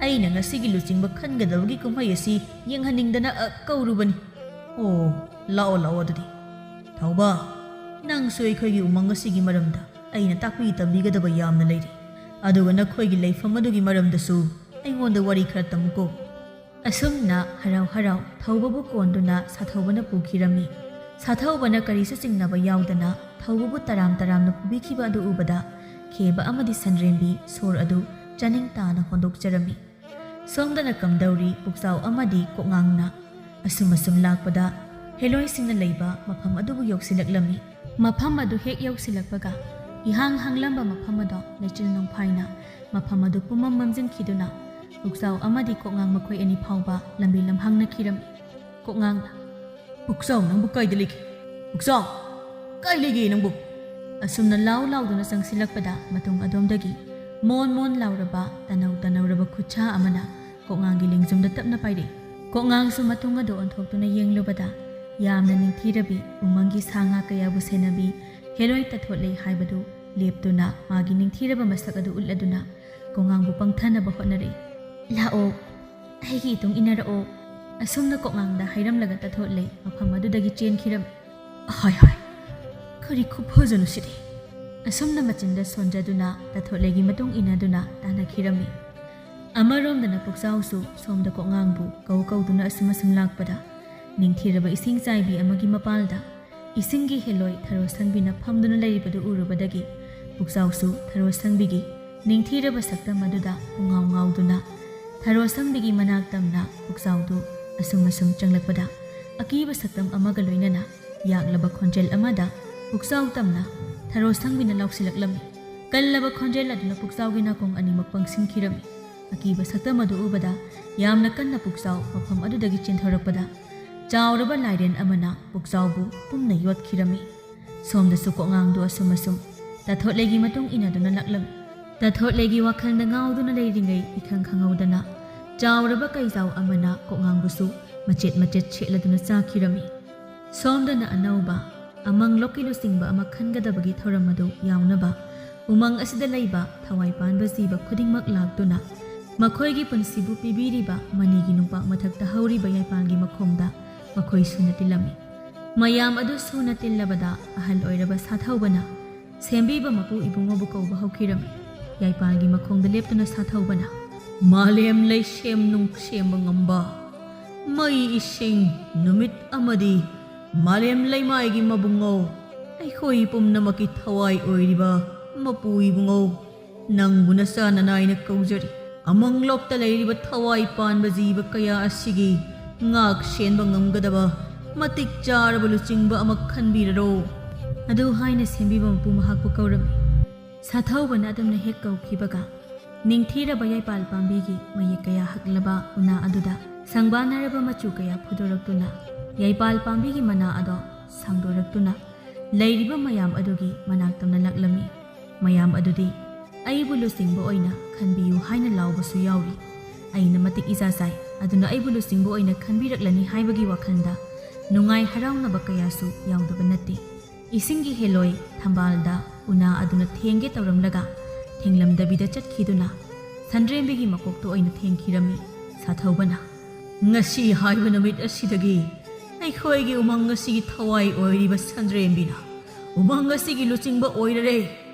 ꯑꯩꯅ ꯉꯁꯤꯒꯤ ꯂꯨꯆꯤꯡꯕ ꯈꯟꯒꯗꯕꯒꯤ ꯀꯨꯝꯍꯩ ꯑꯁꯤ ꯌꯦꯡꯍꯟꯅꯤꯡꯗꯅ, ꯑ, ꯀꯧꯔꯨꯕꯅꯤ꯫" "ꯑꯣ, ꯂꯥꯛꯑꯣ, ꯂꯥꯛꯑꯣ ꯑꯗꯨꯗꯤ꯫ ꯊꯧꯕ, ꯅꯪꯁꯨ ꯑꯩꯈꯣꯏꯒꯤ ꯎꯃꯪ ꯑꯁꯤꯒꯤ ꯃꯔꯝꯗ ꯑꯩꯅ ꯇꯥꯛꯄꯤ ꯇꯝꯕꯤꯒꯗꯕ ꯌꯥꯝꯅ ꯂꯩꯔꯤ꯫ ꯑꯗꯨꯒ ꯅꯈꯣꯏꯒꯤ ꯂꯩꯐꯝ ꯑꯗꯨꯒꯤ ꯃꯔꯝꯗꯁꯨ ꯑꯩꯉꯣꯟꯗ ꯋꯥꯔꯤ ꯈꯔ ꯇꯝꯃꯨꯀꯣ꯫" ꯑꯁꯨꯝꯅ ꯍꯔꯥꯎ ꯍꯔꯥꯎ ꯊꯧꯕꯕꯨ ꯀꯣꯟꯗꯨꯅ ꯁꯥꯊꯧꯕꯅ ꯄꯨꯈꯤꯔꯝꯃꯤ꯫ ꯁꯥꯊꯧꯕꯅ ꯀꯔꯤꯁꯨ ꯆꯤꯡꯅꯕ ꯌꯥꯎꯗꯅ ꯊꯧꯕꯕꯨ ꯇꯔꯥꯝ ꯇꯔꯥꯝꯅ ꯄꯨꯕꯤꯈꯤꯕ ꯑꯗꯨ ꯎꯕꯗ ꯈꯦꯕ ꯑꯃꯗꯤ ꯁꯟꯗ꯭ꯔꯦꯝꯕꯤ ꯁꯣꯔ ꯑꯗꯨ ꯆꯥꯅꯤꯡ ꯇꯥꯅ ꯍꯣꯟꯗꯣꯛꯆꯔꯝꯃꯤ꯫ ꯁꯣꯝꯗꯅ ꯀꯝꯗꯧꯔꯤ ꯄꯨꯛꯆꯥꯎ ꯑꯃꯗꯤ ꯀꯣꯛꯉꯥꯡꯅ ꯑꯁꯨꯝ ꯑꯁꯨꯝ ꯂꯥꯛꯄꯗ ꯍꯦꯂꯣꯏꯁꯤꯡꯅ ꯂꯩꯕ ꯃꯐꯝ ꯑꯗꯨꯕꯨ ꯌꯧꯁꯤꯜꯂꯛꯂꯝꯃꯤ꯫ ꯃꯐꯝ ꯑꯗꯨ ꯍꯦꯛ ꯌꯧꯁꯤꯜꯂꯛꯄꯒ ꯏꯍꯥꯡ ꯍꯥꯡꯂꯝꯕ ꯃꯐꯝ ꯑꯗꯣ ꯂꯩꯆꯤꯜ ꯅꯣꯡꯐꯥꯏꯅ ꯃꯐꯝ ꯑꯗꯨ ꯄꯨꯝꯃꯝ ꯃꯝꯖꯤꯟꯈꯤꯗꯨꯅ ꯄꯨꯛꯆꯥꯎ ꯑꯃꯗꯤ ꯀꯣꯛꯉꯥꯡ ꯃꯈꯣꯏ ꯑꯅꯤ ꯐꯥꯎꯕ ꯂꯝꯕꯤ ꯂꯝꯍꯥꯡꯅꯈꯤꯔꯝꯃꯤ꯫ ꯀꯣꯛꯉꯥꯡꯅ, "ꯄꯨꯛꯆꯥꯎ, ꯅꯪꯕꯨ ꯀꯥꯏꯗ ꯂꯩꯒꯦ? ꯄꯨꯛꯆꯥꯎ, ꯀꯥꯏ ꯂꯩꯒꯦ ꯅꯪꯕꯨ?" ꯑꯁꯨꯝꯅ ꯂꯥꯎ ꯂꯥꯎꯗꯨꯅ ꯆꯪꯁꯤꯜꯂꯛꯄꯗ ꯃꯇꯨꯡ ꯑꯗꯣꯝꯗꯒꯤ ꯃꯣꯟ ꯃꯣꯟ ꯂꯥꯎꯔꯕ ꯇꯅꯧ ꯇꯅꯧꯔꯕ ꯈꯨꯠꯁꯥ ꯑꯃꯅ ꯀꯣꯛꯉꯥꯡꯒꯤ ꯂꯦꯡꯖꯨꯝꯗ ꯇꯞꯅ ꯄꯥꯏꯔꯛꯏ꯫ ꯀꯣꯛꯉꯥꯡꯁꯨ ꯃꯇꯨꯡ ꯑꯗꯨ ꯑꯣꯟꯊꯣꯛꯇꯨꯅ ꯌꯦꯡꯂꯨꯕꯗ ꯌꯥꯝꯅ ꯅꯤꯡꯊꯤꯔꯕꯤ ꯎꯃꯪꯒꯤ ꯁꯥ ꯉꯥ ꯀꯌꯥꯕꯨ ꯁꯦꯟꯅꯕꯤ ꯍꯦꯂꯣꯏ ꯇꯥꯊꯣꯠꯂꯩ ꯍꯥꯏꯕꯗꯨ ꯂꯦꯞꯇꯨꯅ ꯃꯥꯒꯤ ꯅꯤꯡꯊꯤꯔꯕ ꯃꯁꯛ ꯑꯗꯨ ꯎꯠꯂꯗꯨꯅ ꯀꯣꯛꯉꯥꯡꯕꯨ ꯄꯪꯊꯅꯕ ꯍꯣꯠꯅꯔꯛꯏ꯫ "ꯂꯥꯛꯑꯣ, ꯑꯩꯒꯤ ꯏꯇꯨꯡ ꯏꯟꯅꯔꯛꯑꯣ꯫" ꯑꯁꯨꯝꯅ ꯀꯣꯛꯉꯥꯡꯗ ꯍꯥꯏꯔꯝꯂꯒ ꯇꯥꯊꯣꯠꯂꯩ ꯃꯐꯝ ꯑꯗꯨꯗꯒꯤ ꯆꯦꯟꯈꯤꯔꯝꯃꯤ꯫ "ꯍꯥꯏ ꯍꯥꯏ, ꯀꯔꯤ ꯈꯨꯐꯖꯅꯣ ꯁꯤꯗꯤ!" ꯑꯁꯨꯝꯅ ꯃꯆꯤꯟꯗ ꯁꯣꯟꯖꯗꯨꯅ ꯇꯥꯊꯣꯠꯂꯩꯒꯤ ꯃꯇꯨꯡ ꯏꯟꯅꯗꯨꯅ ꯇꯥꯟꯅꯈꯤꯔꯝꯃꯤ꯫ ꯑꯃꯔꯣꯝꯗꯅ ꯄꯨꯛꯆꯥꯎꯁꯨ ꯁꯣꯝꯗ ꯀꯣꯛꯉꯥꯡꯕꯨ ꯀꯧ ꯀꯧꯗꯨꯅ ꯑꯁꯨꯝ ꯑꯁꯨꯝ ꯂꯥꯛꯄꯗ ꯅꯤꯡꯊꯤꯔꯕ ꯏꯁꯤꯡ ꯆꯥꯏꯕꯤ ꯑꯃꯒꯤ ꯃꯄꯥꯜꯗ ꯏꯁꯤꯡꯒꯤ ꯍꯦꯂꯣꯏ ꯊꯔꯣ ꯁꯪꯕꯤꯅ ꯐꯝꯗꯨꯅ ꯂꯩꯔꯤꯕꯗꯨ ꯎꯔꯨꯕꯗꯒꯤ ꯄꯨꯛꯆꯥꯎꯁꯨ ꯊꯔꯣ ꯁꯪꯕꯤꯒꯤ ꯅꯤꯡꯊꯤꯔꯕ ꯁꯛꯇꯝ ꯑꯗꯨꯗ ꯄꯨꯡꯉꯥꯎ ꯉꯥꯎꯗꯨꯅ ꯊꯔꯣ ꯁꯪꯕꯤꯒꯤ ꯃꯅꯥꯛ ꯇꯝꯅ ꯄꯨꯛꯆꯥꯎꯗꯨ ꯑꯁꯨꯝ ꯑꯁꯨꯝ ꯆꯪꯂꯛꯄꯗ ꯑꯀꯤꯕ ꯁꯛꯇꯝ ꯑꯃꯒ ꯂꯣꯏꯅꯅ ꯌꯥꯛꯂꯕ ꯈꯣꯟꯖꯦꯜ ꯑꯃꯗ ꯄꯨꯛꯆꯥꯎ ꯇꯝꯅ, ꯊꯔꯣ ꯁꯪꯕꯤꯅ ꯂꯥꯎꯁꯤꯜꯂꯛꯂꯝꯃꯤ꯫ ꯀꯜꯂꯕ ꯈꯣꯟꯖꯦꯜ ꯑꯗꯨꯅ ꯄꯨꯛꯆꯥꯎꯒꯤ ꯅꯥꯀꯣꯡ ꯑꯅꯤꯃꯛ ꯄꯪꯁꯤꯟꯈꯤꯔꯝꯃꯤ꯫ ꯑꯀꯤꯕ ꯁꯛꯇꯝ ꯑꯗꯨ ꯎꯕꯗ ꯌꯥꯝꯅ ꯀꯟꯅ ꯄꯨꯛꯆꯥꯎ ꯃꯐꯝ ꯑꯗꯨꯗꯒꯤ ꯆꯦꯟꯊꯣꯔꯛꯄꯗ ꯆꯥꯎꯔꯕ ꯂꯥꯏꯔꯦꯟ ꯑꯃꯅ ꯄꯨꯛꯆꯥꯎꯕꯨ ꯄꯨꯝꯅ ꯌꯣꯠꯈꯤꯔꯝꯃꯤ꯫ ꯁꯣꯝꯗꯁꯨ ꯀꯣꯛꯉꯥꯡꯗꯨ ꯑꯁꯨꯝ ꯑꯁꯨꯝ ꯇꯥꯊꯣꯠꯂꯦꯒꯤ ꯃꯇꯨꯡ ꯏꯟꯅꯗꯨꯅ ꯂꯥꯛꯂꯝꯃꯤ꯫ ꯇꯥꯊꯣꯠꯂꯦꯒꯤ ꯋꯥꯈꯜꯗ ꯉꯥꯎꯗꯨꯅ ꯂꯩꯔꯤꯉꯩ ꯏꯈꯪ ꯈꯪꯍꯧꯗꯅ ꯆꯥꯎꯔꯕ ꯀꯩꯖꯥꯎ ꯑꯃꯅ ꯀꯣꯛꯉꯥꯡꯕꯨꯁꯨ ꯃꯆꯦꯠ ꯃꯆꯦꯠ ꯁꯦꯠꯂꯗꯨꯅ ꯆꯥꯈꯤꯔꯝꯃꯤ꯫ ꯁꯣꯝꯗꯅ ꯑꯅꯧꯕ ꯑꯃꯪꯂꯣꯛꯀꯤ ꯂꯨꯆꯤꯡꯕ ꯑꯃ ꯈꯟꯒꯗꯕꯒꯤ ꯊꯧꯔꯝ ꯑꯗꯨ ꯌꯥꯎꯅꯕ ꯎꯃꯪ ꯑꯁꯤꯗ ꯂꯩꯕ ꯊꯋꯥꯏ ꯄꯥꯟꯕ ꯖꯤꯕ ꯈꯨꯗꯤꯡꯃꯛ ꯂꯥꯛꯇꯨꯅ ꯃꯈꯣꯏꯒꯤ ꯄꯨꯟꯁꯤꯕꯨ ꯄꯤꯕꯤꯔꯤꯕ ꯃꯅꯤꯒꯤ ꯅꯨꯡꯄꯥꯛ ꯃꯊꯛꯇ ꯍꯧꯔꯤꯕ ꯌꯥꯏꯄꯥꯜꯒꯤ ꯃꯈꯣꯡꯗ ꯃꯈꯣꯏ ꯁꯨꯅ ꯇꯤꯜꯂꯝꯃꯤ꯫ ꯃꯌꯥꯝ ꯑꯗꯨ ꯁꯨꯅ ꯇꯤꯜꯂꯕꯗ ꯑꯍꯜ ꯑꯣꯏꯔꯕ ꯁꯥꯊꯧꯕꯅ ꯁꯦꯝꯕꯤꯕ ꯃꯄꯨ ꯏꯕꯨꯡꯉꯣꯕꯨ ꯀꯧꯕ ꯍꯧꯈꯤꯔꯝꯃꯤ꯫ ꯌꯥꯏꯄꯥꯜꯒꯤ ꯃꯈꯣꯡꯗ ꯂꯦꯞꯇꯨꯅ ꯁꯥꯊꯧꯕꯅ, "ꯃꯥꯂꯦꯝ ꯂꯩꯁꯦꯝ ꯅꯨꯡꯁꯦꯝꯕ ꯉꯝꯕ, ꯃꯩ ꯏꯁꯤꯡ ꯅꯨꯃꯤꯠ ꯑꯃꯗꯤ ꯃꯥꯂꯦꯝ ꯂꯩꯃꯥꯏꯒꯤ ꯃꯕꯨꯡꯉꯧ, ꯑꯩꯈꯣꯏ ꯄꯨꯝꯅꯃꯛꯀꯤ ꯊꯋꯥꯏ ꯑꯣꯏꯔꯤꯕ ꯃꯄꯨ ꯏꯕꯨꯡꯉꯧ, ꯅꯪꯕꯨ ꯅꯆꯥ ꯅꯅꯥꯏꯅ ꯀꯧꯖꯔꯤ꯫ ꯑꯃꯪꯂꯣꯛꯇ ꯂꯩꯔꯤꯕ ꯊꯋꯥꯏ ꯄꯥꯟꯕ ꯖꯤꯕ ꯀꯌꯥ ꯑꯁꯤꯒꯤ ꯉꯥꯛ ꯁꯦꯟꯕ ꯉꯝꯒꯗꯕ ꯃꯇꯤꯛ ꯆꯥꯔꯕ ꯂꯨꯆꯤꯡꯕ ꯑꯃ ꯈꯟꯕꯤꯔꯔꯣ" ꯑꯗꯨ ꯍꯥꯏꯅ ꯁꯦꯝꯕꯤꯕ ꯃꯄꯨ ꯃꯍꯥꯛꯄꯨ ꯀꯧꯔꯝꯃꯤ꯫ ꯁꯥꯊꯧꯕꯅ ꯑꯗꯨꯝꯅ ꯍꯦꯛ ꯀꯧꯈꯤꯕꯒ ꯅꯤꯡꯊꯤꯔꯕ ꯌꯥꯏꯄꯥꯜ ꯄꯥꯝꯕꯤꯒꯤ ꯃꯌꯦꯛ ꯀꯌꯥ ꯍꯛꯂꯕ ꯎꯅꯥ ꯑꯗꯨꯗ ꯁꯪꯕꯥꯟꯅꯔꯕ ꯃꯆꯨ ꯀꯌꯥ ꯐꯨꯗꯣꯔꯛꯇꯨꯅ ꯌꯥꯏꯄꯥꯜ ꯄꯥꯝꯕꯤꯒꯤ ꯃꯅꯥ ꯑꯗꯣ ꯁꯥꯡꯗꯣꯔꯛꯇꯨꯅ ꯂꯩꯔꯤꯕ ꯃꯌꯥꯝ ꯑꯗꯨꯒꯤ ꯃꯅꯥꯛ ꯇꯝꯅ ꯂꯥꯛꯂꯝꯃꯤ꯫ ꯃꯌꯥꯝ ꯑꯗꯨꯗꯤ "ꯑꯩꯕꯨ ꯂꯨꯆꯤꯡꯕ ꯑꯣꯏꯅ ꯈꯟꯕꯤꯌꯨ" ꯍꯥꯏꯅ ꯂꯥꯎꯕꯁꯨ ꯌꯥꯎꯔꯤ꯫ ꯑꯩꯅ ꯃꯇꯤꯛ ꯏꯆꯥ ꯆꯥꯏ, ꯑꯗꯨꯅ ꯑꯩꯕꯨ ꯂꯨꯆꯤꯡꯕ ꯑꯣꯏꯅ ꯈꯟꯕꯤꯔꯛꯂꯅꯤ ꯍꯥꯏꯕꯒꯤ ꯋꯥꯈꯜꯗ ꯅꯨꯡꯉꯥꯏ ꯍꯔꯥꯎꯅꯕ ꯀꯌꯥꯁꯨ ꯌꯥꯎꯗꯕ ꯅꯠꯇꯦ꯫ ꯏꯁꯤꯡꯒꯤ ꯍꯦꯂꯣꯏ ꯊꯝꯕꯥꯜꯗ ꯎꯅꯥ ꯑꯗꯨꯅ ꯊꯦꯡꯒꯦ ꯇꯧꯔꯝꯂꯒ ꯊꯦꯡꯂꯝꯗꯕꯤꯗ ꯆꯠꯈꯤꯗꯨꯅ ꯁꯟꯗ꯭ꯔꯦꯝꯕꯤꯒꯤ ꯃꯀꯣꯛꯇ ꯑꯣꯏꯅ ꯊꯦꯡꯈꯤꯔꯝꯃꯤ꯫ ꯁꯥꯊꯧꯕꯅ, "ꯉꯁꯤ ꯍꯥꯏꯕ ꯅꯨꯃꯤꯠ ꯑꯁꯤꯗꯒꯤ ꯑꯩꯈꯣꯏꯒꯤ ꯎꯃꯪ ꯑꯁꯤꯒꯤ ꯊꯋꯥꯏ ꯑꯣꯏꯔꯤꯕ ꯁꯟꯗ꯭ꯔꯦꯝꯕꯤꯅ ꯎꯃꯪ ꯑꯁꯤꯒꯤ ꯂꯨꯆꯤꯡꯕ ꯑꯣꯏꯔꯔꯦ"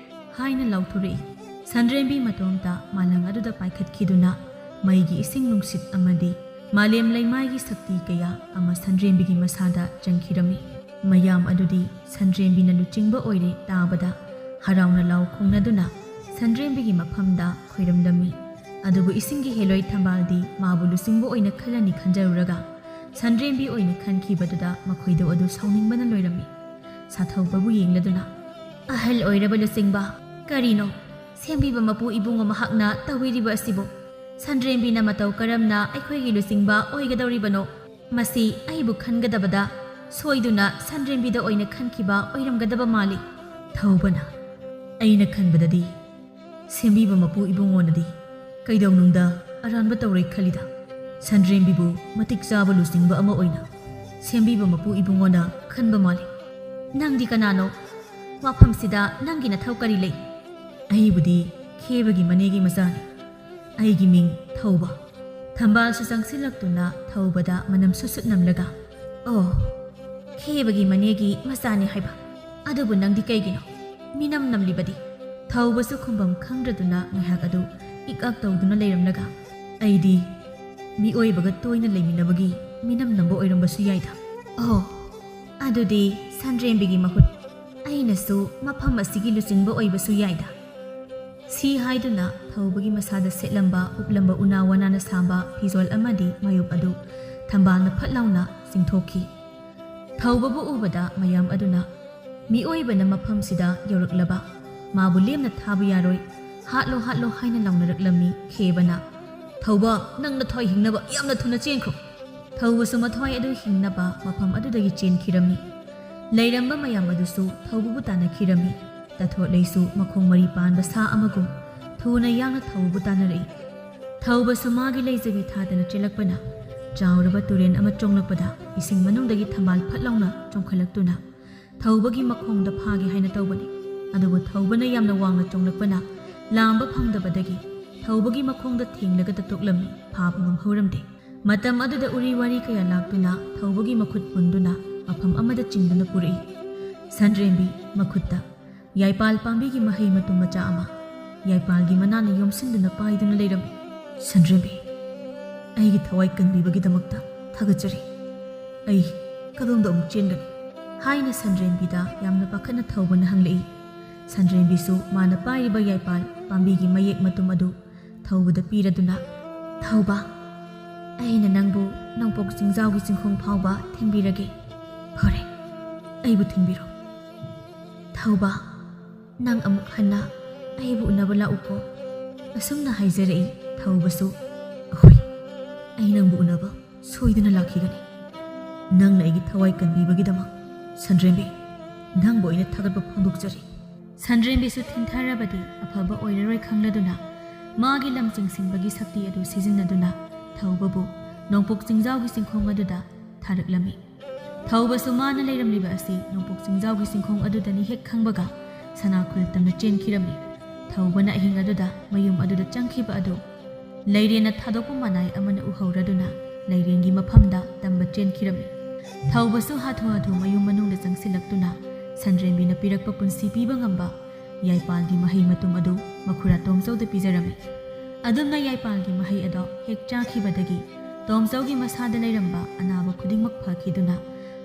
ꯍꯥꯏꯅ ꯂꯥꯎꯊꯣꯔꯛꯏ꯫ ꯁꯟꯗ꯭ꯔꯦꯝꯕꯤ ꯃꯇꯣꯝꯇ ꯃꯥꯂꯪ ꯑꯗꯨꯗ ꯄꯥꯏꯈꯠꯈꯤꯗꯨꯅ ꯃꯩꯒꯤ ꯏꯁꯤꯡ ꯅꯨꯡꯁꯤꯠ ꯑꯃꯗꯤ ꯃꯥꯂꯦꯝ ꯂꯩꯃꯥꯏꯒꯤ ꯁꯛꯇꯤ ꯀꯌꯥ ꯑꯃ ꯁꯟꯗ꯭ꯔꯦꯝꯕꯤꯒꯤ ꯃꯁꯥꯗ ꯆꯪꯈꯤꯔꯝꯃꯤ꯫ ꯃꯌꯥꯝ ꯑꯗꯨꯗꯤ ꯁꯟꯗ꯭ꯔꯦꯝꯕꯤꯅ ꯂꯨꯆꯤꯡꯕ ꯑꯣꯏꯔꯦ ꯇꯥꯕꯗ ꯍꯔꯥꯎꯅ ꯂꯥꯎ ꯈꯣꯡꯅꯗꯨꯅ ꯁꯟꯗ꯭ꯔꯦꯝꯕꯤꯒꯤ ꯃꯐꯝꯗ ꯈꯣꯏꯔꯝꯂꯝꯃꯤ꯫ ꯑꯗꯨꯕꯨ ꯏꯁꯤꯡꯒꯤ ꯍꯦꯂꯣꯏ ꯊꯝꯕꯥꯜꯗꯤ ꯃꯥꯕꯨ ꯂꯨꯆꯤꯡꯕ ꯑꯣꯏꯅ ꯈꯜꯂꯅꯤ ꯈꯟꯖꯔꯨꯔꯒ ꯁꯟꯗ꯭ꯔꯦꯝꯕꯤ ꯑꯣꯏꯅ ꯈꯟꯈꯤꯕꯗꯨꯗ ꯃꯈꯣꯏꯗꯣ ꯑꯗꯨ ꯁꯥꯎꯅꯤꯡꯕꯅ ꯂꯣꯏꯔꯝꯃꯤ꯫ ꯁꯥꯊꯧꯕꯕꯨ ꯌꯦꯡꯂꯗꯨꯅ, ꯑꯍꯜ ꯑꯣꯏꯔꯕ ꯂꯨꯆꯤꯡꯕ, ꯀꯔꯤꯅꯣ ꯁꯦꯝꯕꯤꯕ ꯃꯄꯨ ꯏꯕꯨꯡꯉꯣ ꯃꯍꯥꯛꯅ ꯇꯧꯕꯤꯔꯤꯕ ꯑꯁꯤꯕꯨ? ꯁꯟꯗ꯭ꯔꯦꯝꯕꯤꯅ ꯃꯇꯧ ꯀꯔꯝꯅ ꯑꯩꯈꯣꯏꯒꯤ ꯂꯨꯆꯤꯡꯕ ꯑꯣꯏꯒꯗꯧꯔꯤꯕꯅꯣ? ꯃꯁꯤ ꯑꯩꯕꯨ ꯈꯟꯒꯗꯕꯗ ꯁꯣꯏꯗꯨꯅ ꯁꯟꯗ꯭ꯔꯦꯝꯕꯤꯗ ꯑꯣꯏꯅ ꯈꯟꯈꯤꯕ ꯑꯣꯏꯔꯝꯒꯗꯕ ꯃꯥꯜꯂꯤ꯫ ꯊꯧꯕꯅ, ꯑꯩꯅ ꯈꯟꯕꯗꯗꯤ ꯁꯦꯝꯕꯤꯕ ꯃꯄꯨ ꯏꯕꯨꯡꯉꯣꯅꯗꯤ ꯀꯩꯗꯧꯅꯨꯡꯗ ꯑꯔꯥꯟꯕ ꯇꯧꯔꯣꯏ ꯈꯜꯂꯤꯗ꯫ ꯁꯟꯗ꯭ꯔꯦꯝꯕꯤꯕꯨ ꯃꯇꯤꯛ ꯆꯥꯕ ꯂꯨꯆꯤꯡꯕ ꯑꯃ ꯑꯣꯏꯅ ꯁꯦꯝꯕꯤꯕ ꯃꯄꯨ ꯏꯕꯨꯡꯉꯣꯅ ꯈꯟꯕ ꯃꯥꯜꯂꯤ꯫ ꯅꯪꯗꯤ ꯀꯅꯥꯅꯣ? ꯃꯐꯝꯁꯤꯗ ꯅꯪꯒꯤ ꯅꯊꯧ ꯀꯔꯤ ꯂꯩ? ꯑꯩꯕꯨꯗꯤ ꯈꯦꯕꯒꯤ ꯃꯅꯦꯒꯤ ꯃꯆꯥꯅꯤ꯫ ꯑꯩꯒꯤ ꯃꯤꯡ ꯊꯧꯕ꯫ ꯊꯝꯕꯥꯜꯁꯨ ꯆꯪꯁꯤꯜꯂꯛꯇꯨꯅ ꯊꯧꯕꯗ ꯃꯅꯝ ꯁꯨꯠ ꯁꯨꯠ ꯅꯝꯂꯒ, "ꯑꯣ, ꯈꯦꯕꯒꯤ ꯃꯅꯦꯒꯤ ꯃꯆꯥꯅꯤ ꯍꯥꯏꯕ꯫ ꯑꯗꯨꯕꯨ ꯅꯪꯗꯤ ꯀꯩꯒꯤꯅꯣ ꯃꯤꯅꯝ ꯅꯝꯂꯤꯕꯗꯤ?" ꯊꯧꯕꯁꯨ ꯈꯨꯝꯐꯝ ꯈꯪꯗ꯭ꯔꯗꯨꯅ ꯉꯥꯏꯍꯥꯛ ꯑꯗꯨ ꯏꯛ ꯑꯛ ꯇꯧꯗꯨꯅ ꯂꯩꯔꯝꯂꯒ, "ꯑꯩꯗꯤ ꯃꯤꯑꯣꯏꯕꯒ ꯇꯣꯏꯅ ꯂꯩꯃꯤꯟꯅꯕꯒꯤ ꯃꯤꯅꯝ ꯅꯝꯕ ꯑꯣꯏꯔꯝꯕꯁꯨ ꯌꯥꯏꯗ꯫ ꯑꯣ, ꯑꯗꯨꯗꯤ ꯁꯟꯗ꯭ꯔꯦꯝꯕꯤꯒꯤ ꯃꯍꯨꯠ ꯑꯩꯅꯁꯨ ꯃꯐꯝ ꯑꯁꯤꯒꯤ ꯂꯨꯆꯤꯡꯕ ꯑꯣꯏꯕꯁꯨ ꯌꯥꯏꯗ"꯫ ꯁꯤ ꯍꯥꯏꯗꯨꯅ ꯊꯧꯕꯒꯤ ꯃꯁꯥꯗ ꯁꯦꯠꯂꯝꯕ, ꯎꯞꯂꯝꯕ ꯎꯅꯥ ꯋꯥꯅꯥꯅ ꯁꯥꯕ ꯐꯤꯖꯣꯜ ꯑꯃꯗꯤ ꯃꯌꯨꯞ ꯑꯗꯨ ꯊꯝꯕꯥꯜꯅ ꯐꯠ ꯂꯥꯎꯅ ꯆꯤꯡꯊꯣꯛꯈꯤ꯫ ꯊꯧꯕꯕꯨ ꯎꯕꯗ ꯃꯌꯥꯝ ꯑꯗꯨꯅ, "ꯃꯤꯑꯣꯏꯕꯅ ꯃꯐꯝꯁꯤꯗ ꯌꯧꯔꯛꯂꯕ, ꯃꯥꯕꯨ ꯂꯦꯝꯅ ꯊꯥꯕ ꯌꯥꯔꯣꯏ, ꯍꯥꯠꯂꯣ, ꯍꯥꯠꯂꯣ" ꯍꯥꯏꯅ ꯂꯥꯎꯅꯔꯛꯂꯝꯃꯤ꯫ ꯈꯦꯕꯅ, "ꯊꯧꯕ, ꯅꯪ ꯅꯊ꯭ꯋꯥꯏ ꯍꯤꯡꯅꯕ ꯌꯥꯝꯅ ꯊꯨꯅ ꯆꯦꯟꯈ꯭ꯔꯣ!" ꯊꯧꯕꯁꯨ ꯃꯊ꯭ꯋꯥꯏ ꯑꯗꯨ ꯍꯤꯡꯅꯕ ꯃꯐꯝ ꯑꯗꯨꯗꯒꯤ ꯆꯦꯟꯈꯤꯔꯝꯃꯤ꯫ ꯂꯩꯔꯝꯕ ꯃꯌꯥꯝ ꯑꯗꯨꯁꯨ ꯊꯧꯕꯕꯨ ꯇꯥꯟꯅꯈꯤꯔꯝꯃꯤ꯫ ꯇꯥꯊꯣꯠꯂꯩꯁꯨ ꯃꯈꯣꯡ ꯃꯔꯤ ꯄꯥꯟꯕ ꯁꯥ ꯑꯃꯒꯨꯝ ꯊꯨꯅ ꯌꯥꯡꯅ ꯊꯧꯕꯕꯨ ꯇꯥꯟꯅꯔꯛꯏ꯫ ꯊꯧꯕꯁꯨ ꯃꯥꯒꯤ ꯂꯩꯖꯕꯤ ꯊꯥꯗꯅ ꯆꯦꯜꯂꯛꯄꯅ, ꯆꯥꯎꯔꯕ ꯇꯨꯔꯦꯜ ꯑꯃ ꯆꯣꯡꯂꯛꯄꯗ ꯏꯁꯤꯡ ꯃꯅꯨꯡꯗꯒꯤ ꯊꯝꯕꯥꯜ ꯐꯠ ꯂꯥꯎꯅ ꯆꯣꯡꯈꯠꯂꯛꯇꯨꯅ ꯊꯧꯕꯒꯤ ꯃꯈꯣꯡꯗ ꯐꯥꯒꯦ ꯍꯥꯏꯅ ꯇꯧꯕꯅꯤ꯫ ꯑꯗꯨꯕꯨ ꯊꯧꯕꯅ ꯌꯥꯝꯅ ꯋꯥꯡꯅ ꯆꯣꯡꯂꯛꯄꯅ ꯂꯥꯝꯕ ꯐꯪꯗꯕꯗꯒꯤ ꯊꯧꯕꯒꯤ ꯃꯈꯣꯡꯗ ꯊꯦꯡꯂꯒ ꯇꯠꯇꯣꯛꯂꯝꯃꯤ꯫ ꯐꯥꯕ ꯉꯝꯍꯧꯔꯝꯗꯦ꯫ ꯃꯇꯝ ꯑꯗꯨꯗ ꯎꯔꯤ ꯋꯥꯔꯤ ꯀꯌꯥ ꯂꯥꯛꯇꯨꯅ ꯊꯧꯕꯒꯤ ꯃꯈꯨꯠ ꯄꯨꯟꯗꯨꯅ ꯃꯐꯝ ꯑꯃꯗ ꯆꯤꯡꯗꯨꯅ ꯄꯨꯔꯛꯏ꯫ ꯁꯟꯗ꯭ꯔꯦꯝꯕꯤ ꯃꯈꯨꯠꯇ ꯌꯥꯏꯄꯥꯜ ꯄꯥꯝꯕꯤꯒꯤ ꯃꯍꯩ ꯃꯇꯨꯝ ꯃꯆꯥ ꯑꯃ ꯌꯥꯏꯄꯥꯜꯒꯤ ꯃꯅꯥꯅ ꯌꯣꯝꯁꯤꯟꯗꯨꯅ ꯄꯥꯏꯗꯨꯅ ꯂꯩꯔꯝꯃꯤ꯫ "ꯁꯟꯗ꯭ꯔꯦꯝꯕꯤ, ꯑꯩꯒꯤ ꯊꯋꯥꯏ ꯀꯟꯕꯤꯕꯒꯤꯗꯃꯛꯇ ꯊꯥꯒꯠꯆꯔꯤ꯫ ꯑꯩ ꯀꯗꯣꯝꯗ ꯑꯃꯨꯛ ꯆꯦꯟꯒꯅꯤ?" ꯍꯥꯏꯅ ꯁꯟꯗ꯭ꯔꯦꯝꯕꯤꯗ ꯌꯥꯝꯅ ꯄꯥꯈꯠꯅ ꯊꯧꯕꯅ ꯍꯪꯂꯛꯏ꯫ ꯁꯟꯗ꯭ꯔꯦꯝꯕꯤꯁꯨ ꯃꯥꯅ ꯄꯥꯏꯔꯤꯕ ꯌꯥꯏꯄꯥꯜ ꯄꯥꯝꯕꯤꯒꯤ ꯃꯌꯦꯛ ꯃꯇꯨꯝ ꯑꯗꯨ ꯊꯧꯕꯗ ꯄꯤꯔꯗꯨꯅ, "ꯊꯧꯕ, ꯑꯩꯅ ꯅꯪꯕꯨ ꯅꯣꯡꯄꯣꯛ ꯆꯤꯡꯖꯥꯎꯒꯤ ꯆꯤꯡꯈꯣꯡ ꯐꯥꯎꯕ ꯊꯤꯟꯕꯤꯔꯒꯦ꯫ ꯐꯔꯦ, ꯑꯩꯕꯨ ꯊꯤꯟꯕꯤꯔꯣ"꯫ ꯊꯧꯕ, "ꯅꯪ ꯑꯃꯨꯛ ꯍꯟꯅ ꯑꯩꯕꯨ ꯎꯅꯕ ꯂꯥꯛꯎꯀꯣ," ꯑꯁꯨꯝꯅ ꯍꯥꯏꯖꯔꯛꯏ꯫ ꯊꯧꯕꯁꯨ, "ꯑꯍꯣꯏ, ꯑꯩ ꯅꯪꯕꯨ ꯎꯅꯕ ꯁꯣꯏꯗꯅ ꯂꯥꯛꯈꯤꯒꯅꯤ꯫ ꯅꯪꯅ ꯑꯩꯒꯤ ꯊꯋꯥꯏ ꯀꯟꯕꯤꯕꯒꯤꯗꯃꯛ, ꯁꯟꯗ꯭ꯔꯦꯝꯕꯤ, ꯅꯪꯕꯨ ꯑꯩꯅ ꯊꯥꯒꯠꯄ ꯐꯣꯡꯗꯣꯛꯆꯔꯤ꯫" ꯁꯟꯗ꯭ꯔꯦꯝꯕꯤꯁꯨ ꯊꯤꯡꯊꯔꯕꯗꯤ ꯑꯐꯕ ꯑꯣꯏꯔꯔꯣꯏ ꯈꯪꯂꯗꯨꯅ, ꯃꯥꯒꯤ ꯂꯝ ꯆꯤꯡꯁꯤꯟꯕꯒꯤ ꯁꯛꯇꯤ ꯑꯗꯨ ꯁꯤꯖꯤꯟꯅꯗꯨꯅ ꯊꯧꯕꯕꯨ ꯅꯣꯡꯄꯣꯛ ꯆꯤꯡꯖꯥꯎꯒꯤ ꯆꯤꯡꯈꯣꯡ ꯑꯗꯨꯗ ꯊꯥꯔꯛꯂꯝꯃꯤ꯫ ꯊꯧꯕꯁꯨ ꯃꯥꯅ ꯂꯩꯔꯝꯂꯤꯕ ꯑꯁꯤ ꯅꯣꯡꯄꯣꯛ ꯆꯤꯡꯖꯥꯎꯒꯤ ꯆꯤꯡꯈꯣꯡ ꯑꯗꯨꯗꯅꯤ ꯍꯦꯛ ꯈꯪꯕꯒ, ꯁꯅꯥ ꯈꯨꯜ ꯇꯝꯅ ꯆꯦꯟꯈꯤꯔꯝꯃꯤ꯫ ꯊꯧꯕꯅ ꯑꯍꯤꯡ ꯑꯗꯨꯗ ꯃꯌꯨꯝ ꯑꯗꯨꯗ ꯆꯪꯈꯤꯕ ꯑꯗꯨ ꯂꯩꯔꯦꯟꯅ ꯊꯥꯗꯣꯛꯄ ꯃꯅꯥꯏ ꯑꯃꯅ ꯎꯍꯧꯔꯗꯨꯅ ꯂꯩꯔꯦꯟꯒꯤ ꯃꯐꯝꯗ ꯇꯝꯕ ꯆꯦꯟꯈꯤꯔꯝꯃꯤ꯫ ꯊꯧꯕꯁꯨ ꯍꯥꯊꯨ ꯍꯥꯊꯨ ꯃꯌꯨꯝ ꯃꯅꯨꯡꯗ ꯆꯪꯁꯤꯜꯂꯛꯇꯨꯅ ꯁꯟꯗ꯭ꯔꯦꯝꯕꯤꯅ ꯄꯤꯔꯛꯄ ꯄꯨꯟꯁꯤ ꯄꯤꯕ ꯉꯝꯕ ꯌꯥꯏꯄꯥꯜꯒꯤ ꯃꯍꯩ ꯃꯇꯨꯝ ꯑꯗꯨ ꯃꯈꯨꯔꯥ ꯇꯣꯝꯆꯧꯗ ꯄꯤꯖꯔꯝꯃꯤ꯫ ꯑꯗꯨꯝꯅ ꯌꯥꯏꯄꯥꯜꯒꯤ ꯃꯍꯩ ꯑꯗꯣ ꯍꯦꯛ ꯆꯥꯈꯤꯕꯗꯒꯤ ꯇꯣꯝꯆꯧꯒꯤ ꯃꯁꯥꯗ ꯂꯩꯔꯝꯕ ꯑꯅꯥꯕ ꯈꯨꯗꯤꯡꯃꯛ ꯐꯈꯤꯗꯨꯅ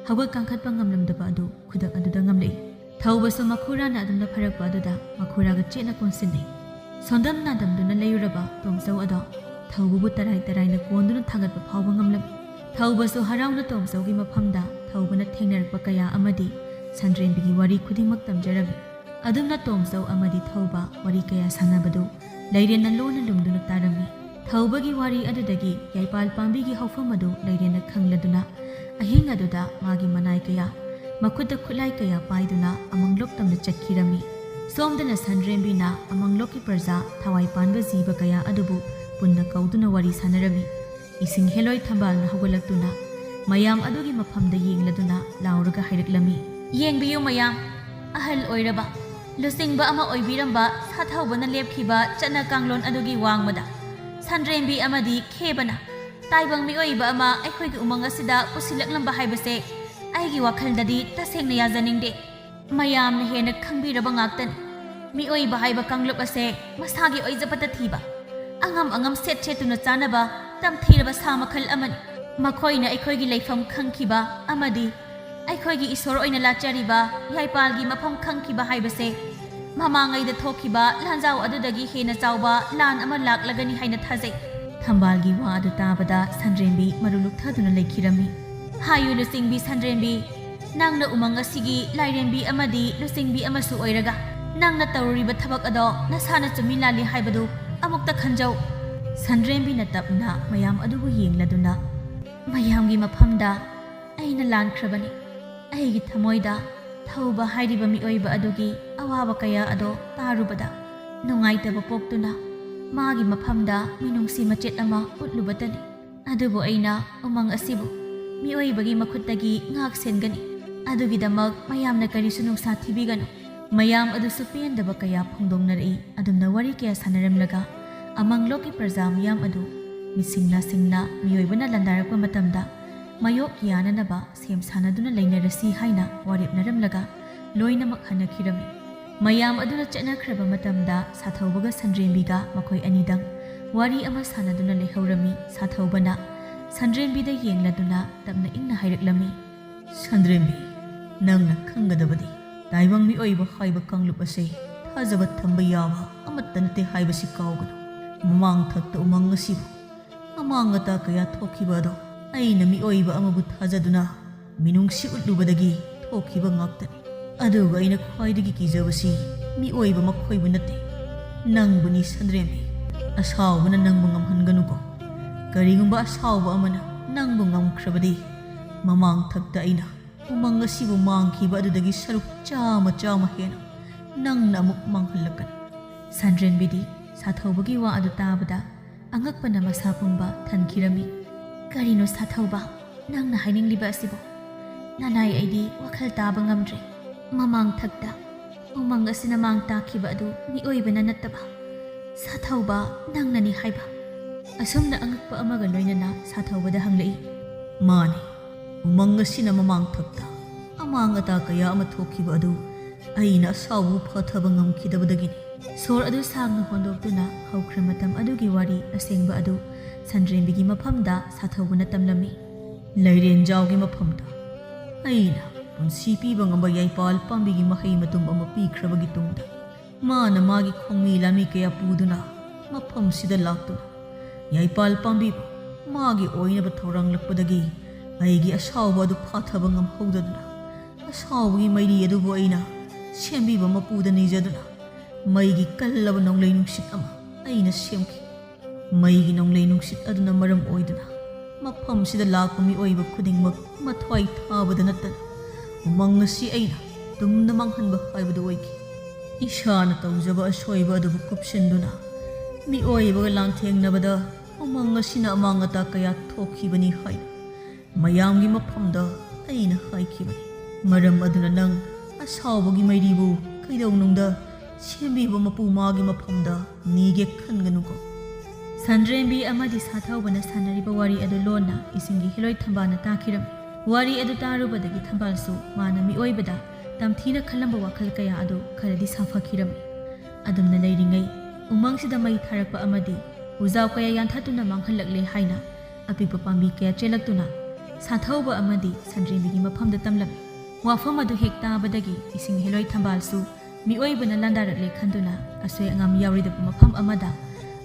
ꯍꯧꯒꯠ ꯀꯥꯡꯈꯠꯄ ꯉꯝꯂꯝꯗꯕ ꯑꯗꯨ ꯈꯨꯗꯛ ꯑꯗꯨꯗ ꯉꯝꯂꯛꯏ꯫ ꯊꯧꯕꯁꯨ ꯃꯈꯨꯔꯥꯅ ꯑꯗꯨꯝꯅ ꯐꯔꯛꯄ ꯑꯗꯨꯗ ꯃꯈꯨꯔꯥꯒ ꯆꯦꯠꯅ ꯀꯣꯟꯁꯤꯟꯅꯩ꯫ ꯁꯣꯟꯗꯝ ꯅꯥꯗꯝꯗꯨꯅ ꯂꯩꯔꯨꯔꯕ ꯇꯣꯝꯆꯧ ꯑꯗꯣ ꯊꯧꯕꯕꯨ ꯇꯔꯥꯏ ꯇꯔꯥꯏꯅ ꯀꯣꯟꯗꯨꯅ ꯊꯥꯡꯒꯠꯄ ꯐꯥꯎꯕ ꯉꯝꯂꯝꯃꯤ꯫ ꯊꯧꯕꯁꯨ ꯍꯔꯥꯎꯅ ꯇꯣꯝꯆꯧꯒꯤ ꯃꯐꯝꯗ ꯊꯧꯕꯅ ꯊꯦꯡꯅꯔꯛꯄ ꯀꯌꯥ ꯑꯃꯗꯤ ꯁꯟꯗ꯭ꯔꯦꯝꯕꯤꯒꯤ ꯋꯥꯔꯤ ꯈꯨꯗꯤꯡꯃꯛ ꯇꯝꯖꯔꯝꯃꯤ꯫ ꯑꯗꯨꯝꯅ ꯇꯣꯝꯆꯧ ꯑꯃꯗꯤ ꯊꯧꯕ ꯋꯥꯔꯤ ꯀꯌꯥ ꯁꯥꯟꯅꯕꯗꯨ ꯂꯩꯔꯦꯟꯅ ꯂꯣꯟꯅ ꯂꯨꯝꯗꯨꯅ ꯇꯥꯔꯝꯃꯤ꯫ ꯊꯧꯕꯒꯤ ꯋꯥꯔꯤ ꯑꯗꯨꯗꯒꯤ ꯌꯥꯏꯄꯥꯜ ꯄꯥꯝꯕꯤꯒꯤ ꯍꯧꯐꯝ ꯑꯗꯨ ꯂꯩꯔꯦꯟꯅ ꯈꯪꯂꯗꯨꯅ ꯑꯍꯤꯡ ꯑꯗꯨꯗ ꯃꯥꯒꯤ ꯃꯅꯥꯏ ꯀꯌꯥ, ꯃꯈꯨꯠꯇ ꯈꯨꯠꯂꯥꯏ ꯀꯌꯥ ꯄꯥꯏꯗꯨꯅ ꯑꯃꯪꯂꯣꯛ ꯇꯝꯅ ꯆꯠꯈꯤꯔꯝꯃꯤ꯫ ꯁꯣꯝꯗꯅ ꯁꯟꯗ꯭ꯔꯦꯝꯕꯤꯅ ꯑꯃꯪꯂꯣꯛꯀꯤ ꯄ꯭ꯔꯖꯥ ꯊꯋꯥꯏ ꯄꯥꯟꯕ ꯖꯤꯕ ꯀꯌꯥ ꯑꯗꯨꯕꯨ ꯄꯨꯟꯅ ꯀꯧꯗꯨꯅ ꯋꯥꯔꯤ ꯁꯥꯟꯅꯔꯝꯃꯤ꯫ ꯏꯁꯤꯡ ꯍꯦꯂꯣꯏ ꯊꯝꯕꯥꯜꯅ ꯍꯧꯒꯠꯂꯛꯇꯨꯅ ꯃꯌꯥꯝ ꯑꯗꯨꯒꯤ ꯃꯐꯝꯗ ꯌꯦꯡꯂꯗꯨꯅ ꯂꯥꯎꯔꯒ ꯍꯥꯏꯔꯛꯂꯝꯃꯤ, "ꯌꯦꯡꯕꯤꯌꯨ ꯃꯌꯥꯝ, ꯑꯍꯜ ꯑꯣꯏꯔꯕ, ꯂꯨꯆꯤꯡꯕ ꯑꯃ ꯑꯣꯏꯕꯤꯔꯝꯕ ꯁꯥꯊꯧꯕꯅ ꯂꯦꯞꯈꯤꯕ ꯆꯠꯅ ꯀꯥꯡꯂꯣꯟ ꯑꯗꯨꯒꯤ ꯋꯥꯡꯃꯗ ꯁꯟꯗ꯭ꯔꯦꯝꯕꯤ ꯑꯃꯗꯤ ꯈꯦꯕꯅ ꯇꯥꯏꯕꯪ ꯃꯤꯑꯣꯏꯕ ꯑꯃ ꯑꯩꯈꯣꯏꯒꯤ ꯎꯃꯪ ꯑꯁꯤꯗ ꯄꯨꯁꯤꯜꯂꯛꯂꯝꯕ ꯍꯥꯏꯕꯁꯦ ꯑꯩꯒꯤ ꯋꯥꯈꯜꯗꯗꯤ ꯇꯁꯦꯡꯅ ꯌꯥꯖꯅꯤꯡꯗꯦ꯫ ꯃꯌꯥꯝꯅ ꯍꯦꯟꯅ ꯈꯪꯕꯤꯔꯕ ꯉꯥꯛꯇꯅꯤ꯫ ꯃꯤꯑꯣꯏꯕ ꯍꯥꯏꯕ ꯀꯥꯡꯂꯨꯞ ꯑꯁꯦ ꯃꯁꯥꯒꯤ ꯑꯣꯏꯖꯕꯇ ꯊꯤꯕ, ꯑꯉꯝ ꯑꯉꯝ ꯁꯦꯠ ꯁꯦꯠꯇꯨꯅ ꯆꯥꯅꯕ ꯇꯝꯊꯤꯔꯕ ꯁꯥ ꯃꯈꯜ ꯑꯃꯅꯤ꯫ ꯃꯈꯣꯏꯅ ꯑꯩꯈꯣꯏꯒꯤ ꯂꯩꯐꯝ ꯈꯪꯈꯤꯕ ꯑꯃꯗꯤ ꯑꯩꯈꯣꯏꯒꯤ ꯏꯁꯣꯔ ꯑꯣꯏꯅ ꯂꯥꯠꯆꯔꯤꯕ ꯌꯥꯏꯄꯥꯜꯒꯤ ꯃꯐꯝ ꯈꯪꯈꯤꯕ ꯍꯥꯏꯕꯁꯦ ꯃꯃꯥꯡꯉꯩꯗ ꯊꯣꯛꯈꯤꯕ ꯂꯥꯟꯖꯥꯎ ꯑꯗꯨꯗꯒꯤ ꯍꯦꯟꯅ ꯆꯥꯎꯕ ꯂꯥꯟ ꯑꯃ ꯂꯥꯛꯂꯒꯅꯤ ꯍꯥꯏꯅ ꯊꯥꯖꯩ꯫" ꯊꯝꯕꯥꯜꯒꯤ ꯋꯥ ꯑꯗꯨ ꯇꯥꯕꯗ ꯁꯟꯗ꯭ꯔꯦꯝꯕꯤ ꯃꯔꯨ ꯂꯨꯛꯊꯗꯨꯅ ꯂꯩꯈꯤꯔꯝꯃꯤ꯫ "ꯍꯥꯏꯌꯨ ꯂꯨꯆꯤꯡꯕꯤ ꯁꯟꯗ꯭ꯔꯦꯝꯕꯤ, ꯅꯪꯅ ꯎꯃꯪ ꯑꯁꯤꯒꯤ ꯂꯥꯏꯔꯦꯝꯕꯤ ꯑꯃꯗꯤ ꯂꯨꯆꯤꯡꯕꯤ ꯑꯃꯁꯨ ꯑꯣꯏꯔꯒ ꯅꯪꯅ ꯇꯧꯔꯨꯔꯤꯕ ꯊꯕꯛ ꯑꯗꯣ ꯅꯁꯥꯅ ꯆꯨꯝꯃꯤ ꯂꯥꯜꯂꯤ ꯍꯥꯏꯕꯗꯨ ꯑꯃꯨꯛꯇ ꯈꯟꯖꯧ꯫ ꯁꯟꯗ꯭ꯔꯦꯝꯕꯤꯅ ꯇꯞꯅ ꯃꯌꯥꯝ ꯑꯗꯨꯕꯨ ꯌꯦꯡꯂꯗꯨꯅ, ꯃꯌꯥꯝꯒꯤ ꯃꯐꯝꯗ ꯑꯩꯅ ꯂꯥꯟꯈ꯭ꯔꯕꯅꯤ꯫ ꯑꯩꯒꯤ ꯊꯃꯣꯏꯗ ꯊꯧꯕ ꯍꯥꯏꯔꯤꯕ ꯃꯤꯑꯣꯏꯕ ꯑꯗꯨꯒꯤ ꯑꯋꯥꯕ ꯀꯌꯥ ꯑꯗꯣ ꯇꯥꯔꯨꯕꯗ ꯅꯨꯡꯉꯥꯏꯇꯕ ꯄꯣꯛꯇꯨꯅ ꯃꯥꯒꯤ ꯃꯐꯝꯗ ꯃꯤꯅꯨꯡꯁꯤ ꯃꯆꯦꯠ ꯑꯃ ꯎꯠꯂꯨꯕꯇꯅꯤ꯫ ꯑꯗꯨꯕꯨ ꯑꯩꯅ ꯎꯃꯪ ꯑꯁꯤꯕꯨ ꯃꯤꯑꯣꯏꯕꯒꯤ ꯃꯈꯨꯠꯇꯒꯤ ꯉꯥꯛ ꯁꯦꯟꯒꯅꯤ꯫ ꯑꯗꯨꯒꯤꯗꯃꯛ ꯃꯌꯥꯝꯅ ꯀꯔꯤꯁꯨ ꯅꯨꯡꯁꯥ ꯊꯤꯕꯤꯒꯅꯨ꯫ ꯃꯌꯥꯝ ꯑꯗꯨꯁꯨ ꯄꯦꯟꯗꯕ ꯀꯌꯥ ꯐꯣꯡꯗꯣꯛꯅꯔꯛꯏ꯫ ꯑꯗꯨꯝꯅ ꯋꯥꯔꯤ ꯀꯌꯥ ꯁꯥꯟꯅꯔꯝꯂꯒ ꯑꯃꯪꯂꯣꯛꯀꯤ ꯄ꯭ꯔꯖꯥ ꯃꯤꯌꯥꯝ ꯑꯗꯨ ꯃꯤꯁꯤꯡ ꯅꯥꯁꯤꯡꯅ ꯃꯤꯑꯣꯏꯕꯅ ꯂꯥꯟꯗꯥꯔꯛꯄ ꯃꯇꯝꯗ ꯃꯥꯌꯣꯛ ꯌꯥꯅꯅꯕ ꯁꯦꯝ ꯁꯥꯅꯗꯨꯅ ꯂꯩꯅꯔꯁꯤ ꯍꯥꯏꯅ ꯋꯥꯔꯦꯞꯅꯔꯝꯂꯒ ꯂꯣꯏꯅꯃꯛ ꯍꯟꯅꯈꯤꯔꯝꯃꯤ꯫ ꯃꯌꯥꯝ ꯑꯗꯨꯅ ꯆꯠꯅꯈ꯭ꯔꯕ ꯃꯇꯝꯗ ꯁꯥꯊꯧꯕꯒ ꯁꯟꯗ꯭ꯔꯦꯝꯕꯤꯒ ꯃꯈꯣꯏ ꯑꯅꯤꯗꯪ ꯋꯥꯔꯤ ꯑꯃ ꯁꯥꯟꯅꯗꯨꯅ ꯂꯩꯍꯧꯔꯝꯃꯤ꯫ ꯁꯥꯊꯧꯕꯅ ꯁꯟꯗ꯭ꯔꯦꯝꯕꯤꯗ ꯌꯦꯡꯂꯗꯨꯅ ꯇꯞꯅ ꯏꯪꯅ ꯍꯥꯏꯔꯛꯂꯝꯃꯤ, "ꯁꯟꯗ꯭ꯔꯦꯝꯕꯤ, ꯅꯪꯅ ꯈꯪꯒꯗꯕꯗꯤ ꯇꯥꯏꯕꯪ ꯃꯤꯑꯣꯏꯕ ꯍꯥꯏꯕ ꯀꯥꯡꯂꯨꯞ ꯑꯁꯤ ꯊꯥꯖꯕ ꯊꯝꯕ ꯌꯥꯕ ꯑꯃꯠꯇ ꯅꯠꯇꯦ ꯍꯥꯏꯕꯁꯤ ꯀꯥꯎꯒꯅꯨ꯫ ꯃꯃꯥꯡ ꯊꯛꯇ ꯎꯃꯪ ꯑꯁꯤꯕꯨ ꯑꯃꯥꯡ ꯑꯇꯥ ꯀꯌꯥ ꯊꯣꯛꯈꯤꯕ ꯑꯗꯣ ꯑꯩꯅ ꯃꯤꯑꯣꯏꯕ ꯑꯃꯕꯨ ꯊꯥꯖꯗꯨꯅ ꯃꯤꯅꯨꯡꯁꯤ ꯎꯠꯂꯨꯕꯗꯒꯤ ꯊꯣꯛꯈꯤꯕ ꯉꯥꯛꯇꯅꯤ꯫ ꯑꯗꯨꯒ ꯑꯩꯅ ꯈ꯭ꯋꯥꯏꯗꯒꯤ ꯀꯤꯖꯕꯁꯤ ꯃꯤꯑꯣꯏꯕ ꯃꯈꯣꯏꯕꯨ ꯅꯠꯇꯦ, ꯅꯪꯕꯨꯅꯤ ꯁꯟꯗ꯭ꯔꯦꯝꯕꯤ꯫ ꯑꯁꯥꯎꯕꯅ ꯅꯪꯕꯨ ꯉꯝꯍꯟꯒꯅꯨꯀꯣ꯫ ꯀꯔꯤꯒꯨꯝꯕ ꯑꯁꯥꯎꯕ ꯑꯃꯅ ꯅꯪꯕꯨ ꯉꯝꯈ꯭ꯔꯕꯗꯤ ꯃꯃꯥꯡ ꯊꯛꯇ ꯑꯩꯅ ꯎꯃꯪ ꯑꯁꯤꯕꯨ ꯃꯥꯡꯈꯤꯕ ꯑꯗꯨꯗꯒꯤ ꯁꯔꯨꯛ ꯆꯥꯝꯃ ꯆꯥꯝꯃ ꯍꯦꯟꯅ ꯅꯪꯅ ꯑꯃꯨꯛ ꯃꯥꯡꯍꯜꯂꯛꯀꯅꯤ꯫" ꯁꯟꯗ꯭ꯔꯦꯝꯕꯤꯗꯤ ꯁꯥꯊꯧꯕꯒꯤ ꯋꯥ ꯑꯗꯨ ꯇꯥꯕꯗ ꯑꯉꯛꯄꯅ ꯃꯁꯥ ꯄꯨꯝꯕ ꯊꯟꯈꯤꯔꯝꯃꯤ꯫ "ꯀꯔꯤꯅꯣ ꯁꯥꯊꯧꯕ, ꯅꯪꯅ ꯍꯥꯏꯅꯤꯡꯂꯤꯕ ꯑꯁꯤꯕꯨ? ꯅꯅꯥꯏ, ꯑꯩꯗꯤ ꯋꯥꯈꯜ ꯇꯥꯕ ꯉꯝꯗ꯭ꯔꯦ꯫ ꯃꯃꯥꯡ ꯊꯛꯇ ꯎꯃꯪ ꯑꯁꯤꯅ ꯃꯥꯡ ꯇꯥꯛꯈꯤꯕ ꯑꯗꯨ ꯃꯤꯑꯣꯏꯕꯅ ꯅꯠꯇꯕ ꯁꯥꯊꯧꯕ ꯅꯪꯅꯅꯤ ꯍꯥꯏꯕ?" ꯑꯁꯨꯝꯅ ꯑꯉꯛꯄ ꯑꯃꯒ ꯂꯣꯏꯅꯅ ꯁꯥꯊꯧꯕꯗ ꯍꯪꯂꯛꯏ꯫ "ꯃꯥꯅꯤ, ꯎꯃꯪ ꯑꯁꯤꯅ ꯃꯃꯥꯡ ꯊꯛꯇ ꯑꯃꯥꯡ ꯑꯇꯥ ꯀꯌꯥ ꯑꯃ ꯊꯣꯛꯈꯤꯕ ꯑꯗꯨ ꯑꯩꯅ ꯑꯁꯥꯎꯕꯕꯨ ꯐꯥꯊꯕ ꯉꯝꯈꯤꯗꯕꯗꯒꯤꯅꯤ꯫" ꯁꯣꯔ ꯑꯗꯨ ꯁꯥꯡꯅ ꯍꯣꯟꯗꯣꯛꯇꯨꯅ ꯍꯧꯈ꯭ꯔ ꯃꯇꯝ ꯑꯗꯨꯒꯤ ꯋꯥꯔꯤ ꯑꯁꯦꯡꯕ ꯑꯗꯨ ꯁꯟꯗ꯭ꯔꯦꯝꯕꯤꯒꯤ ꯃꯐꯝꯗ ꯁꯥꯊꯧꯕꯅ ꯇꯝꯂꯝꯃꯤ꯫ ꯂꯩꯔꯦꯟꯖꯥꯎꯒꯤ ꯃꯐꯝꯗ ꯑꯩꯅ ꯄꯨꯟꯁꯤ ꯄꯤꯕ ꯉꯝꯕ ꯌꯥꯏꯄꯥꯜ ꯄꯥꯝꯕꯤꯒꯤ ꯃꯍꯩ ꯃꯇꯨꯝ ꯑꯃ ꯄꯤꯈ꯭ꯔꯕꯒꯤ ꯇꯨꯡꯗ, ꯃꯥꯅ ꯃꯥꯒꯤ ꯈꯣꯡꯃꯤ ꯂꯥꯃꯤ ꯀꯌꯥ ꯄꯨꯗꯨꯅ ꯃꯐꯝꯁꯤꯗ ꯂꯥꯛꯇꯨꯅ ꯌꯥꯏꯄꯥꯜ ꯄꯥꯝꯕꯤꯕꯨ ꯃꯥꯒꯤ ꯑꯣꯏꯅꯕ ꯊꯧꯔꯥꯡꯂꯛꯄꯗꯒꯤ ꯑꯩꯒꯤ ꯑꯁꯥꯎꯕ ꯑꯗꯨ ꯐꯥꯊꯕ ꯉꯝꯍꯧꯗꯗꯨꯅ ꯑꯁꯥꯎꯕꯒꯤ ꯃꯩꯔꯤ ꯑꯗꯨꯕꯨ ꯑꯩꯅ ꯁꯦꯝꯕꯤꯕ ꯃꯄꯨꯗ ꯅꯤꯖꯗꯨꯅ ꯃꯩꯒꯤ ꯀꯜꯂꯕ ꯅꯣꯡꯂꯩ ꯅꯨꯡꯁꯤꯠ ꯑꯃ ꯑꯩꯅ ꯁꯦꯝꯈꯤ꯫ ꯃꯩꯒꯤ ꯅꯣꯡꯂꯩ ꯅꯨꯡꯁꯤꯠ ꯑꯗꯨꯅ ꯃꯔꯝ ꯑꯣꯏꯗꯨꯅ ꯃꯐꯝꯁꯤꯗ ꯂꯥꯛꯄ ꯃꯤꯑꯣꯏꯕ ꯈꯨꯗꯤꯡꯃꯛ ꯃꯊ꯭ꯋꯥꯏ ꯊꯥꯕꯗ ꯅꯠꯇꯅ ꯎꯃꯪ ꯑꯁꯤ ꯑꯩꯅ ꯇꯨꯝꯅ ꯃꯥꯡꯍꯟꯕ ꯍꯥꯏꯕꯗꯨ ꯑꯣꯏꯈꯤ꯫ ꯏꯁꯥꯅ ꯇꯧꯖꯕ ꯑꯁꯣꯏꯕ ꯑꯗꯨꯕꯨ ꯀꯨꯞꯁꯤꯟꯗꯨꯅ ꯃꯤꯑꯣꯏꯕꯒ ꯂꯥꯟꯊꯦꯡꯅꯕꯗ ꯎꯃꯪ ꯑꯁꯤꯅ ꯑꯃꯥꯡ ꯑꯇꯥ ꯀꯌꯥ ꯊꯣꯛꯈꯤꯕꯅꯤ ꯍꯥꯏꯅ ꯃꯌꯥꯝꯒꯤ ꯃꯐꯝꯗ ꯑꯩꯅ ꯍꯥꯏꯈꯤꯕꯅꯤ꯫ ꯃꯔꯝ ꯑꯗꯨꯅ ꯅꯪ ꯑꯁꯥꯎꯕꯒꯤ ꯃꯩꯔꯤꯕꯨ ꯀꯩꯗꯧꯅꯨꯡꯗ ꯁꯦꯝꯕꯤꯕ ꯃꯄꯨ ꯃꯥꯒꯤ ꯃꯐꯝꯗ ꯅꯤꯒꯦ ꯈꯟꯒꯅꯨꯀꯣ꯫ ꯁꯟꯗ꯭ꯔꯦꯝꯕꯤ ꯑꯃꯗꯤ ꯁꯥꯊꯧꯕꯅ ꯁꯥꯟꯅꯔꯤꯕ ꯋꯥꯔꯤ ꯑꯗꯨ ꯂꯣꯟꯅ ꯏꯁꯤꯡꯒꯤ ꯍꯤꯂꯣꯏ ꯊꯝꯕꯥꯜꯅ ꯇꯥꯈꯤꯔꯝꯃꯤ꯫ ꯋꯥꯔꯤ ꯑꯗꯨ ꯇꯥꯔꯨꯕꯗꯒꯤ ꯊꯝꯕꯥꯜꯁꯨ ꯃꯥꯅ ꯃꯤꯑꯣꯏꯕꯗ ꯇꯝꯊꯤꯅ ꯈꯜꯂꯝꯕ ꯋꯥꯈꯜ ꯀꯌꯥ ꯑꯗꯨ ꯈꯔꯗꯤ ꯁꯥꯐꯈꯤꯔꯝꯃꯤ꯫ ꯑꯗꯨꯝꯅ ꯂꯩꯔꯤꯉꯩ ꯎꯃꯪꯁꯤꯗ ꯃꯩ ꯊꯥꯔꯛꯄ ꯑꯃꯗꯤ ꯎꯖꯥꯎ ꯀꯌꯥ ꯌꯥꯟꯊꯠꯇꯨꯅ ꯃꯥꯡꯍꯜꯂꯛꯂꯦ ꯍꯥꯏꯅ ꯑꯄꯤꯛꯄ ꯄꯥꯝꯕꯤ ꯀꯌꯥ ꯆꯦꯜꯂꯛꯇꯨꯅ ꯁꯥꯊꯧꯕ ꯑꯃꯗꯤ ꯁꯟꯗ꯭ꯔꯦꯝꯕꯤꯒꯤ ꯃꯐꯝꯗ ꯇꯝꯂꯝꯃꯤ꯫ ꯋꯥꯐꯝ ꯑꯗꯨ ꯍꯦꯛ ꯇꯥꯕꯗꯒꯤ ꯏꯁꯤꯡ ꯍꯤꯂꯣꯏ ꯊꯝꯕꯥꯜꯁꯨ ꯃꯤꯑꯣꯏꯕꯅ ꯂꯥꯟꯗꯥꯔꯛꯂꯦ ꯈꯟꯗꯨꯅ ꯑꯁꯣꯏ ꯑꯉꯥꯝ ꯌꯥꯎꯔꯣꯏꯗꯕ ꯃꯐꯝ ꯑꯃꯗ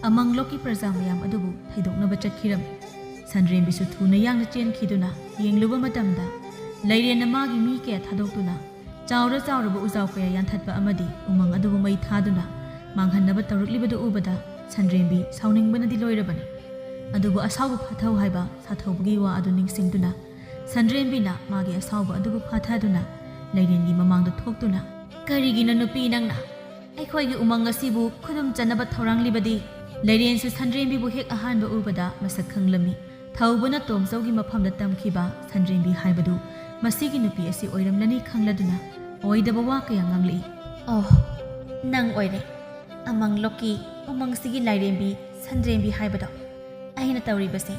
ꯑꯃꯪꯂꯣꯛꯀꯤ ꯄ꯭ꯔꯖꯥ ꯃꯌꯥꯝ ꯑꯗꯨꯕꯨ ꯊꯩꯗꯣꯛꯅꯕ ꯆꯠꯈꯤꯔꯝꯃꯤ꯫ ꯁꯟꯗ꯭ꯔꯦꯝꯕꯤꯁꯨ ꯊꯨꯅ ꯌꯥꯡꯅ ꯆꯦꯟꯈꯤꯗꯨꯅ ꯌꯦꯡꯂꯨꯕ ꯃꯇꯝꯗ ꯂꯩꯔꯦꯟꯅ ꯃꯥꯒꯤ ꯃꯤ ꯀꯌꯥ ꯊꯥꯗꯣꯛꯇꯨꯅ ꯆꯥꯎꯔ ꯆꯥꯎꯔꯕ ꯎꯖꯥꯎ ꯀꯌꯥ ꯌꯥꯟꯊꯠꯄ ꯑꯃꯗꯤ ꯎꯃꯪ ꯑꯗꯨꯕꯨ ꯃꯩ ꯊꯥꯗꯨꯅ ꯃꯥꯡꯍꯟꯅꯕ ꯇꯧꯔꯛꯂꯤꯕꯗꯨ ꯎꯕꯗ ꯁꯟꯗ꯭ꯔꯦꯝꯕꯤ ꯁꯥꯎꯅꯤꯡꯕꯅꯗꯤ ꯂꯣꯏꯔꯕꯅꯤ꯫ ꯑꯗꯨꯕꯨ ꯑꯁꯥꯎꯕ ꯐꯥꯊꯧ ꯍꯥꯏꯕ ꯁꯥꯊꯧꯕꯒꯤ ꯋꯥ ꯑꯗꯨ ꯅꯤꯡꯁꯤꯡꯗꯨꯅ ꯁꯟꯗ꯭ꯔꯦꯝꯕꯤꯅ ꯃꯥꯒꯤ ꯑꯁꯥꯎꯕ ꯑꯗꯨꯕꯨ ꯐꯥꯊꯗꯨꯅ ꯂꯩꯔꯦꯟꯒꯤ ꯃꯃꯥꯡꯗ ꯊꯣꯛꯇꯨꯅ, "ꯀꯔꯤꯒꯤꯅꯣ ꯅꯨꯄꯤ ꯅꯪꯅ ꯑꯩꯈꯣꯏꯒꯤ ꯎꯃꯪ ꯑꯁꯤꯕꯨ ꯈꯨꯗꯨꯝ ꯆꯟꯅꯕ ꯊꯧꯔꯥꯡꯂꯤꯕꯗꯤ?" ꯂꯩꯔꯦꯟꯁꯨ ꯁꯟꯗ꯭ꯔꯦꯝꯕꯤꯕꯨ ꯍꯦꯛ ꯑꯍꯥꯟꯕ ꯎꯕꯗ ꯃꯁꯛ ꯈꯪꯂꯝꯃꯤ꯫ ꯊꯧꯕꯅ ꯇꯣꯝꯆꯧꯒꯤ ꯃꯐꯝꯗ ꯇꯝꯈꯤꯕ ꯁꯟꯗ꯭ꯔꯦꯝꯕꯤ ꯍꯥꯏꯕꯗꯨ ꯃꯁꯤꯒꯤ ꯅꯨꯄꯤ ꯑꯁꯤ ꯑꯣꯏꯔꯝꯂꯅꯤ ꯈꯪꯂꯗꯨꯅ ꯑꯣꯏꯗꯕ ꯋꯥ ꯀꯌꯥ ꯉꯥꯡꯂꯛꯏ꯫ "ꯑꯣ, ꯅꯪ ꯑꯣꯏꯔꯦ꯫ ꯑꯃꯪꯂꯣꯛꯀꯤ ꯎꯃꯪꯁꯤꯒꯤ ꯂꯥꯏꯔꯦꯝꯕꯤ ꯁꯟꯗ꯭ꯔꯦꯝꯕꯤ ꯍꯥꯏꯕꯗꯣ꯫ ꯑꯩꯅ ꯇꯧꯔꯤꯕꯁꯦ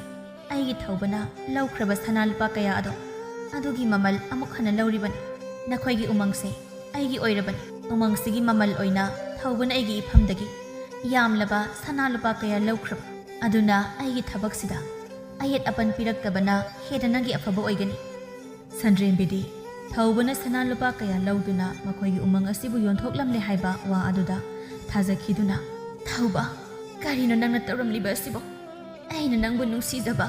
ꯑꯩꯒꯤ ꯊꯧꯕꯅ ꯂꯧꯈ꯭ꯔꯕ ꯁꯅꯥ ꯂꯨꯄꯥ ꯀꯌꯥ ꯑꯗꯣ ꯑꯗꯨꯒꯤ ꯃꯃꯜ ꯑꯃꯨꯛ ꯍꯟꯅ ꯂꯧꯔꯤꯕꯅꯤ꯫ ꯅꯈꯣꯏꯒꯤ ꯎꯃꯪꯁꯦ ꯑꯩꯒꯤ ꯑꯣꯏꯔꯕꯅꯤ꯫ ꯎꯃꯪꯁꯤꯒꯤ ꯃꯃꯜ ꯑꯣꯏꯅ ꯊꯧꯕꯅ ꯑꯩꯒꯤ ꯏꯐꯝꯗꯒꯤ ꯌꯥꯝꯂꯕ ꯁꯅꯥ ꯂꯨꯄꯥ ꯀꯌꯥ ꯂꯧꯈ꯭ꯔꯕ꯫ ꯑꯗꯨꯅ ꯑꯩꯒꯤ ꯊꯕꯛꯁꯤꯗ ꯑꯌꯦꯠ ꯑꯄꯟ ꯄꯤꯔꯛꯇꯕꯅ ꯍꯦꯟꯅ ꯅꯪꯒꯤ ꯑꯐꯕ ꯑꯣꯏꯒꯅꯤ꯫" ꯁꯟꯗ꯭ꯔꯦꯝꯕꯤꯗꯤ ꯊꯧꯕꯅ ꯁꯅꯥ ꯂꯨꯄꯥ ꯀꯌꯥ ꯂꯧꯗꯨꯅ ꯃꯈꯣꯏꯒꯤ ꯎꯃꯪ ꯑꯁꯤꯕꯨ ꯌꯣꯟꯊꯣꯛꯂꯝꯂꯦ ꯍꯥꯏꯕ ꯋꯥ ꯑꯗꯨꯗ ꯊꯥꯖꯈꯤꯗꯨꯅ, "ꯊꯧꯕ, ꯀꯔꯤꯅꯣ ꯅꯪꯅ ꯇꯧꯔꯝꯂꯤꯕ ꯑꯁꯤꯕꯣ? ꯑꯩꯅ ꯅꯪꯕꯨ ꯅꯨꯡꯁꯤꯖꯕ,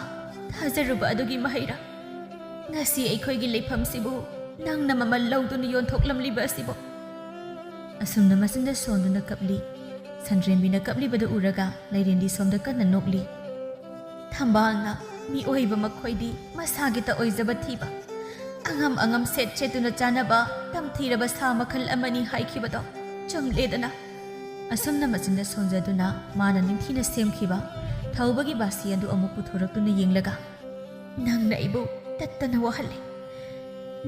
ꯊꯥꯖꯔꯨꯕ ꯑꯗꯨꯒꯤ ꯃꯍꯩꯔꯥ? ꯉꯁꯤ ꯑꯩꯈꯣꯏꯒꯤ ꯂꯩꯐꯝꯁꯤꯕꯨ ꯅꯪꯅ ꯃꯃꯜ ꯂꯧꯗꯨꯅ ꯌꯣꯟꯊꯣꯛꯂꯝꯂꯤꯕ ꯑꯁꯤꯕꯨ?" ꯑꯁꯨꯝꯅ ꯃꯆꯤꯟꯗ ꯁꯣꯟꯗꯨꯅ ꯀꯞꯂꯤ꯫ ꯁꯟꯗ꯭ꯔꯦꯝꯕꯤꯅ ꯀꯞꯂꯤꯕꯗꯨ ꯎꯔꯒ ꯂꯩꯔꯦꯟꯗꯤ ꯁꯣꯝꯗ ꯀꯟꯅ ꯅꯣꯛꯂꯤ꯫ ꯊꯝꯕꯥꯜꯅ ꯃꯤꯑꯣꯏꯕ ꯃꯈꯣꯏꯗꯤ ꯃꯁꯥꯒꯤ ꯇꯑꯣꯏꯖꯕ ꯊꯤꯕ, ꯑꯉꯝ ꯑꯉꯝ ꯁꯦꯠ ꯁꯦꯠꯇꯨꯅ ꯆꯥꯅꯕ ꯇꯝꯊꯤꯔꯕ ꯁꯥ ꯃꯈꯜ ꯑꯃꯅꯤ ꯍꯥꯏꯈꯤꯕꯗꯣ ꯆꯨꯝꯂꯦꯗꯅ꯫ ꯑꯁꯨꯝꯅ ꯃꯆꯤꯟꯗ ꯁꯣꯟꯖꯗꯨꯅ ꯃꯥꯅ ꯅꯤꯡꯊꯤꯅ ꯁꯦꯝꯈꯤꯕ ꯊꯧꯕꯒꯤ ꯕꯥꯁꯤ ꯑꯗꯨ ꯑꯃꯨꯛ ꯄꯨꯊꯣꯔꯛꯇꯨꯅ ꯌꯦꯡꯂꯒ, "ꯅꯪꯅ ꯑꯩꯕꯨ ꯇꯠꯇꯅ ꯋꯥꯍꯜꯂꯦ꯫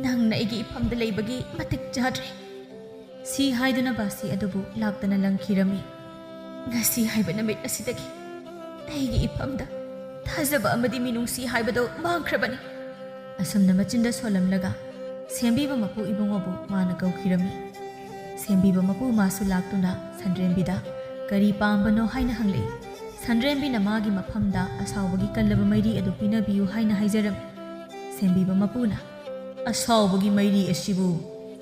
ꯅꯪꯅ ꯑꯩꯒꯤ ꯏꯐꯝꯗ ꯂꯩꯕꯒꯤ ꯃꯇꯤꯛ ꯆꯥꯗ꯭ꯔꯦ꯫" ꯁꯤ ꯍꯥꯏꯗꯨꯅ ꯕꯥꯁꯤ ꯑꯗꯨꯕꯨ ꯂꯥꯛꯇꯅ ꯂꯪꯈꯤꯔꯝꯃꯤ꯫ "ꯉꯁꯤ ꯍꯥꯏꯕ ꯅꯨꯃꯤꯠ ꯑꯁꯤꯗꯒꯤ ꯑꯩꯒꯤ ꯏꯐꯝꯗ ꯊꯥꯖꯕ ꯑꯃꯗꯤ ꯃꯤꯅꯨꯡꯁꯤ ꯍꯥꯏꯕꯗꯨ ꯃꯥꯡꯈ꯭ꯔꯕꯅꯤ꯫" ꯑꯁꯨꯝꯅ ꯃꯆꯤꯟꯗ ꯁꯣꯜꯂꯝꯂꯒ ꯁꯦꯝꯕꯤꯕ ꯃꯄꯨ ꯏꯕꯨꯡꯉꯣꯕꯨ ꯃꯥꯅ ꯀꯧꯈꯤꯔꯝꯃꯤ꯫ ꯁꯦꯝꯕꯤꯕ ꯃꯄꯨ ꯃꯥꯁꯨ ꯂꯥꯛꯇꯨꯅ ꯁꯟꯗ꯭ꯔꯦꯝꯕꯤꯗ ꯀꯔꯤ ꯄꯥꯝꯕꯅꯣ ꯍꯥꯏꯅ ꯍꯪꯂꯛꯏ꯫ ꯁꯟꯗ꯭ꯔꯦꯝꯕꯤꯅ ꯃꯥꯒꯤ ꯃꯐꯝꯗ ꯑꯁꯥꯎꯕꯒꯤ ꯀꯜꯂꯕ ꯃꯩꯔꯤ ꯑꯗꯨ ꯄꯤꯅꯕꯤꯌꯨ ꯍꯥꯏꯅ ꯍꯥꯏꯖꯔꯝꯃꯤ꯫ ꯁꯦꯝꯕꯤꯕ ꯃꯄꯨꯅ, "ꯑꯁꯥꯎꯕꯒꯤ ꯃꯩꯔꯤ ꯑꯁꯤꯕꯨ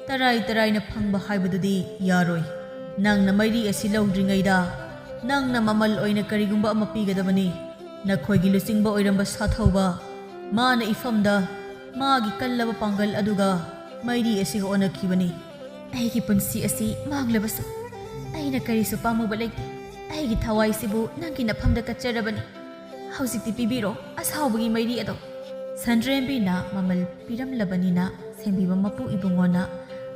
ꯇꯔꯥꯏ ꯇꯔꯥꯏꯅ ꯐꯪꯕ ꯍꯥꯏꯕꯗꯨꯗꯤ ꯌꯥꯔꯣꯏ꯫ ꯅꯪꯅ ꯃꯩꯔꯤ ꯑꯁꯤ ꯂꯧꯗ꯭ꯔꯤꯉꯩꯗ ꯅꯪꯅ ꯃꯃꯜ ꯑꯣꯏꯅ ꯀꯔꯤꯒꯨꯝꯕ ꯑꯃ ꯄꯤꯒꯗꯕꯅꯤ꯫ ꯅꯈꯣꯏꯒꯤ ꯂꯨꯆꯤꯡꯕ ꯑꯣꯏꯔꯝꯕ ꯁꯥꯊꯧꯕ, ꯃꯥꯅ ꯏꯐꯝꯗ ꯃꯥꯒꯤ ꯀꯜꯂꯕ ꯄꯥꯡꯒꯜ ꯑꯗꯨꯒ ꯃꯩꯔꯤ ꯑꯁꯤꯒ ꯑꯣꯟꯅꯈꯤꯕꯅꯤ꯫" "ꯑꯩꯒꯤ ꯄꯨꯟꯁꯤ ꯑꯁꯤ ꯃꯥꯡꯂꯕꯁꯨ ꯑꯩꯅ ꯀꯔꯤꯁꯨ ꯄꯥꯝꯃꯨꯕ ꯂꯩꯇꯦ꯫ ꯑꯩꯒꯤ ꯊꯋꯥꯏꯁꯤꯕꯨ ꯅꯪꯒꯤ ꯅꯐꯝꯗ ꯀꯠꯆꯔꯕꯅꯤ꯫ ꯍꯧꯖꯤꯛꯇꯤ ꯄꯤꯕꯤꯔꯣ ꯑꯁꯥꯎꯕꯒꯤ ꯃꯩꯔꯤ ꯑꯗꯣ꯫" ꯁꯟꯗ꯭ꯔꯦꯝꯕꯤꯅ ꯃꯃꯜ ꯄꯤꯔꯝꯂꯕꯅꯤꯅ ꯁꯦꯝꯕꯤꯕ ꯃꯄꯨ ꯏꯕꯨꯡꯉꯣꯅ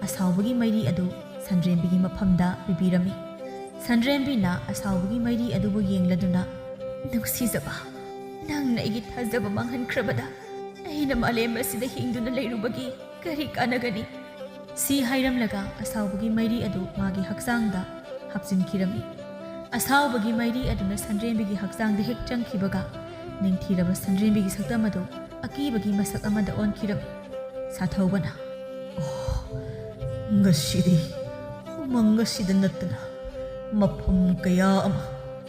ꯑꯁꯥꯎꯕꯒꯤ ꯃꯩꯔꯤ ꯑꯗꯨ ꯁꯟꯗ꯭ꯔꯦꯝꯕꯤꯒꯤ ꯃꯐꯝꯗ ꯄꯤꯕꯤꯔꯝꯃꯤ꯫ ꯁꯟꯗ꯭ꯔꯦꯝꯕꯤꯅ ꯑꯁꯥꯎꯕꯒꯤ ꯃꯩꯔꯤ ꯑꯗꯨꯕꯨ ꯌꯦꯡꯂꯗꯨꯅ, "ꯅꯨꯡꯁꯤꯖꯕ, ꯅꯪꯅ ꯑꯩꯒꯤ ꯊꯥꯖꯕ ꯃꯥꯡꯍꯟꯈ꯭ꯔꯕꯗ ꯑꯩꯅ ꯃꯥꯂꯦꯝ ꯑꯁꯤꯗ ꯍꯤꯡꯗꯨꯅ ꯂꯩꯔꯨꯕꯒꯤ ꯀꯔꯤ ꯀꯥꯟꯅꯒꯅꯤ?" ꯁꯤ ꯍꯥꯏꯔꯝꯂꯒ ꯑꯁꯥꯎꯕꯒꯤ ꯃꯩꯔꯤ ꯑꯗꯨ ꯃꯥꯒꯤ ꯍꯛꯆꯥꯡꯗ ꯍꯥꯞꯆꯤꯟꯈꯤꯔꯝꯃꯤ꯫ ꯑꯁꯥꯎꯕꯒꯤ ꯃꯩꯔꯤ ꯑꯗꯨꯅ ꯁꯟꯗ꯭ꯔꯦꯝꯕꯤꯒꯤ ꯍꯛꯆꯥꯡꯗ ꯍꯦꯛ ꯆꯪꯈꯤꯕꯒ, ꯅꯤꯡꯊꯤꯔꯕ ꯁꯟꯗ꯭ꯔꯦꯝꯕꯤꯒꯤ ꯁꯛꯇꯝ ꯑꯗꯨ ꯑꯀꯤꯕꯒꯤ ꯃꯁꯛ ꯑꯃꯗ ꯑꯣꯟꯈꯤꯔꯝꯃꯤ꯫ ꯁꯥꯊꯧꯕꯅ, "ꯑꯣ, ꯉꯁꯤꯗꯤ ꯎꯃꯪ ꯑꯁꯤꯗ ꯅꯠꯇꯅ ꯃꯐꯝ ꯀꯌꯥ ꯑꯃ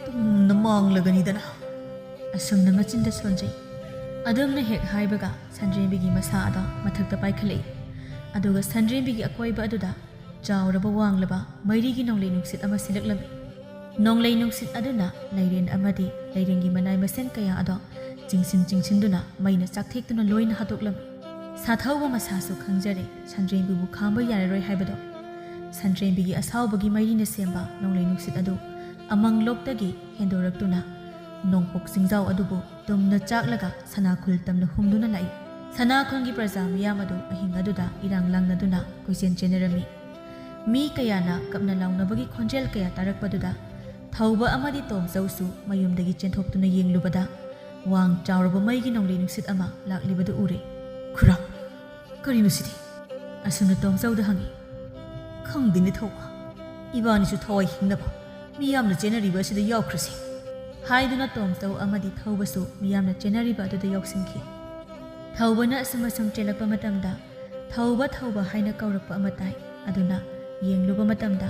ꯇꯨꯝꯅ ꯃꯥꯡꯂꯒꯅꯤꯗꯅ?" ꯑꯁꯨꯝꯅ ꯃꯆꯤꯟꯗ ꯁꯣꯟꯖꯩ꯫ ꯑꯗꯨꯝꯅ ꯍꯦꯛ ꯍꯥꯏꯕꯒ ꯁꯟꯗ꯭ꯔꯦꯝꯕꯤꯒꯤ ꯃꯁꯥ ꯑꯗꯣ ꯃꯊꯛꯇ ꯄꯥꯏꯈꯠꯂꯛꯏ꯫ ꯑꯗꯨꯒ ꯁꯟꯗ꯭ꯔꯦꯝꯕꯤꯒꯤ ꯑꯀꯣꯏꯕ ꯑꯗꯨꯗ ꯆꯥꯎꯔꯕ ꯋꯥꯡꯂꯕ ꯃꯩꯔꯤꯒꯤ ꯅꯣꯡꯂꯩ ꯅꯨꯡꯁꯤꯠ ꯑꯃ ꯁꯤꯜꯂꯛꯂꯝꯃꯤ꯫ ꯅꯣꯡꯂꯩ ꯅꯨꯡꯁꯤꯠ ꯑꯗꯨꯅ ꯂꯩꯔꯦꯟ ꯑꯃꯗꯤ ꯂꯩꯔꯦꯟꯒꯤ ꯃꯅꯥꯏ ꯃꯁꯤꯡ ꯀꯌꯥ ꯑꯗꯣ ꯆꯤꯡꯁꯤꯟ ꯆꯤꯡꯁꯤꯟꯗꯨꯅ ꯃꯩꯅ ꯆꯥꯛꯊꯦꯛꯇꯨꯅ ꯂꯣꯏꯅ ꯍꯥꯠꯇꯣꯛꯂꯝꯃꯤ꯫ ꯁꯥꯊꯧꯕ ꯃꯁꯥꯁꯨ ꯈꯪꯖꯔꯦ ꯁꯟꯗ꯭ꯔꯦꯝꯕꯤꯕꯨ ꯈꯥꯝꯕ ꯌꯥꯔꯔꯣꯏ ꯍꯥꯏꯕꯗꯣ꯫ ꯁꯟꯗ꯭ꯔꯦꯝꯕꯤꯒꯤ ꯑꯁꯥꯎꯕꯒꯤ ꯃꯩꯔꯤꯅ ꯁꯦꯝꯕ ꯅꯣꯡꯂꯩ ꯅꯨꯡꯁꯤꯠ ꯑꯗꯨ ꯑꯃꯪꯂꯣꯛꯇꯒꯤ ꯍꯦꯟꯗꯣꯔꯛꯇꯨꯅ ꯅꯣꯡꯄꯣꯛ ꯆꯤꯡꯖꯥꯎ ꯑꯗꯨꯕꯨ ꯇꯨꯝꯅ ꯆꯥꯛꯂꯒ ꯁꯅꯥꯈꯨꯜ ꯇꯝꯅ ꯍꯨꯝꯗꯨꯅ ꯂꯥꯛꯏ꯫ ꯁꯅꯥꯈꯨꯜꯒꯤ ꯄ꯭ꯔꯖꯥ ꯃꯤꯌꯥꯝ ꯑꯗꯨ ꯑꯍꯤꯡ ꯑꯗꯨꯗ ꯏꯔꯥꯡ ꯂꯥꯡꯅꯗꯨꯅ ꯀꯣꯏꯆꯦꯟ ꯆꯦꯟꯅꯔꯝꯃꯤ꯫ ꯃꯤ ꯀꯌꯥꯅ ꯀꯞꯅ ꯂꯥꯎꯅꯕꯒꯤ ꯈꯣꯟꯖꯦꯜ ꯀꯌꯥ ꯇꯥꯔꯛꯄꯗꯨꯗ ꯊꯧꯕ ꯑꯃꯗꯤ ꯇꯣꯝꯆꯧꯁꯨ ꯃꯌꯨꯝꯗꯒꯤ ꯆꯦꯟꯊꯣꯛꯇꯨꯅ ꯌꯦꯡꯂꯨꯕꯗ ꯋꯥꯡ ꯆꯥꯎꯔꯕ ꯃꯩꯒꯤ ꯅꯣꯡꯂꯩ ꯅꯨꯡꯁꯤꯠ ꯑꯃ ꯂꯥꯛꯂꯤꯕꯗꯨ ꯎꯔꯦ꯫ "ꯈꯨꯔꯥ, ꯀꯔꯤꯅꯣ ꯁꯤꯗꯤ?" ꯑꯁꯨꯝꯅ ꯇꯣꯝꯆꯧꯗ ꯍꯪꯉꯤ꯫ "ꯈꯪꯗꯦꯅꯦ ꯊꯧꯕ, ꯏꯕꯥꯅꯤꯁꯨ ꯊꯋꯥꯏ ꯍꯤꯡꯅꯕ ꯃꯤꯌꯥꯝꯅ ꯆꯦꯟꯅꯔꯤꯕ ꯑꯁꯤꯗ ꯌꯥꯎꯈ꯭ꯔꯁꯤ" ꯍꯥꯏꯗꯨꯅ ꯇꯣꯝꯆꯧ ꯑꯃꯗꯤ ꯊꯧꯕꯁꯨ ꯃꯤꯌꯥꯝꯅ ꯆꯦꯟꯅꯔꯤꯕ ꯑꯗꯨꯗ ꯌꯥꯎꯁꯤꯟꯈꯤ꯫ ꯊꯧꯕꯅ ꯑꯁꯨꯝ ꯑꯁꯨꯝ ꯆꯦꯜꯂꯛꯄ ꯃꯇꯝꯗ ꯊꯧꯕ, ꯊꯧꯕ ꯍꯥꯏꯅ ꯀꯧꯔꯛꯄ ꯑꯃ ꯇꯥꯏ꯫ ꯑꯗꯨꯅ ꯌꯦꯡꯂꯨꯕ ꯃꯇꯝꯗ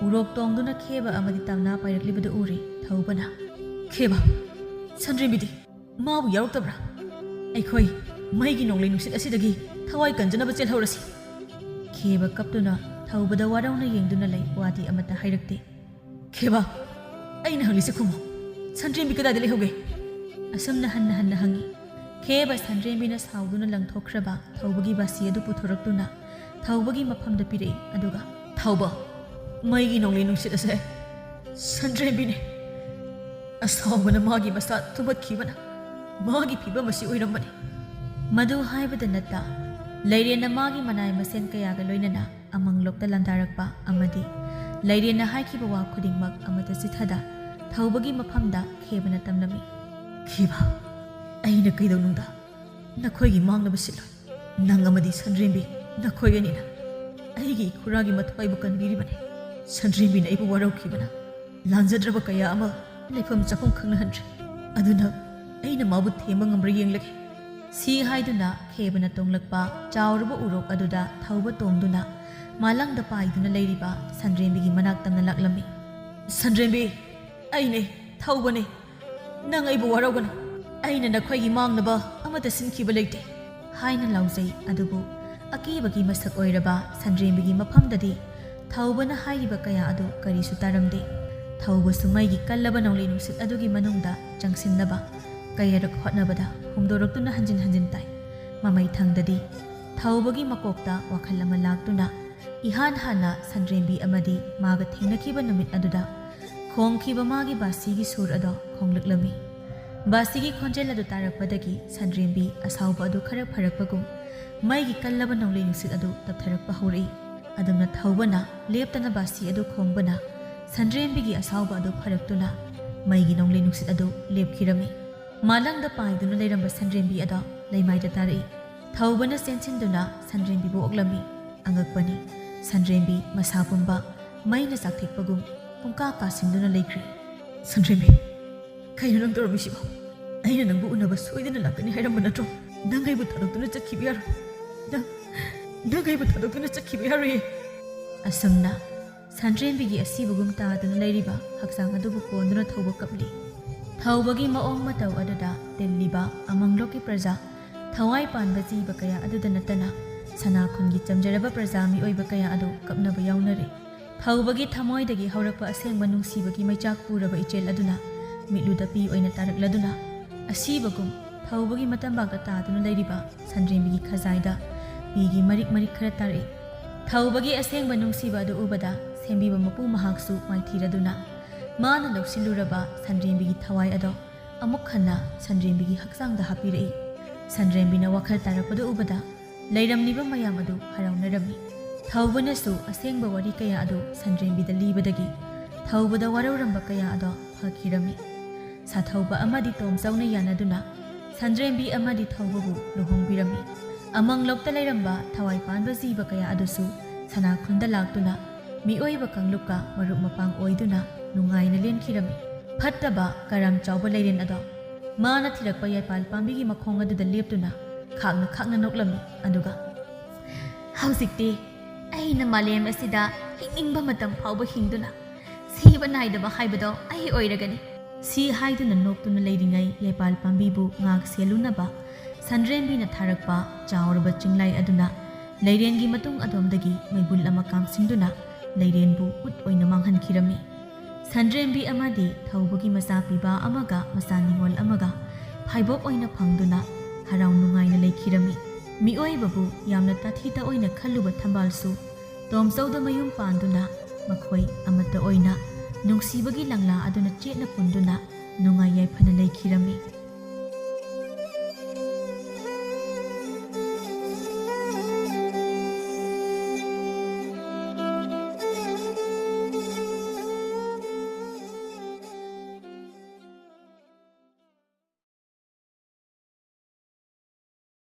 ꯎꯔꯣꯛ ꯇꯣꯡꯗꯨꯅ ꯈꯦꯕ ꯑꯃꯗꯤ ꯇꯝꯅ ꯄꯥꯏꯔꯛꯂꯤꯕꯗꯨ ꯎꯔꯦ꯫ ꯊꯧꯕꯅ, "ꯈꯦꯕ, ꯁꯟꯗ꯭ꯔꯦꯝꯕꯤꯗꯤ? ꯃꯥꯕꯨ ꯌꯥꯎꯔꯛꯇꯕ꯭ꯔꯥ? ꯑꯩꯈꯣꯏ ꯃꯩꯒꯤ ꯅꯣꯡꯂꯩ ꯅꯨꯡꯁꯤꯠ ꯑꯁꯤꯗꯒꯤ ꯊꯋꯥꯏ ꯀꯟꯖꯅꯕ ꯆꯦꯜꯍꯧꯔꯁꯤ꯫" ꯈꯦꯕ ꯀꯞꯇꯨꯅ ꯊꯧꯕꯗ ꯋꯥꯔꯧꯅ ꯌꯦꯡꯗꯨꯅ ꯂꯩ, ꯋꯥꯗꯤ ꯑꯃꯠꯇ ꯍꯥꯏꯔꯛꯇꯦ꯫ "ꯈꯦꯕ, ꯑꯩꯅ ꯍꯪꯂꯤꯁꯦ ꯈꯨꯝꯃꯨ꯫ ꯁꯟꯗ꯭ꯔꯦꯝꯕꯤ ꯀꯗꯥꯏꯗ ꯂꯩꯍꯧꯒꯦ?" ꯑꯁꯨꯝꯅ ꯍꯟꯅ ꯍꯟꯅ ꯍꯪꯉꯤ꯫ ꯈꯦꯕ ꯁꯟꯗ꯭ꯔꯦꯝꯕꯤꯅ ꯁꯥꯎꯗꯨꯅ ꯂꯪꯊꯣꯛꯈ꯭ꯔꯕ ꯊꯧꯕꯒꯤ ꯕꯥꯁꯤ ꯑꯗꯨ ꯄꯨꯊꯣꯔꯛꯇꯨꯅ ꯊꯧꯕꯒꯤ ꯃꯐꯝꯗ ꯄꯤꯔꯛꯏ, ꯑꯗꯨꯒ, "ꯊꯧꯕ, ꯃꯩꯒꯤ ꯅꯣꯡꯂꯩ ꯅꯨꯡꯁꯤꯠ ꯑꯁꯦ ꯁꯟꯗ꯭ꯔꯦꯝꯕꯤꯅꯦ꯫ ꯑꯁꯥꯎꯕꯅ ꯃꯥꯒꯤ ꯃꯁꯥ ꯊꯨꯝꯍꯠꯈꯤꯕꯅ ꯃꯥꯒꯤ ꯐꯤꯕꯝ ꯑꯁꯤ ꯑꯣꯏꯔꯝꯕꯅꯤ꯫" ꯃꯗꯨ ꯍꯥꯏꯕꯗ ꯅꯠꯇ, ꯂꯩꯔꯦꯟꯅ ꯃꯥꯒꯤ ꯃꯅꯥꯏ ꯃꯁꯦꯟ ꯀꯌꯥꯒ ꯂꯣꯏꯅꯅ ꯑꯃꯪꯂꯣꯛꯇ ꯂꯥꯟꯗꯥꯔꯛꯄ ꯑꯃꯗꯤ ꯂꯩꯔꯦꯟꯅ ꯍꯥꯏꯈꯤꯕ ꯋꯥ ꯈꯨꯗꯤꯡꯃꯛ ꯑꯃꯠꯇ ꯆꯤꯊꯗ ꯊꯧꯕꯒꯤ ꯃꯐꯝꯗ ꯈꯦꯕꯅ ꯇꯝꯂꯝꯃꯤ꯫ "ꯈꯦꯕ, ꯑꯩꯅ ꯀꯩꯗꯧꯅꯨꯡꯗ ꯅꯈꯣꯏꯒꯤ ꯃꯥꯡꯅꯕ ꯁꯤꯜꯂꯣꯏ꯫ ꯅꯪ ꯑꯃꯗꯤ ꯁꯟꯗ꯭ꯔꯦꯝꯕꯤ, ꯅꯈꯣꯏ ꯑꯅꯤꯅ ꯑꯩꯒꯤ ꯏꯈꯨꯔꯥꯒꯤ ꯃꯊ꯭ꯋꯥꯏꯕꯨ ꯀꯟꯕꯤꯔꯤꯕꯅꯤ꯫ ꯁꯟꯗ꯭ꯔꯦꯝꯕꯤꯅ ꯑꯩꯕꯨ ꯋꯥꯔꯧꯈꯤꯕꯅ ꯂꯥꯟꯖꯗ꯭ꯔꯕ ꯀꯌꯥ ꯑꯃ ꯂꯩꯐꯝ ꯆꯥꯐꯝ ꯈꯪꯅꯍꯟꯗ꯭ꯔꯦ꯫ ꯑꯗꯨꯅ ꯑꯩꯅ ꯃꯥꯕꯨ ꯊꯦꯝꯕ ꯉꯝꯕ꯭ꯔꯥ ꯌꯦꯡꯂꯒꯦ꯫" ꯁꯤ ꯍꯥꯏꯗꯨꯅ ꯈꯦꯕꯅ ꯇꯣꯡꯂꯛꯄ ꯆꯥꯎꯔꯕ ꯎꯔꯣꯛ ꯑꯗꯨꯗ ꯊꯧꯕ ꯇꯣꯡꯗꯨꯅ ꯃꯥꯂꯪꯗ ꯄꯥꯏꯗꯨꯅ ꯂꯩꯔꯤꯕ ꯁꯟꯗ꯭ꯔꯦꯝꯕꯤꯒꯤ ꯃꯅꯥꯛ ꯇꯝꯅ ꯂꯥꯛꯂꯝꯃꯤ꯫ "ꯁꯟꯗ꯭ꯔꯦꯝꯕꯤ, ꯑꯩꯅꯦ, ꯊꯧꯕꯅꯦ꯫ ꯅꯪ ꯑꯩꯕꯨ ꯋꯥꯔꯧꯒꯅꯨ꯫ ꯑꯩꯅ ꯅꯈꯣꯏꯒꯤ ꯃꯥꯡꯅꯕ ꯑꯃꯠꯇ ꯁꯤꯟꯈꯤꯕ ꯂꯩꯇꯦ" ꯍꯥꯏꯅ ꯂꯥꯎꯖꯩ꯫ ꯑꯗꯨꯕꯨ ꯑꯀꯤꯕꯒꯤ ꯃꯁꯛ ꯑꯣꯏꯔꯕ ꯁꯟꯗ꯭ꯔꯦꯝꯕꯤꯒꯤ ꯃꯐꯝꯗꯗꯤ ꯊꯧꯕꯅ ꯍꯥꯏꯔꯤꯕ ꯀꯌꯥ ꯑꯗꯨ ꯀꯔꯤꯁꯨ ꯇꯥꯔꯝꯗꯦ꯫ ꯊꯧꯕꯁꯨ ꯃꯩꯒꯤ ꯀꯜꯂꯕ ꯅꯣꯡꯂꯩ ꯅꯨꯡꯁꯤꯠ ꯑꯗꯨꯒꯤ ꯃꯅꯨꯡꯗ ꯆꯪꯁꯤꯟꯅꯕ ꯀꯌꯥꯔꯛ ꯍꯣꯠꯅꯕꯗ ꯍꯨꯝꯗꯣꯔꯛꯇꯨꯅ ꯍꯟꯖꯤꯟ ꯍꯟꯖꯤꯟ ꯇꯥꯏ꯫ ꯃꯃꯩ ꯊꯪꯗꯗꯤ ꯊꯧꯕꯒꯤ ꯃꯀꯣꯛꯇ ꯋꯥꯈꯜ ꯑꯃ ꯂꯥꯛꯇꯨꯅ ꯏꯍꯥꯟ ꯍꯥꯟꯅ ꯁꯟꯗ꯭ꯔꯦꯝꯕꯤ ꯑꯃꯗꯤ ꯃꯥꯒ ꯊꯦꯡꯅꯈꯤꯕ ꯅꯨꯃꯤꯠ ꯑꯗꯨꯗ ꯈꯣꯡꯈꯤꯕ ꯃꯥꯒꯤ ꯕꯥꯁꯤꯒꯤ ꯁꯨꯔ ꯑꯗꯣ ꯈꯣꯡꯂꯛꯂꯝꯃꯤ꯫ ꯕꯥꯁꯤꯒꯤ ꯈꯣꯟꯖꯦꯜ ꯑꯗꯨ ꯇꯥꯔꯛꯄꯗꯒꯤ ꯁꯟꯗ꯭ꯔꯦꯝꯕꯤ ꯑꯁꯥꯎꯕ ꯑꯗꯨ ꯈꯔ ꯐꯔꯛꯄꯒꯨꯝ ꯃꯩꯒꯤ ꯀꯜꯂꯕ ꯅꯣꯡꯂꯩ ꯅꯨꯡꯁꯤꯠ ꯑꯗꯨ ꯇꯞꯊꯔꯛꯄ ꯍꯧꯔꯛꯏ꯫ ꯑꯗꯨꯝꯅ ꯊꯧꯕꯅ ꯂꯦꯞꯇꯅ ꯕꯥꯁꯤ ꯑꯗꯨ ꯈꯣꯡꯕꯅ ꯁꯟꯗ꯭ꯔꯦꯝꯕꯤꯒꯤ ꯑꯁꯥꯎꯕ ꯑꯗꯨ ꯐꯔꯛꯇꯨꯅ ꯃꯩꯒꯤ ꯅꯣꯡꯂꯩ ꯅꯨꯡꯁꯤꯠ ꯑꯗꯨ ꯂꯦꯞꯈꯤꯔꯝꯃꯤ꯫ ꯃꯥꯂꯪꯗ ꯄꯥꯏꯗꯨꯅ ꯂꯩꯔꯝꯕ ꯁꯟꯗ꯭ꯔꯦꯝꯕꯤ ꯑꯗꯣ ꯂꯩꯃꯥꯏꯗ ꯇꯥꯔꯛꯏ꯫ ꯊꯧꯕꯅ ꯆꯦꯟꯁꯤꯟꯗꯨꯅ ꯁꯟꯗ꯭ꯔꯦꯝꯕꯤꯕꯨ ꯑꯣꯛꯂꯝꯃꯤ꯫ ꯑꯉꯛꯄꯅꯤ, ꯁꯟꯗ꯭ꯔꯦꯝꯕꯤ ꯃꯁꯥ ꯄꯨꯝꯕ ꯃꯩꯅ ꯆꯥꯛꯊꯦꯛꯄꯒꯨꯝ ꯄꯨꯡꯀꯥ ꯀꯥꯁꯤꯟꯗꯨꯅ ꯂꯩꯈ꯭ꯔꯦ꯫ "ꯁꯟꯗ꯭ꯔꯦꯝꯕꯤ, ꯀꯩꯅꯣ ꯅꯪ ꯇꯧꯔꯝꯃꯤꯁꯤꯕꯣ? ꯑꯩꯅ ꯅꯪꯕꯨ ꯎꯅꯕ ꯁꯣꯏꯗꯅ ꯂꯥꯛꯀꯅꯤ ꯍꯥꯏꯔꯝꯕ ꯅꯠꯇ꯭ꯔꯣ? ꯅꯪ ꯑꯩꯕꯨ ꯊꯥꯗꯣꯛꯇꯨꯅ ꯆꯠꯈꯤꯕ ꯌꯥꯔꯣꯏ꯫ ꯅꯪ, ꯅꯪ ꯑꯩꯕꯨ ꯊꯥꯗꯣꯛꯇꯨꯅ ꯆꯠꯈꯤꯕ ꯌꯥꯔꯣꯏꯌꯦ!" ꯑꯁꯨꯝꯅ ꯁꯟꯗ꯭ꯔꯦꯝꯕꯤꯒꯤ ꯑꯁꯤꯕꯒꯨꯝ ꯇꯥꯗꯨꯅ ꯂꯩꯔꯤꯕ ꯍꯛꯆꯥꯡ ꯑꯗꯨꯕꯨ ꯀꯣꯟꯗꯨꯅ ꯊꯧꯕ ꯀꯞꯂꯤ꯫ ꯊꯧꯕꯒꯤ ꯃꯑꯣꯡ ꯃꯇꯧ ꯑꯗꯨꯗ ꯇꯤꯜꯂꯤꯕ ꯑꯃꯪꯂꯣꯛꯀꯤ ꯄ꯭ꯔꯖꯥ, ꯊꯋꯥꯏ ꯄꯥꯟꯕ ꯖꯤꯕ ꯀꯌꯥ ꯑꯗꯨꯗ ꯅꯠꯇꯅ ꯁꯅꯥ ꯈꯨꯟꯒꯤ ꯆꯝꯖꯔꯕ ꯄ꯭ꯔꯖꯥ ꯃꯤꯑꯣꯏꯕ ꯀꯌꯥ ꯑꯗꯨ ꯀꯞꯅꯕ ꯌꯥꯎꯅꯔꯦ꯫ ꯊꯧꯕꯒꯤ ꯊꯃꯣꯏꯗꯒꯤ ꯍꯧꯔꯛꯄ ꯑꯁꯦꯡꯕ ꯅꯨꯡꯁꯤꯕꯒꯤ ꯃꯩꯆꯥꯛ ꯄꯨꯔꯕ ꯏꯆꯦꯜ ꯑꯗꯨꯅ ꯃꯤꯠꯂꯨꯗ ꯄꯤ ꯑꯣꯏꯅ ꯇꯥꯔꯛꯂꯗꯨꯅ ꯑꯁꯤꯕꯒꯨꯝ ꯊꯧꯕꯒꯤ ꯃꯇꯝꯕꯥꯛꯇ ꯇꯥꯗꯨꯅ ꯂꯩꯔꯤꯕ ꯁꯟꯗ꯭ꯔꯦꯝꯕꯤꯒꯤ ꯈꯖꯥꯏꯗ ꯄꯤꯒꯤ ꯃꯔꯤꯛ ꯃꯔꯤꯛ ꯈꯔ ꯇꯥꯔꯛꯏ꯫ ꯊꯧꯕꯒꯤ ꯑꯁꯦꯡꯕ ꯅꯨꯡꯁꯤꯕ ꯑꯗꯨ ꯎꯕꯗ ꯁꯦꯝꯕꯤꯕ ꯃꯄꯨ ꯃꯍꯥꯛꯁꯨ ꯃꯥꯏꯊꯤꯔꯗꯨꯅ ꯃꯥꯅ ꯂꯧꯁꯤꯜꯂꯨꯔꯕ ꯁꯟꯗ꯭ꯔꯦꯝꯕꯤꯒꯤ ꯊꯋꯥꯏ ꯑꯗꯣ ꯑꯃꯨꯛ ꯍꯟꯅ ꯁꯟꯗ꯭ꯔꯦꯝꯕꯤꯒꯤ ꯍꯛꯆꯥꯡꯗ ꯍꯥꯞꯄꯤꯔꯛꯏ꯫ ꯁꯟꯗ꯭ꯔꯦꯝꯕꯤꯅ ꯋꯥꯈꯜ ꯇꯥꯔꯛꯄꯗꯨ ꯎꯕꯗ ꯂꯩꯔꯝꯂꯤꯕ ꯃꯌꯥꯝ ꯑꯗꯨ ꯍꯔꯥꯎꯅꯔꯝꯃꯤ꯫ ꯊꯧꯕꯅꯁꯨ ꯑꯁꯦꯡꯕ ꯋꯥꯔꯤ ꯀꯌꯥ ꯑꯗꯨ ꯁꯟꯗ꯭ꯔꯦꯝꯕꯤꯗ ꯂꯤꯕꯗꯒꯤ ꯊꯧꯕꯗ ꯋꯥꯔꯧꯔꯝꯕ ꯀꯌꯥ ꯑꯗꯣ ꯐꯈꯤꯔꯝꯃꯤ꯫ ꯁꯥꯊꯧꯕ ꯑꯃꯗꯤ ꯇꯣꯝꯆꯧꯅ ꯌꯥꯅꯗꯨꯅ ꯁꯟꯗ꯭ꯔꯦꯝꯕꯤ ꯑꯃꯗꯤ ꯊꯧꯕꯕꯨ ꯂꯨꯍꯣꯡꯕꯤꯔꯝꯃꯤ꯫ ꯑꯃꯪꯂꯣꯛꯇ ꯂꯩꯔꯝꯕ ꯊꯋꯥꯏ ꯄꯥꯟꯕ ꯖꯤꯕ ꯀꯌꯥ ꯑꯗꯨꯁꯨ ꯁꯅꯥꯈꯨꯟꯗ ꯂꯥꯛꯇꯨꯅ ꯃꯤꯑꯣꯏꯕ ꯀꯥꯡꯂꯨꯞꯀ ꯃꯔꯨꯞ ꯃꯄꯥꯡ ꯑꯣꯏꯗꯨꯅ ꯅꯨꯡꯉꯥꯏꯅ ꯂꯦꯟꯈꯤꯔꯝꯃꯤ꯫ ꯐꯠꯇꯕ ꯀꯔꯝ ꯆꯥꯎꯕ ꯂꯩꯔꯦꯟ ꯑꯗꯣ ꯃꯥꯅ ꯊꯤꯔꯛꯄ ꯌꯥꯏꯄꯥꯜ ꯄꯥꯝꯕꯤꯒꯤ ꯃꯈꯣꯡ ꯑꯗꯨꯗ ꯂꯦꯞꯇꯨꯅ ꯈꯥꯛꯅ ꯈꯥꯛꯅ ꯅꯣꯛꯂꯝꯃꯤ꯫ ꯑꯗꯨꯒ, "ꯍꯧꯖꯤꯛꯇꯤ ꯑꯩꯅ ꯃꯥꯂꯦꯝ ꯑꯁꯤꯗ ꯍꯤꯡꯅꯤꯡꯕ ꯃꯇꯝ ꯐꯥꯎꯕ ꯍꯤꯡꯗꯨꯅ ꯁꯤꯕ ꯅꯥꯏꯗꯕ ꯍꯥꯏꯕꯗꯣ ꯑꯩ ꯑꯣꯏꯔꯒꯅꯤ"꯫ ꯁꯤ ꯍꯥꯏꯗꯨꯅ ꯅꯣꯛꯇꯨꯅ ꯂꯩꯔꯤꯉꯩ ꯌꯥꯏꯄꯥꯜ ꯄꯥꯝꯕꯤꯕꯨ ꯉꯥꯛ ꯁꯦꯜꯂꯨꯅꯕ ꯁꯟꯗ꯭ꯔꯦꯝꯕꯤꯅ ꯊꯥꯔꯛꯄ ꯆꯥꯎꯔꯕ ꯆꯤꯡꯂꯥꯏ ꯑꯗꯨꯅ ꯂꯩꯔꯦꯟꯒꯤ ꯃꯇꯨꯡ ꯑꯗꯣꯝꯗꯒꯤ ꯃꯩꯕꯨꯜ ꯑꯃ ꯀꯥꯝꯁꯤꯟꯗꯨꯅ ꯂꯩꯔꯦꯟꯕꯨ ꯎꯠ ꯑꯣꯏꯅ ꯃꯥꯡꯍꯟꯈꯤꯔꯝꯃꯤ꯫ ꯁꯟꯗ꯭ꯔꯦꯝꯕꯤ ꯑꯃꯗꯤ ꯊꯧꯕꯒꯤ ꯃꯆꯥ ꯄꯤꯕ ꯑꯃꯒ ꯃꯆꯥ ꯅꯤꯉꯣꯜ ꯑꯃꯒ ꯐꯥꯏꯕꯣꯛ ꯑꯣꯏꯅ ꯐꯪꯗꯨꯅ ꯍꯔꯥꯎ ꯅꯨꯡꯉꯥꯏꯅ ꯂꯩꯈꯤꯔꯝꯃꯤ꯫ ꯃꯤꯑꯣꯏꯕꯕꯨ ꯌꯥꯝꯅ ꯇꯥꯊꯤ ꯇꯥꯑꯣꯏꯅ ꯈꯜꯂꯨꯕ ꯊꯝꯕꯥꯜꯁꯨ ꯇꯣꯝꯆꯧꯗ ꯃꯌꯨꯝ ꯄꯥꯟꯗꯨꯅ ꯃꯈꯣꯏ ꯑꯃꯠꯇ ꯑꯣꯏꯅ ꯅꯨꯡꯁꯤꯕꯒꯤ ꯂꯪꯂꯥ ꯑꯗꯨꯅ ꯆꯦꯠꯅ ꯄꯨꯟꯗꯨꯅ ꯅꯨꯡꯉꯥꯏ ꯌꯥꯏꯐꯅ ꯂꯩꯈꯤꯔꯝꯃꯤ꯫